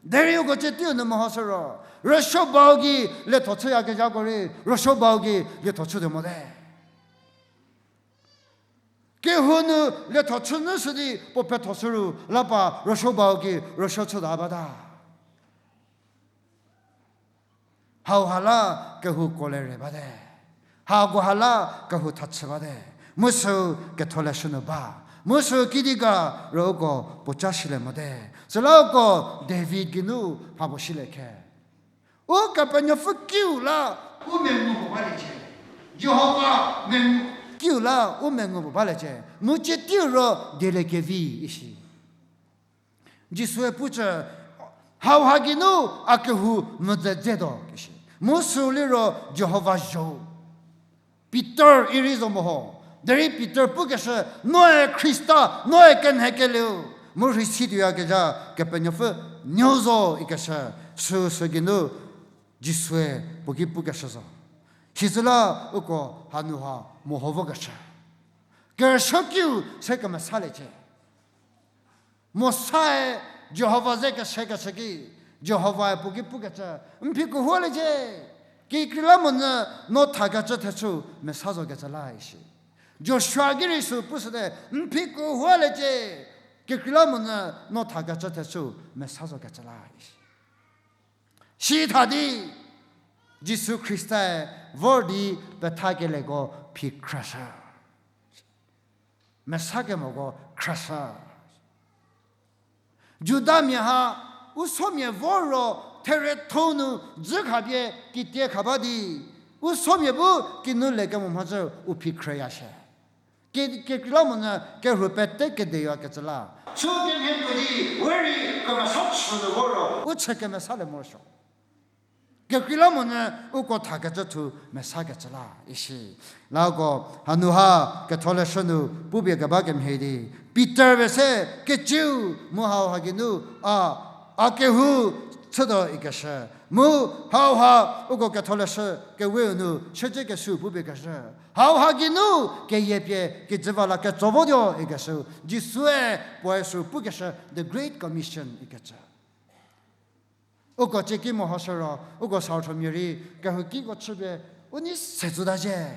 Derei uko cie teiu nu mehoshü ro, rüsuobau gei lietho chüyakezhako rei rüsuobau gei lietho chütuo mote. Kehou nu lietho chü nyü sü di puo petho shü ru la pa rüsuo bau ki rüsuo chüta bata. Hauha la kehou kolie re bate. Hakoha la kehou thachü bate. Mu sü ketholeshü nu ba. Mu sü kidi ga ro uko puoca silie mote. Süla uko David geinu mha puo silie khe. Ukepenuopfü kiu la u mengu puo baliecie. Jihova mengu kiu la u mengu puo baliecie. Mu cie teiu ro dieliekevi isi. Jisue pucü, hauha geinu a kehou mvüdze dzetuo isi. Mu sü liro Jihova zho. Pitor irei zo moho. Derei Pitor pukeshü, noe Khrista, noe kenhekelieu. Mu rhei si tuoyakezha Kepenuopfü nuo zo ikeshü, süsü geinu Jisue puo ki pukeshü zo. Sizüla uko hanu ha meho vokeshü. Kerüsuokiu se kemesaliecie. Mosae Jihova ze kesekeshü ki, Jihovae puo ki pukecü, n phi kehouliecie, kekreilamonyü no thakecü thechü mesa zokecü la isi. Joshua ki rei sü pushüte, n phi kehouliecie, kekreilamonyü no thakecü thechü mesa zokecü la isi. Sitha di, Jisu Khristae vor di pethakelieko phi khrashü. Mesa kemoko khrashü. Judamia ha, u somia vor ro, therietho nu dzü khapie kitie kha ba di, u somia bu kinu lekemo mhacü u phi khrüya shie. Ke, kekreilamonyü kerhu pete kedeyakecü la. Sü kemhie tuo di, we rei kemesa chü nu vo ro, u chü kemesalie morosuo. Kekreilamonyü uko thakecü thu mesakecü la, isi. Lako, hanu ha, ketholeshü nu, pupie keba kemhie di. Pitor pie se, keciu, mu hauha geinu, a, a kehou, chütuo ikeshü. Mu hauha, uko ketholeshü, keweu nu, shücie kesu pupie keshü. Hauha geinu, keyie pie, kijü va la ketso votuo ikeshü. Jisue, puoe sü pukeshü, the Great Commission ikecü. Uko cieki mehoshü ro, uko sarüthomia rei, kehou kiko chüpie, u nei se tsüta zhie.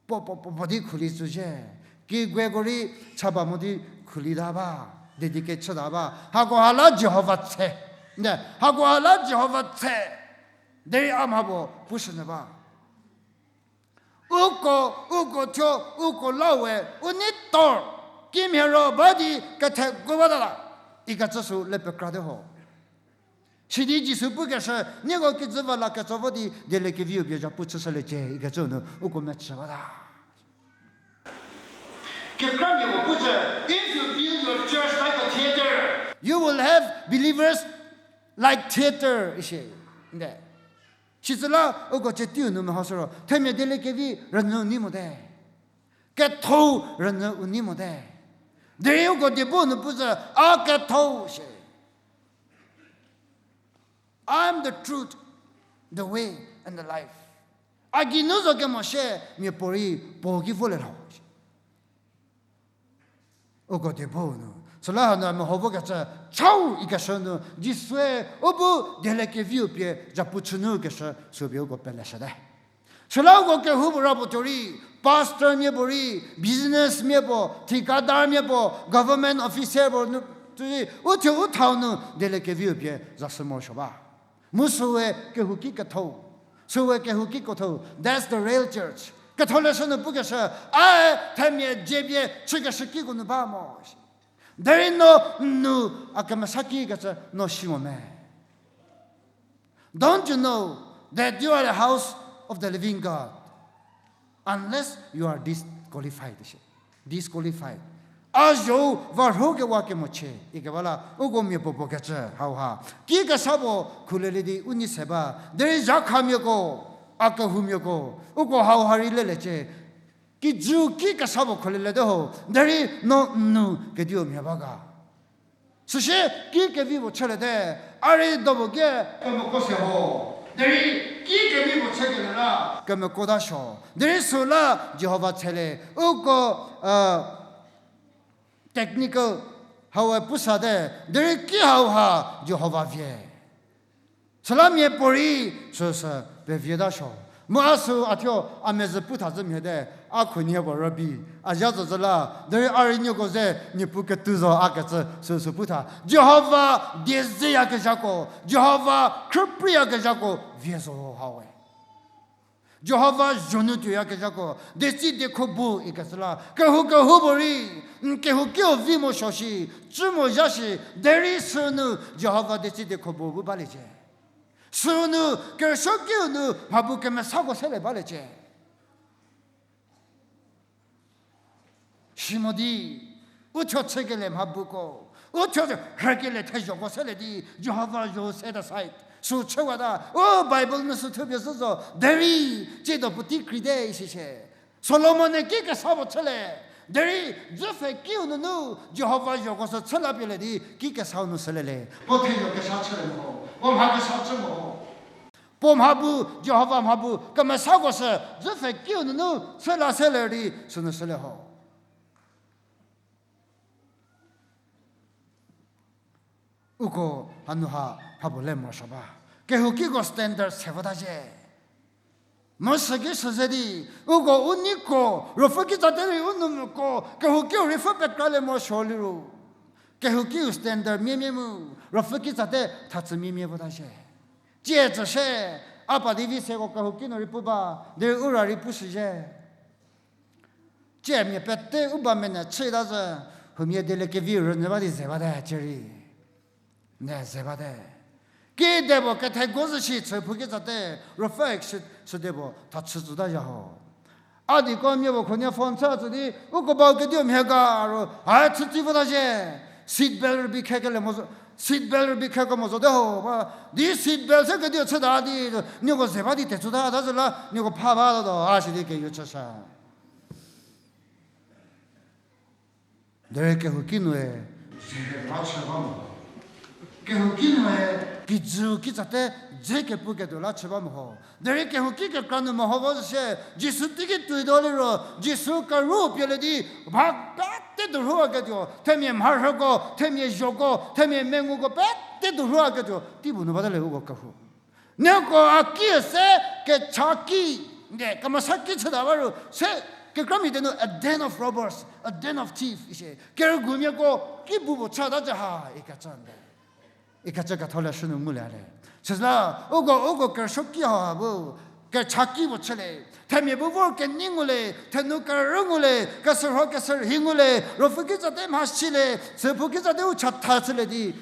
Puo, puo, puo, puo di khuli tsü zhie. Kigueko rei, chaba mo di khulita ba, dedicate chüta ba. Hakoha la Jihova tse. Nde, hakoha la Jihova tse. Derei a mha puo, pushünyü ba. Uko, uko thuo, uko la we, u nei tor, kimhie ro ba di kethegu bata la, ikecü sü le pekrate ho. Sidi Jisu pukeshü, nieko kijü va la ketso vo di, dieliekeviu pie zhapu chüshüliecie, ikecü nu, uko mechü bata. Kekramia puo pucü, if you build your church like a theater, you will have believers like theater, isi. Nde. Sitsüla uko cietiu nu mehoshü ro, themia dieliekevi rünyü u nei mote. Ketho rünyü u nei mote. Derei uko diebo nu pucü, a ketho shie. I am the truth, the way, and the life. A geinu zo kemo shie, miapuorei puo ki volie lho. Uko diebo nu. Süla hanu a meho vokecü, chau ikeshü nu, Jisue, u bu dieliekeviu pie, zhapu chünyü keshü, sü pie uko peleshüte. Süla uko kehoupuo ra puo tuo rei, pastormia puo rei, businessmia puo, thikadar mia puo, government officer puo nu, tuoi, u thuo u thau nu, dieliekeviu pie, zashü morosuo ba. Mu süwe kehouki ketho. Süwe kehouki ketho. That's the real church. Ketholeshü nu pukeshü, a themia jepie chükeshü kiko nu ba mo. Derei no nu a kemesa kikecü no si mo me. Don't you know that you are the house of the living God? Unless you are disqualified, disqualified. A zho-u va rhokewa kemochie, ikeba la, uko mia puo puo kecü, hauha. Ki kesa puo khulelie di u nei se ba, derei zhakhamiako, a kehoumiako, uko hauha rei lelecie. Kijü ki kesa puo khuleliete ho, derei no nu kediu mhie ba ga. Süsie ki kevi puo chüliete, a rei do puo ki kemoko se ho. Derei ki kevi puo chükelie la kemoko ta suo. Derei süla Jihova tshelie, uko, technical hau e pu sate, derei ki hauha Jihova vie. Süla miapuorei süsü pevie ta suo. Mu a sü a thuo a mezhü pu tha zhü mhie te, a khunhie puo rübei, a zha zo zhü la, derei a rei nieko ze Niepuu ketou zo a kecü süsü pu tha. Jihova die zeyakezhako, Jihova khrüpreiyakezhako vie zo hawe. Jihova zho nu tuoyakezhako, desi diekho bu ikecü la, kehou kehoupuorei, n kehoukiu vi mo suo shi, cü mo zha shi, derei sünu Jihova desi diekho bu bu baliecie. Sünu kerüsuokiu nu mha bu kemesako selie baliecie. Simo di, u thuo chükelie mha buko, u thuo rhükelie thezhoko selie di, Jihova zho set aside. Sü chüwata, u Bible nu sü thupie zhü zo, derei, tsiedo puotei kreite isi shie. Solomon-e ki kesa puo chülie, derei, dzüpfhe kiu nunu, Jihova zhoko sü chü la pielie di, ki kesau nu sülie le. Puo thezho kesa chülie mo, puo mha kesa chü mo. Puo mha bu, Jihova mha bu, kemesako sü, dzüpfhe kiu nunu, chü la selie di, sünu sülie ho. Uko hanu ha mha puo le morosuo ba. Kehoukiko standard se vota zhie. Mu süki sü ze di, uko u neiko, ruopfü kitsa te rei u numvüko, kehoukiu rei pfhü pekralie morosuo liro. Kehoukiu standard miemie mu, ruopfü kitsa te thachü miemie vota zhie. Tsie tsü shie, a pa di vi seko kehouki nu rei pu ba, derei u ra rei pushü zhie. Tsie mia pete u ba mene chüta zhü, huomia dieliekevi rünyü ba di ze bate, tsie rei. Ne ze bate. Kidepuo kethegu zhü shi chü phu kitsa te, ruopfü exit südepuo thachü tsüta zha ho. A diko mia puo khuonie phone chü tsü di, uko bau kediu mhie ga ro, a chütsi vota zhie. Seat belt rübei khe kele mo zo, seat belt rübei khe kemo zo te ho ba. Di seat belt se kediu chüta di, nieko ze ba di tetsüta ta zhü la, nieko pha bata to, a si di keyu chüshü. Derei kehouki nue, ze la chü ba mo. Kehouki nue, kijü kitsa te, dze kepu ketuo la chü ba mo ho. Derei kehouki kekra nu meho vo zhü shie, Jisu teiki tuoi do liro, Jisu keru pielie di, mha pete dorhuaketuo, themia mharhüko, themia zhoko, themia menguko pete dorhuaketuo, tei bu nu bate le uko kehou. Nieko a ki se kecha ki, nde, kemesa ki chüta ba ru, se kekramia te nu a den of robbers, a den of thief, isi. Kerügumiako ki bu puo chüta zhü ha, ikecü nde. Ikecü ketholeshü nu ngulie le. Süla, uko, uko kerüsuoki ha bu, kecha ki puo chülie. Themia bu vor kenei ngulie, thenu kerü ngulie, kesürho kesürhei ngulie, ruopfü kitsa te mha silie, chü phu kitsa te u chatha chülie di.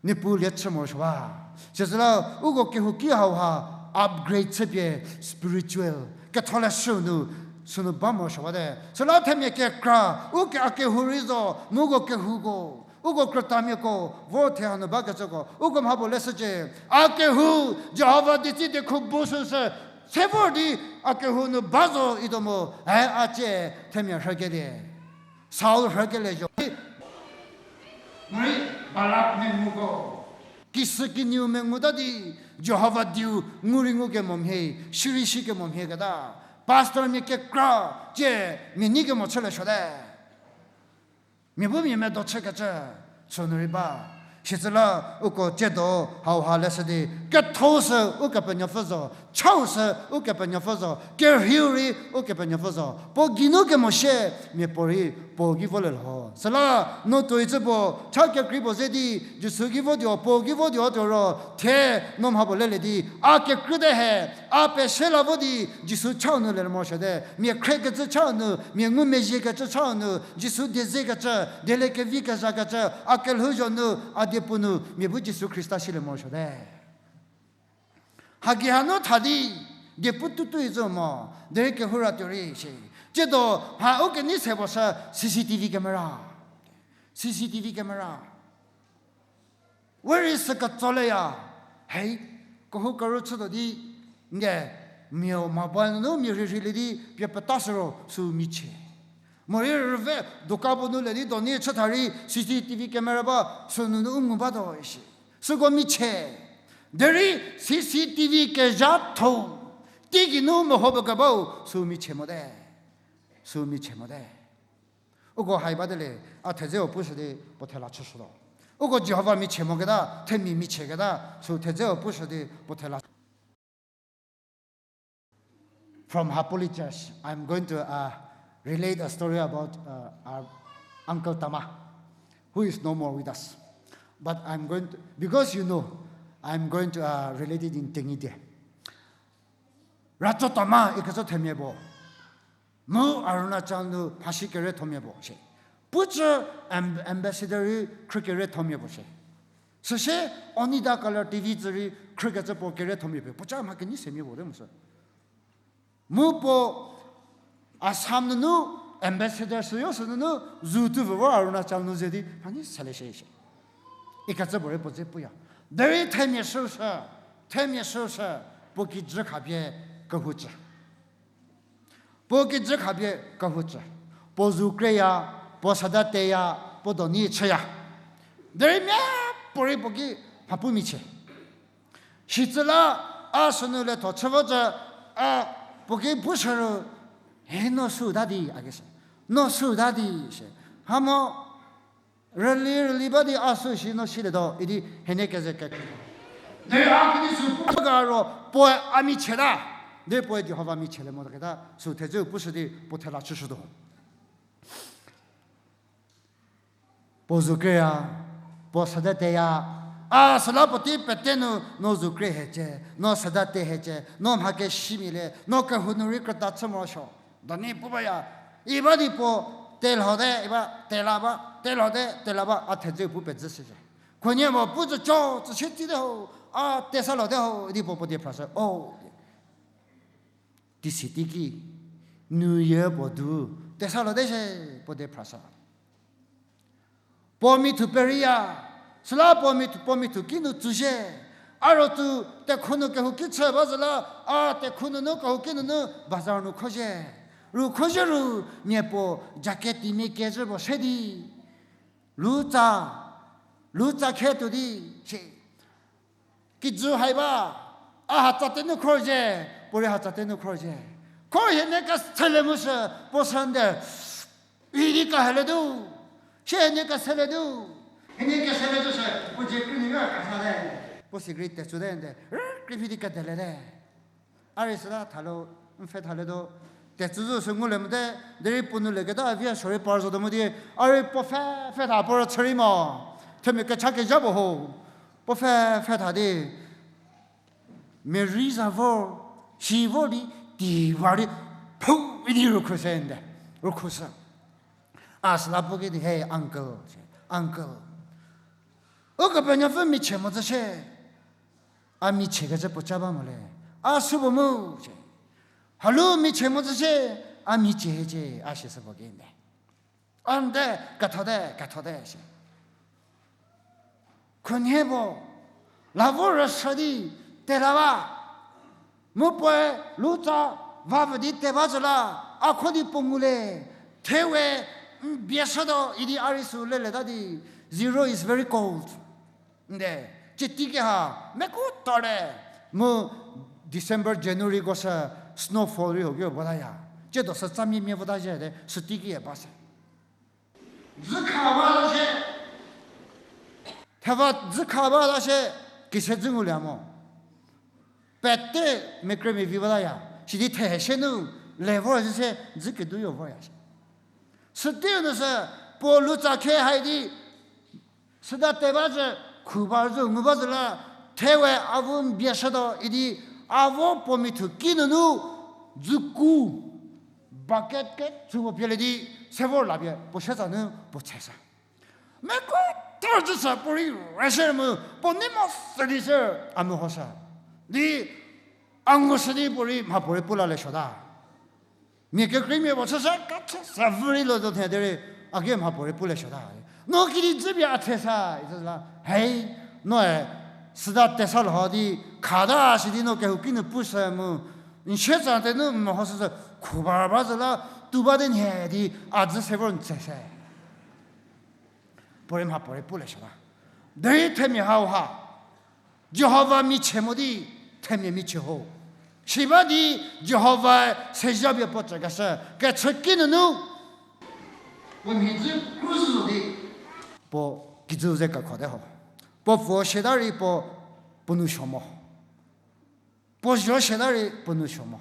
Niepuu lie chü morosuo ba. Süla uko kehouki hauha upgrade chüpie spiritual. Ketholeshü nu, sünu ba morosuo bate. Süla themia kekra, uko a kehou rei zo, mu uko kehouko, uko krütamiako, vo the hanu bakecüko, uko mha puo leshücie. A kehou, Jihova desi diekho bu süsü, se vor di, a kehou nu ba zo ituo mo, e a tsie, themia rhükelie. Saul rhükelie zo. Morei Balak menguko. Kisükiniu menguta di Jihova dieu ngu rei ngukemo mhie, shi rei shikemo mhie keta. Pastormia kekra tsie mia nei kemo chülie suote. Mia bu mia medo chükecü, sünu rei ba. Sitsüla uko tsiedo hauha leshü di, ketho sü Ukepenuopfü zo, chau sü Ukepenuopfü zo, kerheiu rei Ukepenuopfü zo. Puo geinu kemo shie, mia puorei puo ki volie lho. Süla no tuoi cü puo, cha kekrei puo ze di, Jisu ki votuo, puo ki votuo tuo ro, the no mha puo lelie di, a kekrüte he, a pese la vo di, Jisu chau nu lie morosuote, mia khrekecü chau nu, mia ngumezhiekecü chau nu, Jisu die zekecü, dieliekevi kezhakecü, a kelhouzho nu, a diepu nu, mia bu Jisu Khrista silie morosuote. Hagei hanu tha di, diepu tutuoi zo mo, derei kehou ra tuo rei shie. Tsiedo, mha u kenei se puo sü C C T V camera. C C T V camera. We rei sü ketsoleya, hei, kehou keru chütuo di, nge, mia mobile nunu mia rhirheilie di, pie peta sü ro, sü michie. Morei rüve, dukan puo nu le di, doni chü tha rei, C C T V camera ba, sünunu u ngu batuo isi. Süko michie. Derei C C T V kezhatho, teigei nu meho ba kebau, sü michie mote. Sü michie mote. Uko hai bate le, a thedzeu pushü di puo thela chüshütuo. Uko Jihova michie moketa, themia michie keta, sü thedzeu pushü di puo thela. from Hapoli Church. I'm going to uh, relate a story about uh, our Uncle Tama, who is no more with us. But I'm going to, because you know, I'm going to uh, relate it in Tengide. Racho Tama ikecü themia puo. Mu Arunachal nu phashi kere thomia puo shie. Pucü am- ambassador rei khrü kere thomia puo shie. Süsie Onida Color T V tsü rei khrükecü puo kere thomia puo. Puoca mha kenyi semia puo te mu sü. Mu puo Assam nunu ambassador süyo sü nunu zu tu vü vor Arunachal nu ze di mhanyi sele shie shie. Ikecü puorei puo dze puya. Derei themia süsü, themia süsü, puo kijü khapie kehoutsü. Puo kijü khapie kehoutsü. Puo zu kreya, puo sada teya, puo doni chüya. Derei mia puorei puo ki mhapu michie. Shicü la, a sünu le tho chü vo cü, a puo ki pu shü ru, he no süta di, a ki sü. No süta di, shie. Hamo, rüli rüli ba di a sü shi no silietuo idi henie keze kekhrü. Derei a kidi sü pu ga ro, puoe a michieta. Derei puoe Jihova michielie motaketa, sü thedzeu pushü di puo thela chüshütuo. Puo zu kreya, puo sada teya, a süla puotei pete nu no zu kre hiecie, no sada te hiecie, no mha kesimia le, no kehou nu rei krüta chü morosuo. Doni pu baya, iba di puo telhote, iba tela ba, telhote, tela ba, a thedzeu pu pezü shücie. Khunhie mo pu zü cho, tsüshie tsite ho, a tesa lote ho, idi puo puo die phrashü, o. Tisi teiki, nu ye puo du, tesa lote shie, puo die phrashü. Puo mithu periya, süla puo mithu, puo mithu kinu tsüzhie. A ro tu, tekhu nu kehouki chü ba zü la, a tekhu nunu kehouki nunu bazar nu khozhie. Ru khozhie ru, mia puo jacket timia kezhü puo se di. Lutsa, lutsa khe tuo di, shie. Kijü hai ba, a hatsate nu khorzie, puorei hatsate nu khorzie. Khor hienie kesele mu sü, puo sü nde, idi keheletuo, shie hienie keseletuo, hienie kesele zo sü, puo dzie krünuo kesa te. Puo cigarette tetsute nde, rü krüphi di kedelete. A rei süla thalo, n pfhe thaletuo, tetsü zo sü ngulie mote, derei puo nu leketa a vi a sorry par zotuo mo di, a rei puo pfhe pfhe tha puo ro chü rei mo. Themia kecha kezha puo ho, puo pfhe pfhe tha di. Mia rei za vor, si vor di, ti var di, phou idi rükhrü se nde, rükhrü sü. A süla puo ki di, hey uncle, uncle. Ukepenuopfü michie mo zü shie. A michie kecü puoca ba mo le. A sü puo mu shie. Halu michie mo zü shie. A michie hiecie, a shie sü puo ki nde. A nde, kethote, kethote shie. Khunhie puo, la vo rüshü di, tela ba. Mu puoe lutsa va pfü di te ba zü la, a kho di puo ngulie, thewe, n bie shütuo idi a rei sü leleta di, zero is very cold. Nde, cieteiki ha, mekuo tore, mu December, Januaryko sü snowfall rei ho ki votaya. Tsiedo sü tsamia mia vota zhie te, süteiki e ba se. Dzükha ba la shie. Theva dzükha ba la shie, kise dzü ngulie mo. Pete mekre mevi bataya. Sidi thehe shie nu, le vor zhie se, dzü keduyo vorya shie. Süteiu nu sü, puo lutsa khe hai di, süda te ba zü, khu ba zü, ngu ba zü la, thewe a vo n bie shütuo idi, a vo puo mithu ki nunu, dzüku, bucket kecü puo pielie di, se vor la pie, puo shetsa nu, puo tse sa. Mekuo thor zü sa puorei rüshü mu, puo nei mo sü di sü, a mehoshü. Di, a ngushü di puorei mha puorei pu la le suota. Mia kekreimia puo chüshü kechü sa vü rei lo zo the derei, a ki mha puorei pu le suota. No kidi dzü pie a the sa, isi la, hei, noe, süda tesa lho di, khata sidi no kehouki nu pushü mu, n shetsa te nu mehoshü sü, khu ba ba zü la, tu ba di nhie di, a dzü se vor n tse se. Puorei mha puorei pu le suota. Derei themia hau ha. Jihova michie mo di themia michie ho. Siba di Jihova sezha pie puo tsükeshü kechü ki nunu. Puo mhidzü kru zhü zo di. Puo kijü ze kekhote ho. Puo puo siata rei puo puo nou suo mo. Puo zuo siata rei puo nou suo mo.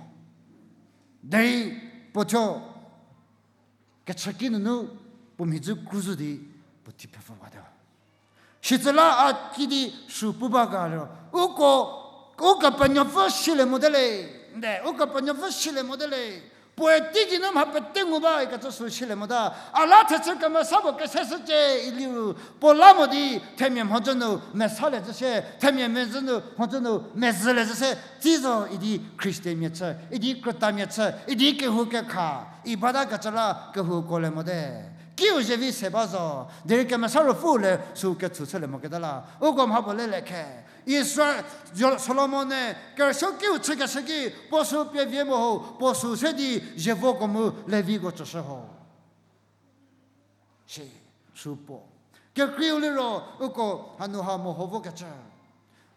Derei puo thuo kechüki nunu puo mhidzü kru zhü di puo ti phepfü wate. Sitsüla a kidi sü pu ba ga liro, uko, Ukepenuopfü silie mote le, nde, Ukepenuopfü silie mote le, puoe teigei nu mha pete ngu ba ikecü sü silie mota. A la thechü kemesa puo kese shücie iliu, puo la mo di themia mhodzü nu mesalie zhü shie, themia mezhü nu, mhodzü nu mezhülie zhü shie, tsi zo idi Khristanmia chü, idi krütamia chü, idi kehou kekha, i bata kecü la kehouko le mote. Kiu ze vi se ba zo, derei Kemesa Ruopfü le sü ketsu chülie moketa la, uko mha puo lelie khe. Israel, Jo-, Solomon-e kerüsuo kiu chükeshü ki, puo sü pie vie mo ho, puo sü se di zievoko mu Leviko tsüshü ho. Si, sü puo. Kekreiu liro, uko hanu ha meho vokecü.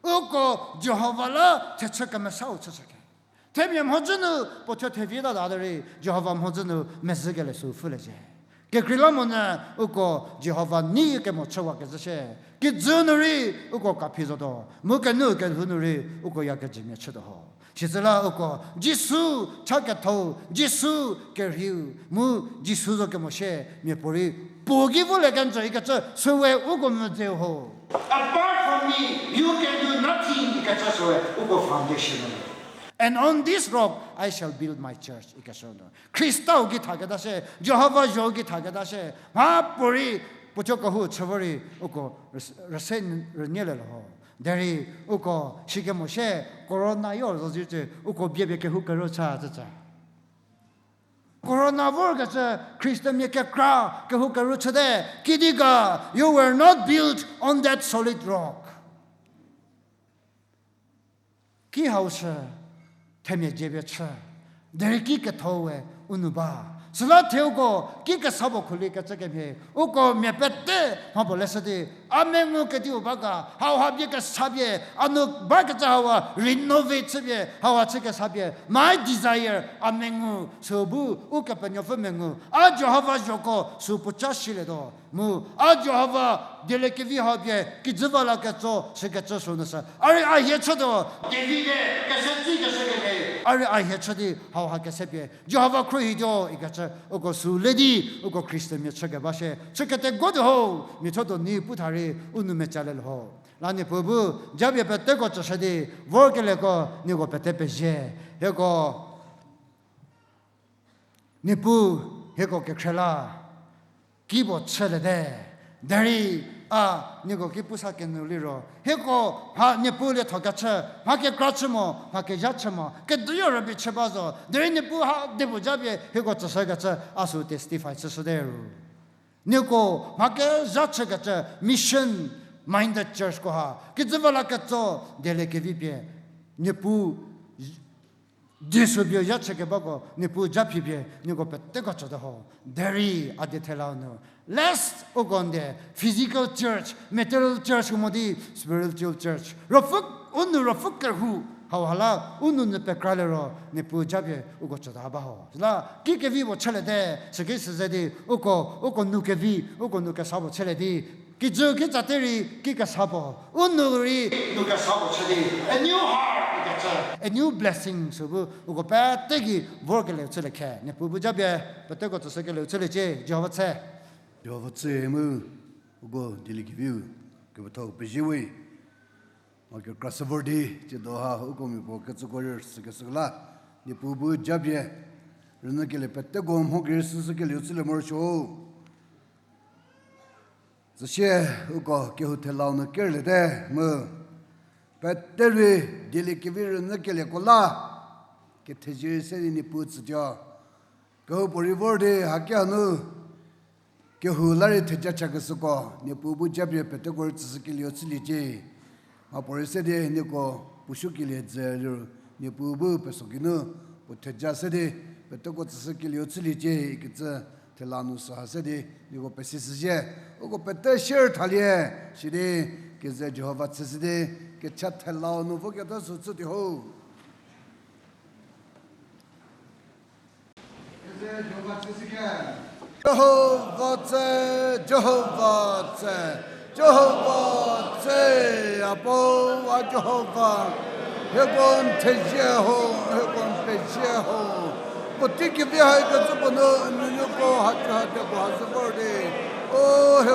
Uko Jihova la thechü kemesau chüshü khe. Themia mhodzü nu puo thuo thevi ta ta derei, Jihova mhodzü nu mezhükelie sü pfhülie zhie. Kekreilamonyü uko Jihova nei kemo chüwakezhü shie. Kijü nu rei uko kaphi zotuo, mu kenu kelhou nu rei uko ya kejümia chütuo ho. Sitsüla uko Jisu cha ketho, Jisu kerheiu, mu Jisu zo kemo shie, miapuorei puo ki volie kenjü ikecü süwe uko mvüdzeu ho. Apart from me, you can do nothing ikecü süwe uko foundation. And on this rock, I shall build my church ikecü nu. Khristau ki thaketa shie, Jihova zho ki thaketa shie, mhapuorei puo thuo kehou chü vorei uko rüse, rüse rünyülie lho. Derei uko shikemo shie, corona yo zo zhücü, uko bie bie kehou keru cha zhücü. Corona vorkecü Khristanmia kekra kehou keru chüte, kidi ga, you were not built on that solid rock. Ki hau sü, themia dzie pie chü, derei ki ketho we u nu ba. Süla theuko ki kesa puo khuli kecü kemhie, uko mia pete mha puo leshü di, a mengu kediu ba ga, hauha bie kesa pie, a nu bakecü hauha renovate chüpie, hauha chü kesa pie, my desire, a mengu, sü bu, Ukepenuopfü mengu, a Jihova zhoko, sü puo cha silietuo. Mu, a Jihova dieliekevi hau pie kijü va la ketso, shükecü sü nu sü. A rei a hie chütuo. David-e kese tsi keshü kemhie. A rei a hie chü di hauha kese pie Jihova khruohituo ikecü uko sü le di, uko Khristanmia chükeba shie. Chü kete go di ho, miatho do ni pu tha rei u nou mecalie lho. La Niepuu bu japie peteko tsüshü di, vorkelieko nieko pete pezie. Hieko Niepuu, hieko kekhrie la ki puo chüliete. Derei a nieko ki pusa kenu liro, hieko mha Niepuu lietho kechü, mha kekra chü mo, mha kezha chü mo, keduyo rübei chü ba zo. Derei Niepuu ha dipuo japie hieko tsüshükecü a sü testify chüshüte ru. Nieko mha kezha chükecü mission minded churchko ha kijü va la ketso dieliekevi pie, Niepuu Jisu pie ya chükebako Niepuu ja phi pie nieko peteko tsüte ho. Derei a die thelau nu, lest uko nde physical church, material church ko mo di spiritual church, ruopfü, u nou ruopfü kerhu, hauha la u nou nyü pekra liro Niepuu ja pie uko tsüta ba ho. Süla ki kevi puo chüliete, süki süze di uko, uko nou kevi, uko nou kesa puo chülie di, kijü kitsa te rei ki kesa puo, u nou rei nou kesa puo chü di, a new heart ikecü, a new blessing sü bu uko pete gei vorkelieu chülie khe. Niepuu bu japie peteko tsüshükelieu chüliecie, Jihova tse. Jihova tse mu, uko dieliekeviu kepethau pezie we. Mha kekra se vor di, tsiedo ha uko mia puo kecüko rei sükesü la, Niepuu bu japie rünyükelie peteko mho kerei süshükelieu chülie morosuo. Süsie uko kehou thelau nu kerliete mu, pete rei dieliekevi rünyükelieko la kethezie se di Niepuu tsütuo. Kehoupuorei vor di haki hanu kehou la rei theja chakeshüko Niepuu bu japie peteko rei tsüshükelieu chüliecie. Mhapuorei se di nieko puo suokelie dze liro Niepuu bu peso geinu puo theja se di peteko tsüshükelieu chüliecie ikecü thela nu süha se di nieko pesi shüzhie. Uko pete share thalie, sidi keze Jihova tsüshü di kecha thelau nu voketa sü chütuo ho. Jihova tse, Jihova tse, Jihova tse, a Puo, a Jihova. Hieko n thezie ho, hieko n pezie ho. Puotei kevi haikecü puo nu, n nuonuoko ha, ha, ha, ha, ha, se vor di. O, he,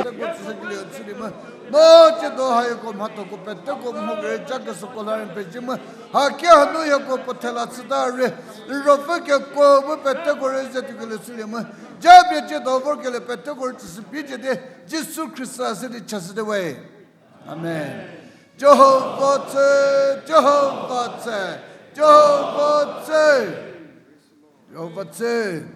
teko tsüshükelie chülie mu. No tsiedo haiko mhathoko peteko mho kere ja kesüko la rei n pezie mu. Haki hanu hieko puo thela chüta rei. N ruopfü kekuo mu peteko rei ze tuokelie chülie mu. Japie tsiedo vorkelie peteko rei tsüshü bicie di. Jisu Khrista se di chashüte we. Amen. Jihova tsü, Jihova tsü, Jihova tsü. Jihova tsü.